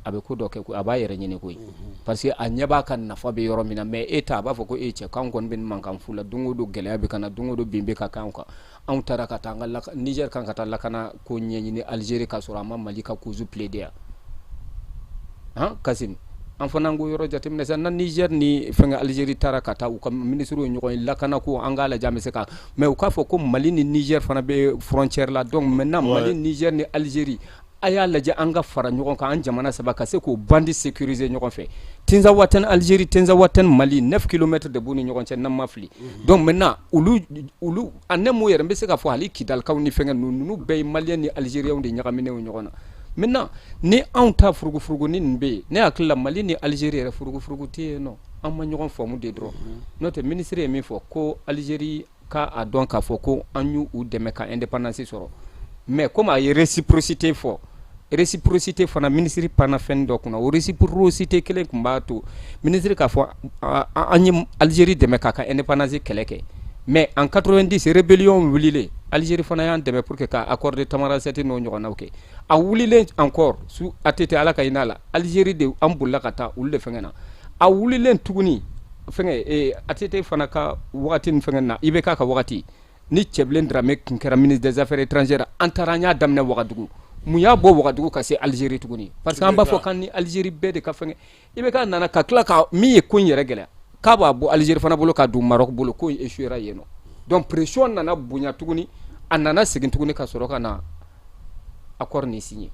a bɛ ko dɔ kɛ, a b'a yɛrɛ ɲini koyi, parce que a ɲɛ b'a ka nafa bɛ yɔrɔ min na. Mais e ta, a b'a fɔ ko e cɛ, k'anw kɔni bɛ nin mankan fu la don o don, gɛlɛya bɛ ka na don o don, bin bɛ ka k'anw kan. Anw taara ka taa an ka Niger kan ka taa lakana ko ɲɛɲini Algérie, ka sɔrɔ a ma Mali ka cause plaider yan. Han Kasim, an fana ko yɔrɔ jateminɛ sa. Na Niger ni fɛnkɛ Algérie taara ka taa u ka ministre ye ɲɔgɔn ye lakana ko, an k'a lajɛ an bɛ se ka, mais u k'a fɔ ko Mali ni Niger fana bɛ frontière la. Donc maintenant, Mali, Niger ni Algérie, a y'a lajɛ an ka fara ɲɔgɔn kan, an jamana saba ka se k'o bande sécuriser ɲɔgɔn fɛ. Tinzawatène Algérie, Tinzawatène Mali, 9 km de b'u ni ɲɔgɔn cɛ, n'an ma fili. Donc maintenant, olu en un mot yɛrɛ, n bɛ se k'a fɔ hali Kidalikaw ni fɛnkɛ ninnu bɛɛ ye Malien ni Algériens de ɲagaminen ɲɔgɔn na. Maintenant, ni anw ta furugufurugu ni nin bɛ yen, ne hakili la Mali ni Algérie yɛrɛ, furugufurugu tɛ yen nɔ, an ma ɲɔgɔn faamu de dɔrɔn. N'o tɛ, ministre ye min fɔ ko Algérie ka a dɔn k'a fɔ ko an y'u dɛmɛ ka indépendance sɔrɔ, mais comme a ye réciprocité fɔ, réciprocité fana, ministre panna fɛn dɔ kunna. O réciprocité kelen tun b'a to ministre k'a fɔ an ye Algérie dɛmɛ k'a ka indépendance kɛlɛ kɛ, mais en 90, rébellion wulilen, Algérie fana y'an dɛmɛ pour que ka accord de Tamanrasset n'o ɲɔgɔnnaw kɛ. A wulilen encore sous ATT, Ala ka hinɛ a la, Algérie de an bolila ka taa olu de fɛngɛ na. A wulilen tuguni fɛngɛ, ATT fana ka wagati ni fɛngɛ na, IBK ka wagati ni Cɛbilen Dramé tun kɛra ministre des Affaires étrangères, an taara an y'a daminɛ Wagadugu. Mun y'a bɔ Wagadugu ka se Algérie tuguni? Parce que an b'a fɔ k'an ni Algérie bɛɛ de ka fɛngɛ. IBK nana ka tila ka min ye ko in yɛrɛ gɛlɛya, k'a b'a bɔ Algérie fana bolo ka don Maroc bolo, ko in échouera yen nɔ. Donc pression nana bonya tuguni, a nana segin tuguni ka sɔrɔ ka na accord nin signé.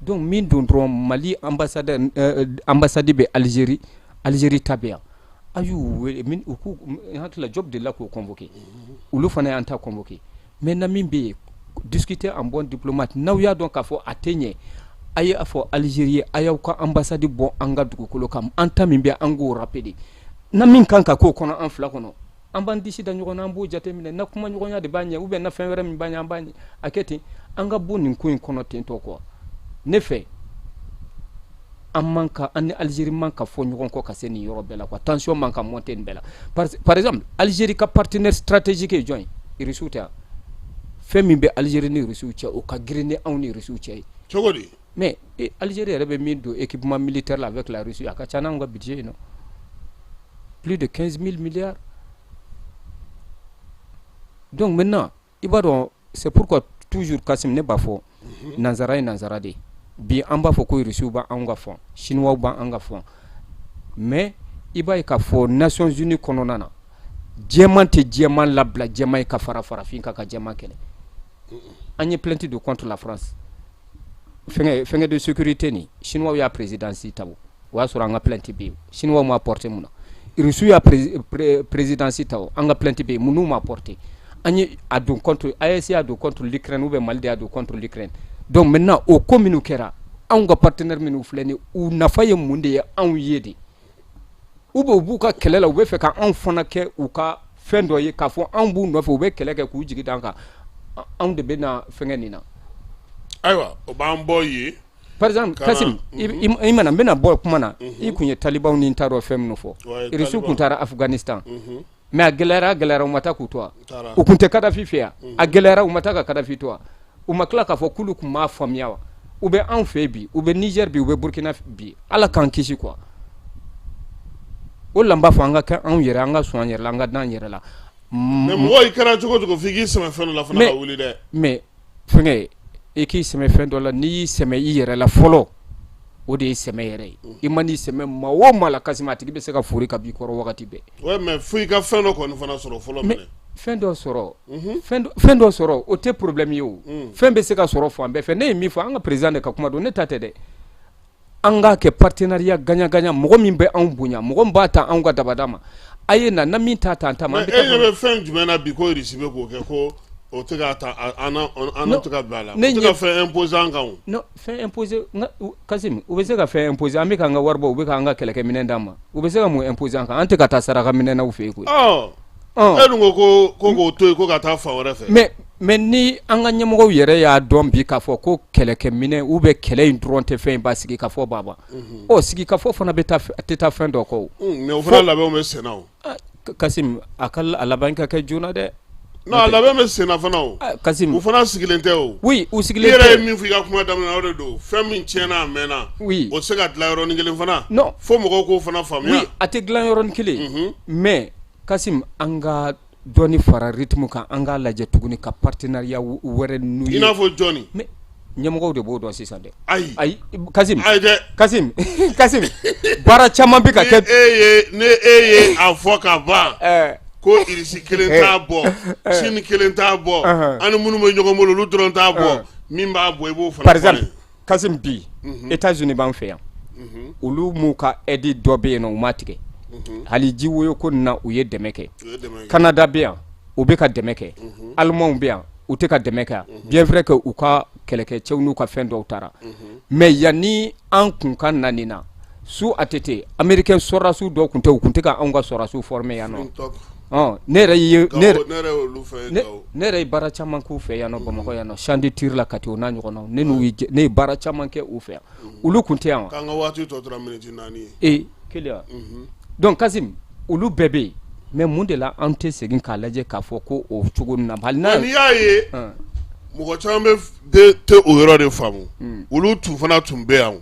Donc min don dɔrɔn, Mali ambassadeur, ambassade bɛ Algérie, Algérie ta bɛ yan, a y'u wele min u k'u, n hakili la Diop delila k'o convoqué, olu fana y'an ta convoqué. Maintenant, min bɛ yen, discuter en bon diplomate. N'aw y'a dɔn k'a fɔ a tɛ ɲɛ, a ye a fɔ Algérie, a y'aw ka ambassade bɔ an ka dugukolo kan, an ta min bɛ, an k'o rappeler. Na min kan ka k'o kɔnɔ, an fila kɔnɔ, an b'an disi da ɲɔgɔn na, an b'o jateminɛ. Na kuma ɲɔgɔnya de b'a ɲɛ, ou bien na fɛn wɛrɛ min b'a ɲɛ, an b'a ɲɛ a kɛ ten, an ka bɔ nin ko in kɔnɔ ten tɔ quoi. Ne fɛ, an man ka, an ni Algérie man ka fɔ ɲɔgɔn kɔ ka se nin yɔrɔ bɛɛ la quoi. Tension man ka monter nin bɛɛ la. Par exemple, Algérie ka partenaire stratégique ye jɔn ye? Russiw tɛ wa? Fɛn min bɛ Algérie ni Russiw cɛ, o ka girin ni anw ni Russiw cɛ ye. Cogo di? Mais Algérie yɛrɛ bɛ min don équipement militaire la avec la Russie, a ka ca n'anw ka budget ye nɔ, plus de 15 000 milliards. Donc maintenant, i b'a dɔn, c'est pourquoi toujours, Kassim, ne b'a fɔ nanzara ye nanzara de ye. Bi an b'a fɔ ko Russiw b'anw ka fond, Chinois b'an ka fond, mais i b'a ye k'a fɔ Nations Unies kɔnɔna na, jɛman tɛ jɛman labila jɛman ye ka fara farafin kan ka jɛman kɛlɛ. An ye plainte don contre la France, fɛngɛ fɛngɛ de sécurité ni Chinois y'a présidence ta, o y'a sɔrɔ an ka plainte bɛ yen, Chinois m'a porté mun na? Russiw y'a présidence ta, o an ka plainte bɛ yen, mun n'u m'a porté? An ye a don contre AES, y'a don contre l'Ukraine, ou bien Mali de y'a don contre l'Ukraine. Donc maintenant, o ko minnu kɛra, anw ka partenaire minnu filɛ nin, u nafa ye mun de ye anw ye de? Ou bien u b'u ka kɛlɛ la, u bɛ fɛ ka anw fana kɛ u ka fɛn dɔ ye, k'a fɔ anw b'u nɔfɛ, u bɛ kɛlɛ kɛ k'u jigi d'an kan, anw de bɛ na fɛngɛ nin na. Ayiwa, o b'an bɔ yen. Par exemple, Kassim, i mana n bɛna bɔ kuma na, i kun ye talibanw ni n t'a dɔn fɛn minnu fɔ. Irisiw kun taara Afganistan, mais a gɛlɛyara, a gɛlɛyara, u ma taa k'u to wa? U kun tɛ Kadafi fɛ yan, a gɛlɛyara, u ma taa ka Kadafi to wa? U ma tila k'a fɔ k'olu kun m'a faamuya wa? U bɛ anw fɛ bi, u bɛ Niger bi, u bɛ Burkina bi, Ala k'an kisi quoi. O de la n b'a fɔ an ka kɛ anw yɛrɛ, an ka sɔn an yɛrɛ la, an ka d'an yɛrɛ la. Mais mɔgɔ, i kɛra cogo cogo, f'i k'i sɛmɛ fɛn dɔ la fana ka wuli dɛ. Mais fɛngɛ, i k'i sɛmɛ fɛn dɔ la, n'i y'i sɛmɛ i yɛrɛ la fɔlɔ, o de ye sɛmɛ yɛrɛ ye. I man'i sɛmɛ maa o maa la, Kassim, a tigi bɛ se ka fori ka b'i kɔrɔ wagati bɛɛ. Ouais, mais fo i ka fɛn dɔ kɔni fana sɔrɔ fɔlɔ minɛ. Fɛn dɔ sɔrɔ, fɛn dɔ sɔrɔ, o tɛ problème ye o. Fɛn bɛ se ka sɔrɔ fan bɛɛ fɛ. Ne ye min fɔ, an ka président de ka kuma don, ne ta tɛ dɛ. An k'a kɛ partenariat gagnant-gagnant. Mɔgɔ min bɛ anw bonya, mɔgɔ min b'a ta anw ka dabada ma, a ye na, na min t'a ta an ta ma. Mais e ɲɛ bɛ fɛn jumɛn na bi ko Russie bɛ k'o kɛ ko O tɛ ka ta an tɛ ka bɛn a la, u tɛ ka fɛn imposer an kan o. Non, fɛn imposer, Kassim, u bɛ se ka fɛn imposer, an bɛ k'an ka wari bɔ, u bɛ k'an ka kɛlɛkɛminɛn d'an ma, u bɛ se ka mun imposer an kan? An tɛ ka taa saraka minɛ na u fɛ yen koyi. Ɔ, e dun ko ko k'o to yen ko ka taa fan wɛrɛ fɛ. Mais ni an ka ɲɛmɔgɔw yɛrɛ y'a dɔn bi k'a fɔ ko kɛlɛkɛminɛn ou bien kɛlɛ in dɔrɔn tɛ fɛn in ba, sigikafɔ b'a ban. Ɔ, sigikafɔ fana bɛ taa tɛ taa fɛn dɔ kɔ o. Mais o fana labɛnw bɛ sen na o. Kassim, a ka a laban ka kɛ joona dɛ. Non, a labɛn bɛ sen na fana o. Kassim, u fana sigilen tɛ o. Oui, u sigilen tɛ. I yɛrɛ ye min fɔ i ka kuma daminɛ na, o de don. Fɛn min tiɲɛna a mɛnna. Oui. O tɛ se ka dilan yɔrɔnin kelen fana. Non. Fo mɔgɔw k'o fana faamuya. Oui, a tɛ dilan yɔrɔnin kelen. Mais Kassim, an ka dɔɔni fara rythme kan, an k'a lajɛ tuguni ka partenariat wɛrɛ n'u ye. I n'a fɔ jɔnni? Mais ɲɛmɔgɔw de b'o dɔn sisan dɛ. Ayi. Ayi, Kassim. Ayi dɛ. Kassim, Kassim, baara caman bɛ ka kɛ. Ni e ye a fɔ ka ban. Ko Irisi kelen t'a bɔ, Chine kelen t'a bɔ, an ni minnu bɛ ɲɔgɔn bolo olu dɔrɔn t'a bɔ, min b'a bɔ i b'o fana fɔ. Par exemple, Kassim, bi États-Unis b'an fɛ yan, olu m'u ka aide dɔ bɛ yen nɔ, u m'a tigɛ. Hali ji woyo ko nin na, u ye dɛmɛ kɛ. Canada bɛ yan, u bɛ ka dɛmɛ kɛ. Allemands bɛ yan, u tɛ ka dɛmɛ kɛ, bien vrai que u ka kɛlɛkɛcɛw n'u ka fɛn dɔw taara, mais yanni an kun ka na nin na, sous ATT, américain sɔrɔdasiw dɔw tun tɛ, u tun tɛ ka anw ka sɔrɔdasiw former yan nɔ. Ne yɛrɛ ye ne yɛrɛ ye baara caman k'u fɛ yan nɔ, Bamakɔ yan nɔ, champ de tir la, Kati, o n'a ɲɔgɔnnaw, ne n'u ne ye baara caman kɛ u fɛ yan, olu tun tɛ yan wa? K'an ka waati tɔ tora miniti 4 ye. Ee kelen, donc Kassim, olu bɛɛ bɛ yen, mais mun de la an tɛ segin k'a lajɛ k'a fɔ ko o cogo na? Hali n'i y'a ye mɔgɔ caman bɛ tɛ o yɔrɔ de faamu, olu tun fana tun bɛ yan,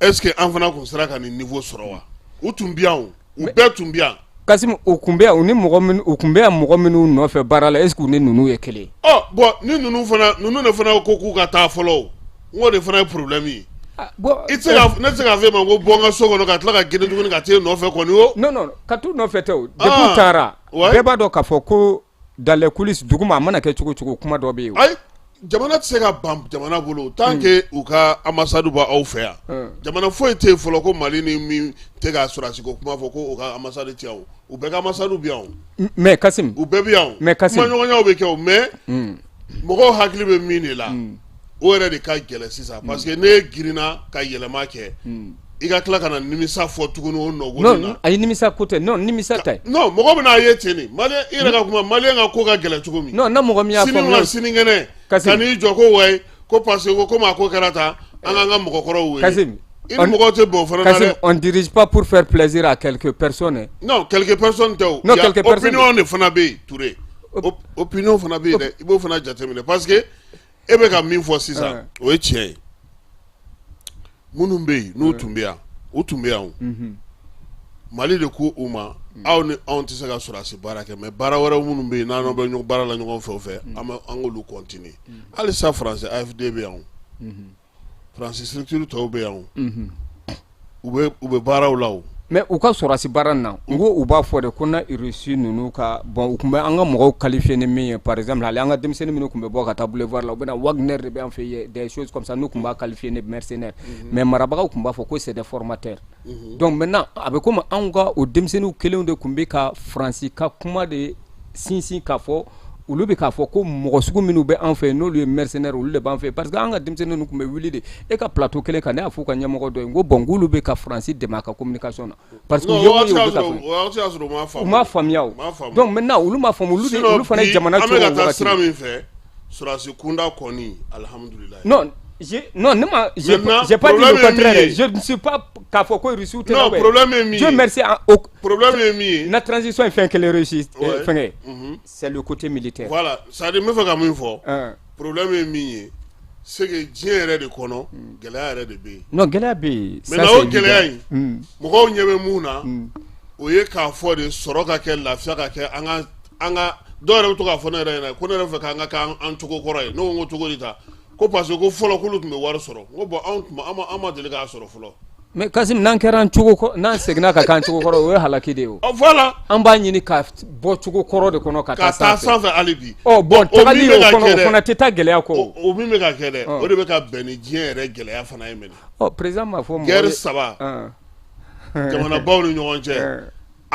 est-ce que an fana tun sera ka nin niveau sɔrɔ wa? U tun bɛ yan, u bɛɛ tun bɛ yan. Kassim, u tun bɛ yan, u ni mɔgɔ minnu u tun bɛ yan, mɔgɔ minnu nɔfɛ baara la, est-ce que u ni ninnu ye kelen ye? Ɔ bon, ni ninnu fana, ninnu de fana ko k'u ka taa fɔlɔ, n k'o de fana ye problème ye. Bon, i tɛ se ka, ne tɛ se k'a fɔ e ma ko bɔ n ka so kɔnɔ ka tila ka girin tuguni ka t'e nɔfɛ kɔni o. Non, non, ka t'u nɔfɛ tɛ o. Depuis u taara, bɛɛ b'a dɔn k'a fɔ ko dans les coulisses, duguma, a mana kɛ cogo cogo, kuma dɔ bɛ yen o. Ayi, jamana tɛ se ka ban jamana bolo tant que u ka ambassade b'aw fɛ yan. Jamana foyi tɛ yen fɔlɔ ko Mali ni min tɛ ka sɔrɔdasi ko kuma fɔ ko u ka ambassade tɛ yan o. U bɛɛ ka ambassade bɛ yan o. Mais Kassim, u bɛɛ bɛ yan o. Mais Kassim, kumaɲɔgɔnyaw bɛ kɛ o, mais mɔgɔw hakili bɛ min de la, o yɛrɛ de ka gɛlɛn sisan, parce que ne girinna ka yɛlɛma kɛ, i ka tila ka na nimisa fɔ tuguni o nɔ. Non, ayi, nimisa ko tɛ. Non, nimisa tɛ. Non, mɔgɔ bɛna a ye ten de. Malien, i yɛrɛ ka kuma, malien ka ko ka gɛlɛn cogo min. Non, na mɔgɔ min y'a faamuya. Sini ma sinikɛnɛ ka n'i jɔ ko wayi, ko parce que ko komi a ko kɛra tan, an k'an ka mɔgɔkɔrɔw wele. Kassim, i ni mɔgɔw tɛ bɛn o fana na dɛ. Kassim, on dirige pas pour faire plaisir à quelques personnes. Non, quelques personnes tɛ o. Non, quelques personnes. Opinion de fana bɛ yen, Ture. Opinion fana bɛ yen dɛ, i b'o fana jateminɛ, parce que e bɛ ka min fɔ sisan, o ye tiɲɛ ye. Minnu bɛ yen n'u tun bɛ yan, u tun bɛ yan o. Mali de ko u ma, aw ni anw tɛ se ka sɔrɔdasi baara kɛ, mais baara wɛrɛw minnu bɛ yen n'an bɛ ɲɔgɔn baara la ɲɔgɔn fɛ, o fɛ an bɛ an k'olu continuer. Halisa France AFD bɛ yan o, France structure tɔw bɛ yan o, u bɛ baaraw la o. Mais u ka sɔrɔdasi baara na, n ko u b'a fɔ de ko na Russie ninnu ka bon, u tun bɛ an ka mɔgɔw qualifier ni min ye, par exemple hali an ka denmisɛnnin minnu tun bɛ bɔ ka taa boulevard la, u bɛ na Wagner de bɛ an fɛ yen, des choses comme ça, n'u tun b'a qualifier ni mercenaires, mais marabagaw tun b'a fɔ ko c'est des formateurs. Donc maintenant a bɛ komi anw ka o denmisɛnninw kelenw de tun bɛ ka Faransi ka kuma de sinsin, k'a fɔ olu bɛ k'a fɔ ko mɔgɔ sugu minnu bɛ an fɛ yen, n'olu ye mercenaires, olu de b'an fɛ yen, parce que an ka denmisɛnnin ninnu tun bɛ wuli de e ka plateau kelen kan. Ne y'a fɔ u ka ɲɛmɔgɔ dɔ ye, n ko bon, k'olu bɛ ka Faransi dɛmɛ a ka communication na, parce que u ye o ye, u bɛ ka fɔ u m'a faamuya o. Donc maintenant olu m'a faamu, olu de, olu fana ye jamana an bɛ ka taa sira min fɛ sɔrɔdasi kunda kɔni, alihamudulilayi. Non, non, ne ma, j'ai pas dit le contraire, je ne suis pas k'a fɔ ko Russiw tɛ. Non, problème ye min ye. Dieu merci, problème ye min ye. Na transition ye fɛn kelen réussi, fɛngɛ, c'est le côté militaire. Voilà, c'est à dire n bɛ fɛ ka min fɔ, problème ye min ye, c'est que diɲɛ yɛrɛ de kɔnɔ, gɛlɛya yɛrɛ de bɛ yen. Non, gɛlɛya bɛ yen. Maintenant o gɛlɛya in, mɔgɔw ɲɛ bɛ mun na, o ye k'a fɔ de sɔrɔ ka kɛ, lafiya ka kɛ, an ka dɔw yɛrɛ bɛ to k'a fɔ ne yɛrɛ ɲɛna ko ne yɛrɛ fɛ k'an ka kɛ an cogo kɔrɔ ye. Ne ko n ko cogo di ta? Ko parce que ko fɔlɔ k'olu tun bɛ wari sɔrɔ. N ko bon, anw tun an ma deli k'a sɔrɔ fɔlɔ. Mais Kassim, n'an kɛra an cogo, n'an seginna ka k'an cogo kɔrɔ, o ye halaki de ye o. Voilà. An b'a ɲini ka bɔ cogo kɔrɔ de kɔnɔ ka taa sanfɛ. Ka taa sanfɛ hali bi. Ɔ bon, tagali o kɔnɔ, o fana tɛ taa gɛlɛya kɔ. O min bɛ ka kɛ dɛ, o de bɛ ka bɛn ni diɲɛ yɛrɛ gɛlɛya fana ye minɛ. Ɔ, président m'a fɔ mɔgɔ guerre saba jamanabaw ni ɲɔgɔn cɛ.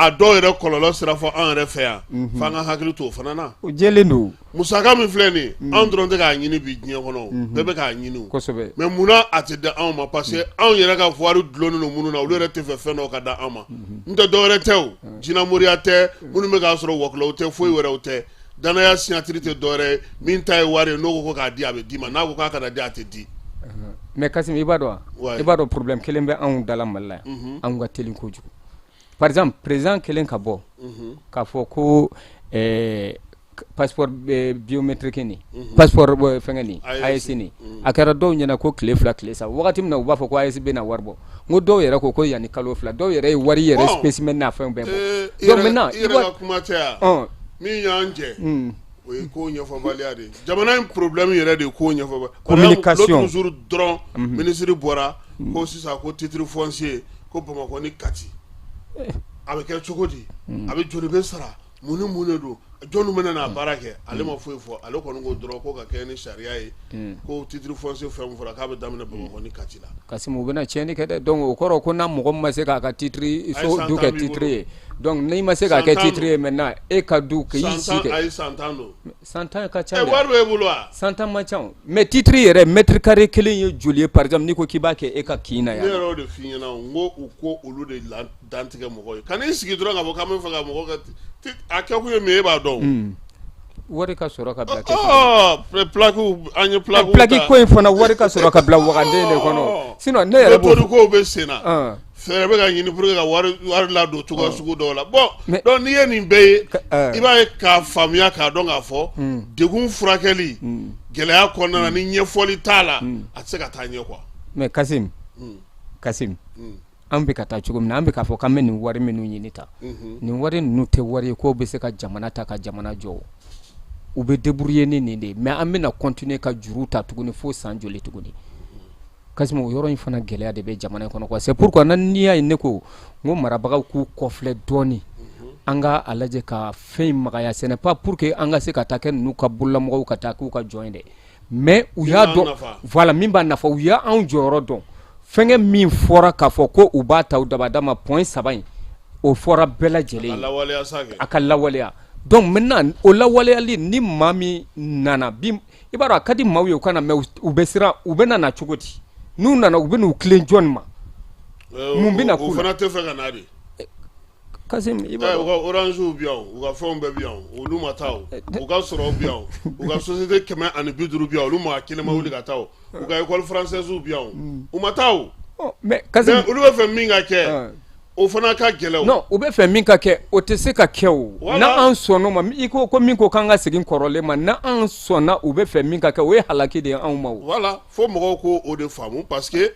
A dɔw yɛrɛ kɔlɔlɔ sera fɔ an yɛrɛ fɛ yan, f'an ka hakili to o fana na. O jɛlen don. Musaka min filɛ nin ye, anw dɔrɔn tɛ k'a ɲini bi diɲɛ kɔnɔ, bɛɛ bɛ k'a ɲini. Mais munna a tɛ di anw ma? Parce que anw yɛrɛ ka wari dulonnen don minnu na, olu yɛrɛ tɛ fɛ fɛn dɔw ka di anw ma. N tɛ dɔwɛrɛ tɛ, o jinɛmoriya tɛ, minnu bɛ k'a sɔrɔ wɔkulɔw tɛ, foyi wɛrɛw tɛ. Danaya signature tɛ dɔwɛrɛ ye, min ta ye wari ye, n'o ko k'a di, a bɛ d'i ma, n'a ko k'a kana di, a tɛ di. Mais Kassim, i b'a dɔn wa? I b'a dɔn, problème kelen bɛ anw da la Mali la yan, anw ka teli kojugu. Par exemple, président kelen ka bɔ k'a fɔ ko passeport biométrique nin, passeport fɛngɛ nin, AES nin, a kɛra dɔw ɲɛna ko tile 2, tile 3. Wagati min na u b'a fɔ ko AES bɛna wari bɔ, n ko dɔw yɛrɛ ko ko yanni kalo 2, dɔw yɛrɛ ye wari yɛrɛ spécimen n'a fɛnw bɛɛ bɔ. Donc maintenant, i yɛrɛ ka kuma tɛ yan, min y'an jɛ, o ye ko ɲɛfɔbaliya de ye. Jamana in problème yɛrɛ de ye ko ɲɛfɔbaliya. Communication. L'autre jour dɔrɔn, ministre bɔra ko sisan ko titre foncier ko Bamakɔ ni Kati, a bɛ kɛ cogo di, a bɛ joli bɛ sara, mun ni mun de don, jɔnni bɛna n'a baara kɛ? Ale ma foyi fɔ, ale kɔni ko dɔrɔn ko ka kɛ ni sariya ye, ko titre foncier fɛn min fɔra k'a bɛ daminɛ Bamakɔ ni Kati la. Kassim, u bɛna tiɲɛni kɛ dɛ. Donc o kɔrɔ ko n'a mɔgɔ min ma se k'a ka titre so du kɛ titre ye, donc n'i ma se k'a kɛ titre ye maintenant, e ka du k'i si kɛ. Ayi, san 10 don. San 10 ka ca dɛ. Wari b'e bolo wa? San 10 man ca o. Mais titre yɛrɛ, mètre carré kelen ye joli ye? Par exemple, n'i ko k'i b'a kɛ e ka kin na yan. Ne yɛrɛ y'o de f'i ɲɛna, n ko u ko olu de dantigɛ mɔgɔ ye. Kan'i sigi dɔrɔn k'a fɔ k'an bɛ fɛ ka mɔgɔ kɛ, a kɛkun ye min ye, e b'a dɔn. Wari ka sɔrɔ ka bila. Plaque, an ye plaque. Plaque ko in fana, wari ka sɔrɔ ka bila waganden de kɔnɔ, sinon ne yɛrɛ b'o. Ko bɛ sen na. Fɛɛrɛ bɛ ka ɲini pour que ka wari ladon cogoya sugu dɔw la. Bon, donc n'i ye nin bɛɛ ye, i b'a ye k'a faamuya, k'a dɔn k'a fɔ degun furakɛli gɛlɛya kɔnɔna na, ni ɲɛfɔli t'a la, a tɛ se ka taa ɲɛ quoi. Mais Kassim, Kassim, an bɛ ka taa cogo min na, an bɛ k'a fɔ k'an bɛ nin wari minnu ɲini ta, nin wari ninnu tɛ wari ye k'o bɛ se ka jamana ta ka jamana jɔ. U bɛ débrouiller ni nin de ye, mais an bɛna continuer ka juru ta tuguni fo san joli tuguni? Kassim, o yɔrɔ in fana gɛlɛya de bɛ jamana in kɔnɔ quoi. C'est pourquoi n'i y'a ye ne ko n ko marabagaw k'u kɔfilɛ dɔɔni, an ka a lajɛ ka fɛn in magaya. Ce n'est pas pour que an ka se ka taa kɛ ninnu ka bololamɔgɔw ka taa k'u ka jɔn ye dɛ, mais u y'a dɔn, voilà, min b'a nafa, u y'anw jɔyɔrɔ dɔn. Fɛnkɛ min fɔra k'a fɔ ko u b'a ta u dabada ma, point 3 in, o fɔra bɛɛ lajɛlen ye, a ka lawaleya. Donc maintenant, o lawaleyali, ni maa min nana bi, i b'a dɔn a ka di maaw ye u ka na, mais u bɛ siran, u bɛ na cogo di? N'u nana, u bɛ n'u tilen jɔn ma? Mun bɛna k'u la? U fana tɛ fɛ ka na de. Kassim, i b'a dɔn, u ka orange bɛ yan, u ka fɛnw bɛɛ bɛ yan, olu ma taa o, u ka sɔrɔw bɛ yan, u ka société 150 bɛ yan, olu maa kelen ma wuli ka taa o, u ka école française bɛ yan, u ma taa o. Mais Kassim, olu bɛ fɛ min ka kɛ, o fana ka gɛlɛn o. Non, u bɛ fɛ min ka kɛ, o tɛ se ka kɛ o. N'an sɔnn'o ma, i ko ko min ko k'an ka segin kɔrɔlen ma, n'an sɔnna u bɛ fɛ min ka kɛ, o ye halaki de ye anw ma o. Voilà, fo mɔgɔw k'o o de faamu, parce que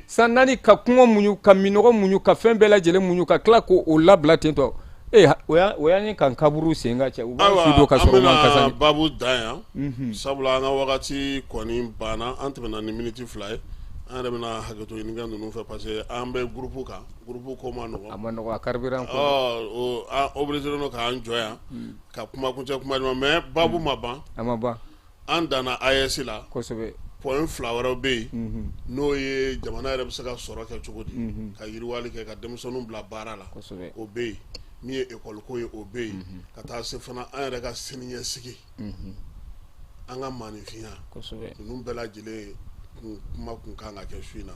san 4 ka kɔngɔ muɲu, ka minɔgɔ muɲu, ka fɛn bɛɛ lajɛlen muɲu, ka tila k'o labila ten tɔ, ee, o y'an ye k'an kaburu sen ka cɛ, u b'an su don ka sɔrɔ u ma kasa. An bɛna baabu dan yan, sabula an ka wagati kɔni banna, an tɛmɛna ni miniti 2 ye. An yɛrɛ bɛna hakɛto ɲini kɛ ninnu fɛ, parce que an bɛ groupe kan, groupe ko ma nɔgɔn. A ma nɔgɔn, a carburant ko. Ɔ, an obligé don k'an jɔ yan ka kuma kuncɛ kuma di, mais baabu ma ban. A ma ban. An danna AES la. Kosɛbɛ. Point 2 wɛrɛw bɛ yen, n'o ye jamana yɛrɛ bɛ se ka sɔrɔ kɛ cogo di, ka yiriwali kɛ, ka denmisɛnninw bila baara la, o bɛ yen. Min ye école ko ye, o bɛ yen, ka taa se fana an yɛrɛ ka siniɲɛsigi, an ka maaninfinya, ninnu bɛɛ lajɛlen kuma kun kan ka kɛ su in na.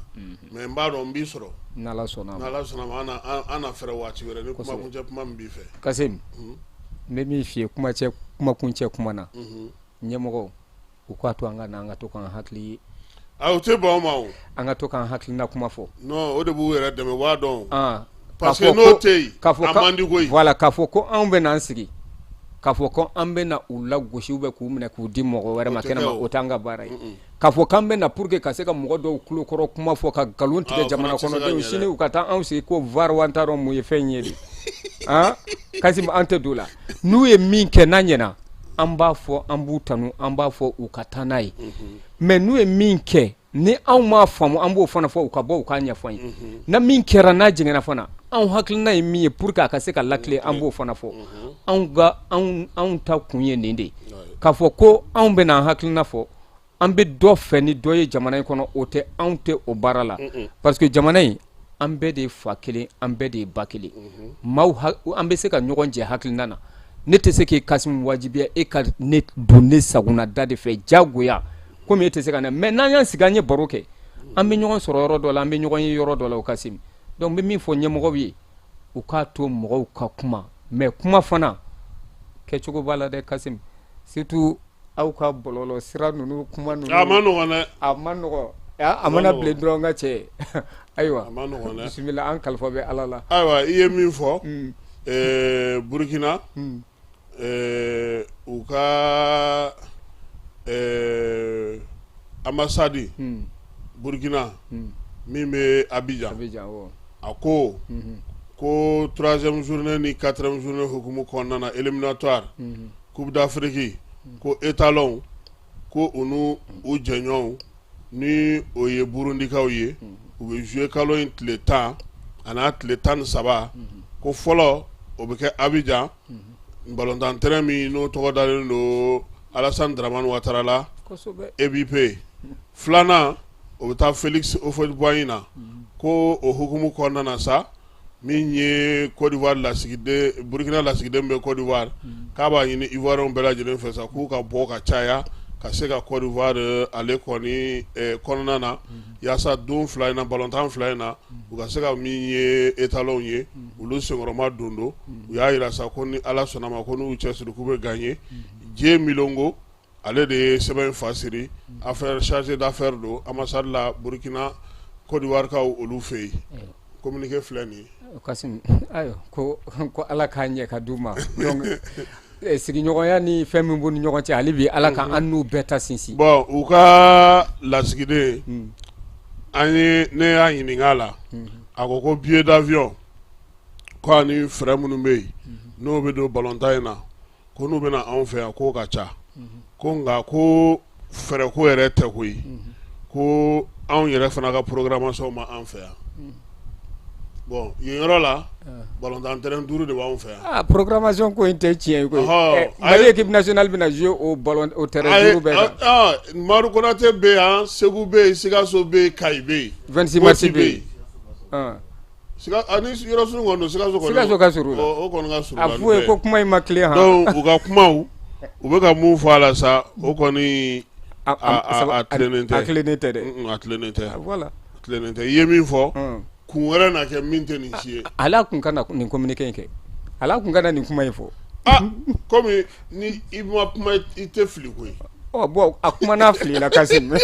Mais n b'a dɔn n b'i sɔrɔ. N'Ala sɔnna. N'Ala sɔnna ma, an na fɛrɛ waati wɛrɛ ni kuma kuncɛ kuma min b'i fɛ. Kassim, n bɛ min f'i ye kuma kuncɛ kuma na, ɲɛmɔgɔw u k'a to an ka na, an ka to k'an hakili. A, o tɛ ban o ma o. An ka to k'an hakilina kuma fɔ. Non, o de b'u yɛrɛ dɛmɛ, u b'a dɔn. Parce que n'o tɛ yen, a man di koyi. Voilà, k'a fɔ ko anw bɛ n'an sigi k'a fɔ ko an bɛ na u lagosi ou bien k'u minɛ k'u di mɔgɔ wɛrɛ ma kɛnɛma, o t'an ka baara ye. K'a fɔ k'an bɛ na pour que ka se ka mɔgɔ dɔw tulokɔrɔ kuma fɔ, ka nkalon tigɛ jamana kɔnɔdenw, sini u ka taa anw sigi ko VAR wa, n t'a dɔn mun ye fɛn ye de. Han, Kassim, an tɛ don o la. N'u ye min kɛ n'a ɲɛna, an b'a fɔ, an b'u tanu, an b'a fɔ u ka taa n'a ye. Mais n'u ye min kɛ ni anw m'a faamu, an b'o fana fɔ, u ka bɔ u k'a ɲɛfɔ an ye. Na min kɛra n'a jɛngɛnna fana, anw hakilina ye min ye pour que a ka se ka latilen, an b'o fana fɔ. Anw ka anw ta kun ye nin de ye, k'a fɔ ko anw bɛna an hakilina fɔ, an bɛ dɔ fɛ ni dɔ ye jamana in kɔnɔ, o tɛ, anw tɛ o baara la, parce que jamana in An bɛɛ de ye fa kelen, an bɛɛ de ye ba kelen. Maaw, an bɛ se ka ɲɔgɔn jɛ hakilina na. Ne tɛ se k'e Kasimu wajibiya e ka ne don ne sagona da de fɛ diyagoya, komi e tɛ se ka na. Mais n'an y'an sigi, an ye baro kɛ, an bɛ ɲɔgɔn sɔrɔ yɔrɔ dɔ la, an bɛ ɲɔgɔn ye yɔrɔ dɔ la. O Kasimu, donc n bɛ min fɔ ɲɛmɔgɔw ye, u k'a to mɔgɔw ka kuma, mais kuma fana kɛcogo b'a la dɛ Kasimu, surtout aw ka bɔlɔlɔ sira ninnu, kuma ninnu. A ma nɔgɔn dɛ. A ma nɔgɔn, a mana bilen dɔrɔn, ka cɛ, ayiwa. A ma nɔgɔn dɛ. Bisimila, an kalifa bɛ Ala la. Ayiwa, i ye min fɔ, Burukina, u ka ambassade Burukina min bɛ Abidjan, a ko ko troisième journée ni quatrième journée hukumu kɔnɔna na, éliminatoire Coupe d'Afrique, ko étalon, ko u n'u u jɛɲɔgɔnw, ni o ye Burundikaw ye, u bɛ jouer kalo in tile 10 a n'a tile 13. Ko fɔlɔ, o bɛ kɛ Abidjan, balontan terrain min n'o tɔgɔ dalen don Alassane Dramane Ouattara la, EBP. Filanan, o bɛ taa Félix Houphouët-Boigny na. Ko o hukumu kɔnɔna na sa, min ye Côte d'Ivoire lasigiden, Burukina lasigiden bɛ Côte d'Ivoire, k'a b'a ɲini Ivoiriens bɛɛ lajɛlen fɛ sa, k'u ka bɔ ka caya ka se ka Côte d'Ivoire ale kɔni kɔnɔna na, yaasa don fila in na, balontan fila in na, u ka se ka min ye étalons ye, olu senkɔrɔma don don. U y'a jira sa ko ni Ala sɔnna ma, ko n'u cɛsiri, k'u bɛ gagner. Dieu Milongo, ale de ye sɛbɛn fa siri, affaire chargé d'affaires don ambassade la Burukina, Côte d'Ivoire kaw olu fɛ yen. Communiqué filɛ nin ye. Kasimu, ayiwa, ko Ala k'a ɲɛ ka d'u ma. Donc sigiɲɔgɔnya ni fɛn min b'u ni ɲɔgɔn cɛ, hali bi Ala ka an n'u bɛɛ ta sinsin. Bon, u ka lasigiden, an ye, ne y'a ɲininka a la, a ko ko billet d'avion ko ani frais minnu bɛ yen n'o bɛ don balontan in na, ko n'u bɛna anw fɛ yan, k'o ka ca. Ko nka ko frais ko yɛrɛ tɛ koyi, ko anw yɛrɛ fana ka programmation ma an fɛ yan. Bon, yen yɔrɔ la, balontan terrain duuru de b'anw fɛ yan. Ah, programmation ko in tɛ tiɲɛ ye koyi. Mali équipe nationale bɛna jouer o ballon o terrain duuru bɛɛ kan. Madu Konate bɛ yan, Segu bɛ yen, Sikaso bɛ yen, Kayi bɛ yen. 26 mars bɛ yen. Ani yɔrɔ surun kɔni don, Sikaso kɔni. Sikaso ka surun. O kɔni ka surun. A f'u ye ko kuma in ma tilen han. Donc u ka kumaw, u bɛ ka mun fɔ a la sa, o kɔni a tilennen tɛ. A tilennen tɛ dɛ. A tilennen tɛ. Voilà. A tilennen tɛ. I ye min fɔ, kun wɛrɛ na kɛ min tɛ nin si ye. Ale kun ka na nin communiqué in kɛ, ale kun ka na nin kuma in fɔ. Ah, komi ni i ma kuma, i tɛ fili koyi. Ɔ bon, a kuma n'a filila Kasimu.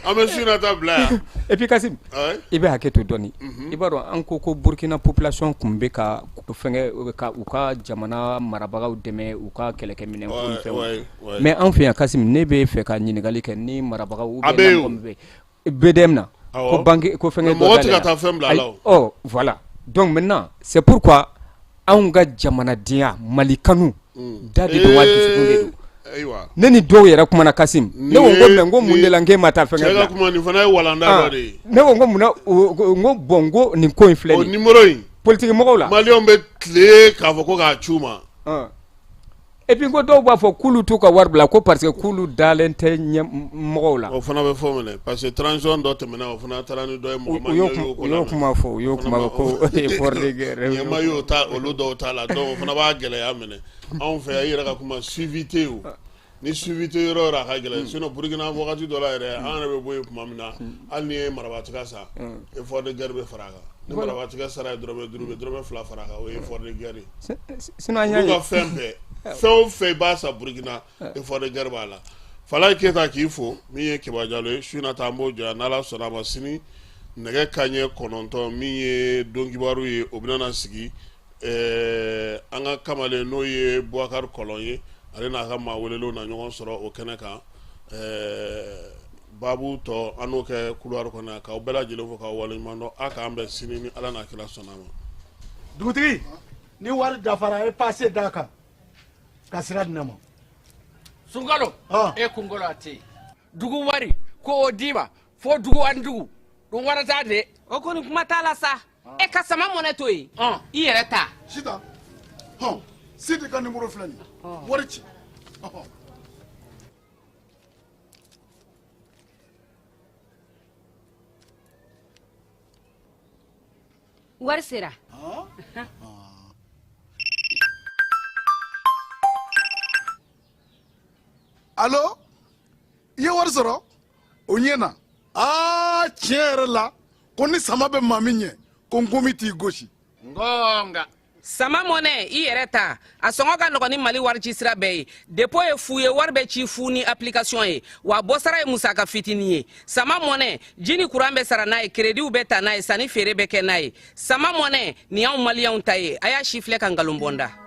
An bɛ su in na ta bila yan. Et puis Kasimu, i bɛ hakɛ to dɔɔni. I b'a dɔn, an ko Burkina population tun bɛ ka fɛnkɛ ka u ka jamana marabagaw dɛmɛ u ka kɛlɛkɛminɛn ko ni fɛnw. Mais an fɛ yan Kasimu, ne bɛ fɛ ka ɲininkali kɛ ni marabagaw ou bien mɔgɔ min bɛ BDM na, ko banque ko fɛnkɛ dɔ. Mɔgɔ tɛ ka taa fɛn bila a la o. Ɔ voilà, donc maintenant c'est pourquoi anw ka jamanadenya, Mali kanu da de don wa dusukun de don. Ayiwa. Ne ni dɔw yɛrɛ kumana Kasimu, ne ko ko mais n ko mun de la n k'e ma taa fɛnkɛ bila. Cɛ ka kuma nin fana ye walanda dɔ de ye. Ne ko n ko munna, n ko bon, n ko nin ko in filɛ nin ye. O numéro in. Politique mɔgɔw la. Maliyɛnw bɛ tile k'a fɔ ko k'a ci u ma. Et puis ko dɔw b'a fɔ k'olu t'u ka wari bila ko parce que k'olu dalen tɛ ɲɛ mɔgɔw la. O fana bɛ fɔ minɛ parce que transition dɔ tɛmɛna, o fana taara ni dɔ ye, mɔgɔ ma ɲɛ. U y'o kuma fɔ, u y'o kuma fɔ ko effort de guerre. Ɲɛma y'o ta, olu dɔw ta la, donc o fana b'a gɛlɛya minɛ. Anw fɛ yan, i yɛrɛ ka kuma, suivi tɛ yen o. Ni suivi tɛ yɔrɔ o yɔrɔ, a ka gɛlɛn. Sinon Burukina, wagati dɔ la yɛrɛ, an yɛrɛ bɛ bɔ yen tuma min na, hali n'i ye marabatigɛ san, effort de guerre bɛ fara a kan. Ni marabatigɛ sara ye dɔrɔmɛ 5 bɛ dɔrɔmɛ 2 fara a kan, o ye effort de guerre ye. Sinon an y'a ye. Olu ka fɛn bɛɛ, fɛn o fɛn i b'a san Burukina, effort de guerre b'a la. Falaye Keyita, k'i fo. Min ye Keba Jalo ye, su in na ta, an b'o jɔ yan. N'Ala sɔnna a ma, sini nɛgɛ kanɲɛ 9, min ye don kibaru ye, o bɛna na sigi. An ka kamalen, n'o ye Bubakari Kɔlɔn ye, ale n'a ka maa welelenw na ɲɔgɔn sɔrɔ o kɛnɛ kan. Baabu tɔ, an n'o kɛ couloir kɔnɔ. K'aw bɛɛ lajɛlen fo, k'aw waleɲuman dɔn. A k'an bɛn sini ni Ala n'a kira sɔnna a ma. Dugutigi, ni wari dafara, e passe d'a kan ka sira di ne ma. Sunkalo, e kunkolo a tɛ yen. Dugu wari ko o d'i ma fo dugu ani dugu dun warata de. O kɔni, kuma t'a la sa. E ka sama mɔnɛ to yen, i yɛrɛ ta. Sitan hɔn, Sidi ka numéro filɛ nin ye, wari ci. Ɔhɔn. Wari sera. Alo, i ye wari sɔrɔ? O ɲɛna. Aa, tiɲɛ yɛrɛ la, ko ni sama bɛ maa min ɲɛ, ko nkomi t'i gosi. Ngonga. Sama mɔnɛ, i yɛrɛ ta, a sɔngɔ ka nɔgɔn ni Mali warici sira bɛɛ ye. Depo ye fu ye, wari bɛ ci fu ni application ye, wa bɔsara ye musaka fitinin ye. Sama mɔnɛ, ji ni kuran bɛ sara n'a ye, kerediw bɛ ta n'a ye, sanni feere bɛ kɛ n'a ye. Sama mɔnɛ, nin y'anw maliyɛnw ta ye. A y'a si filɛ ka nkalon bɔ n da.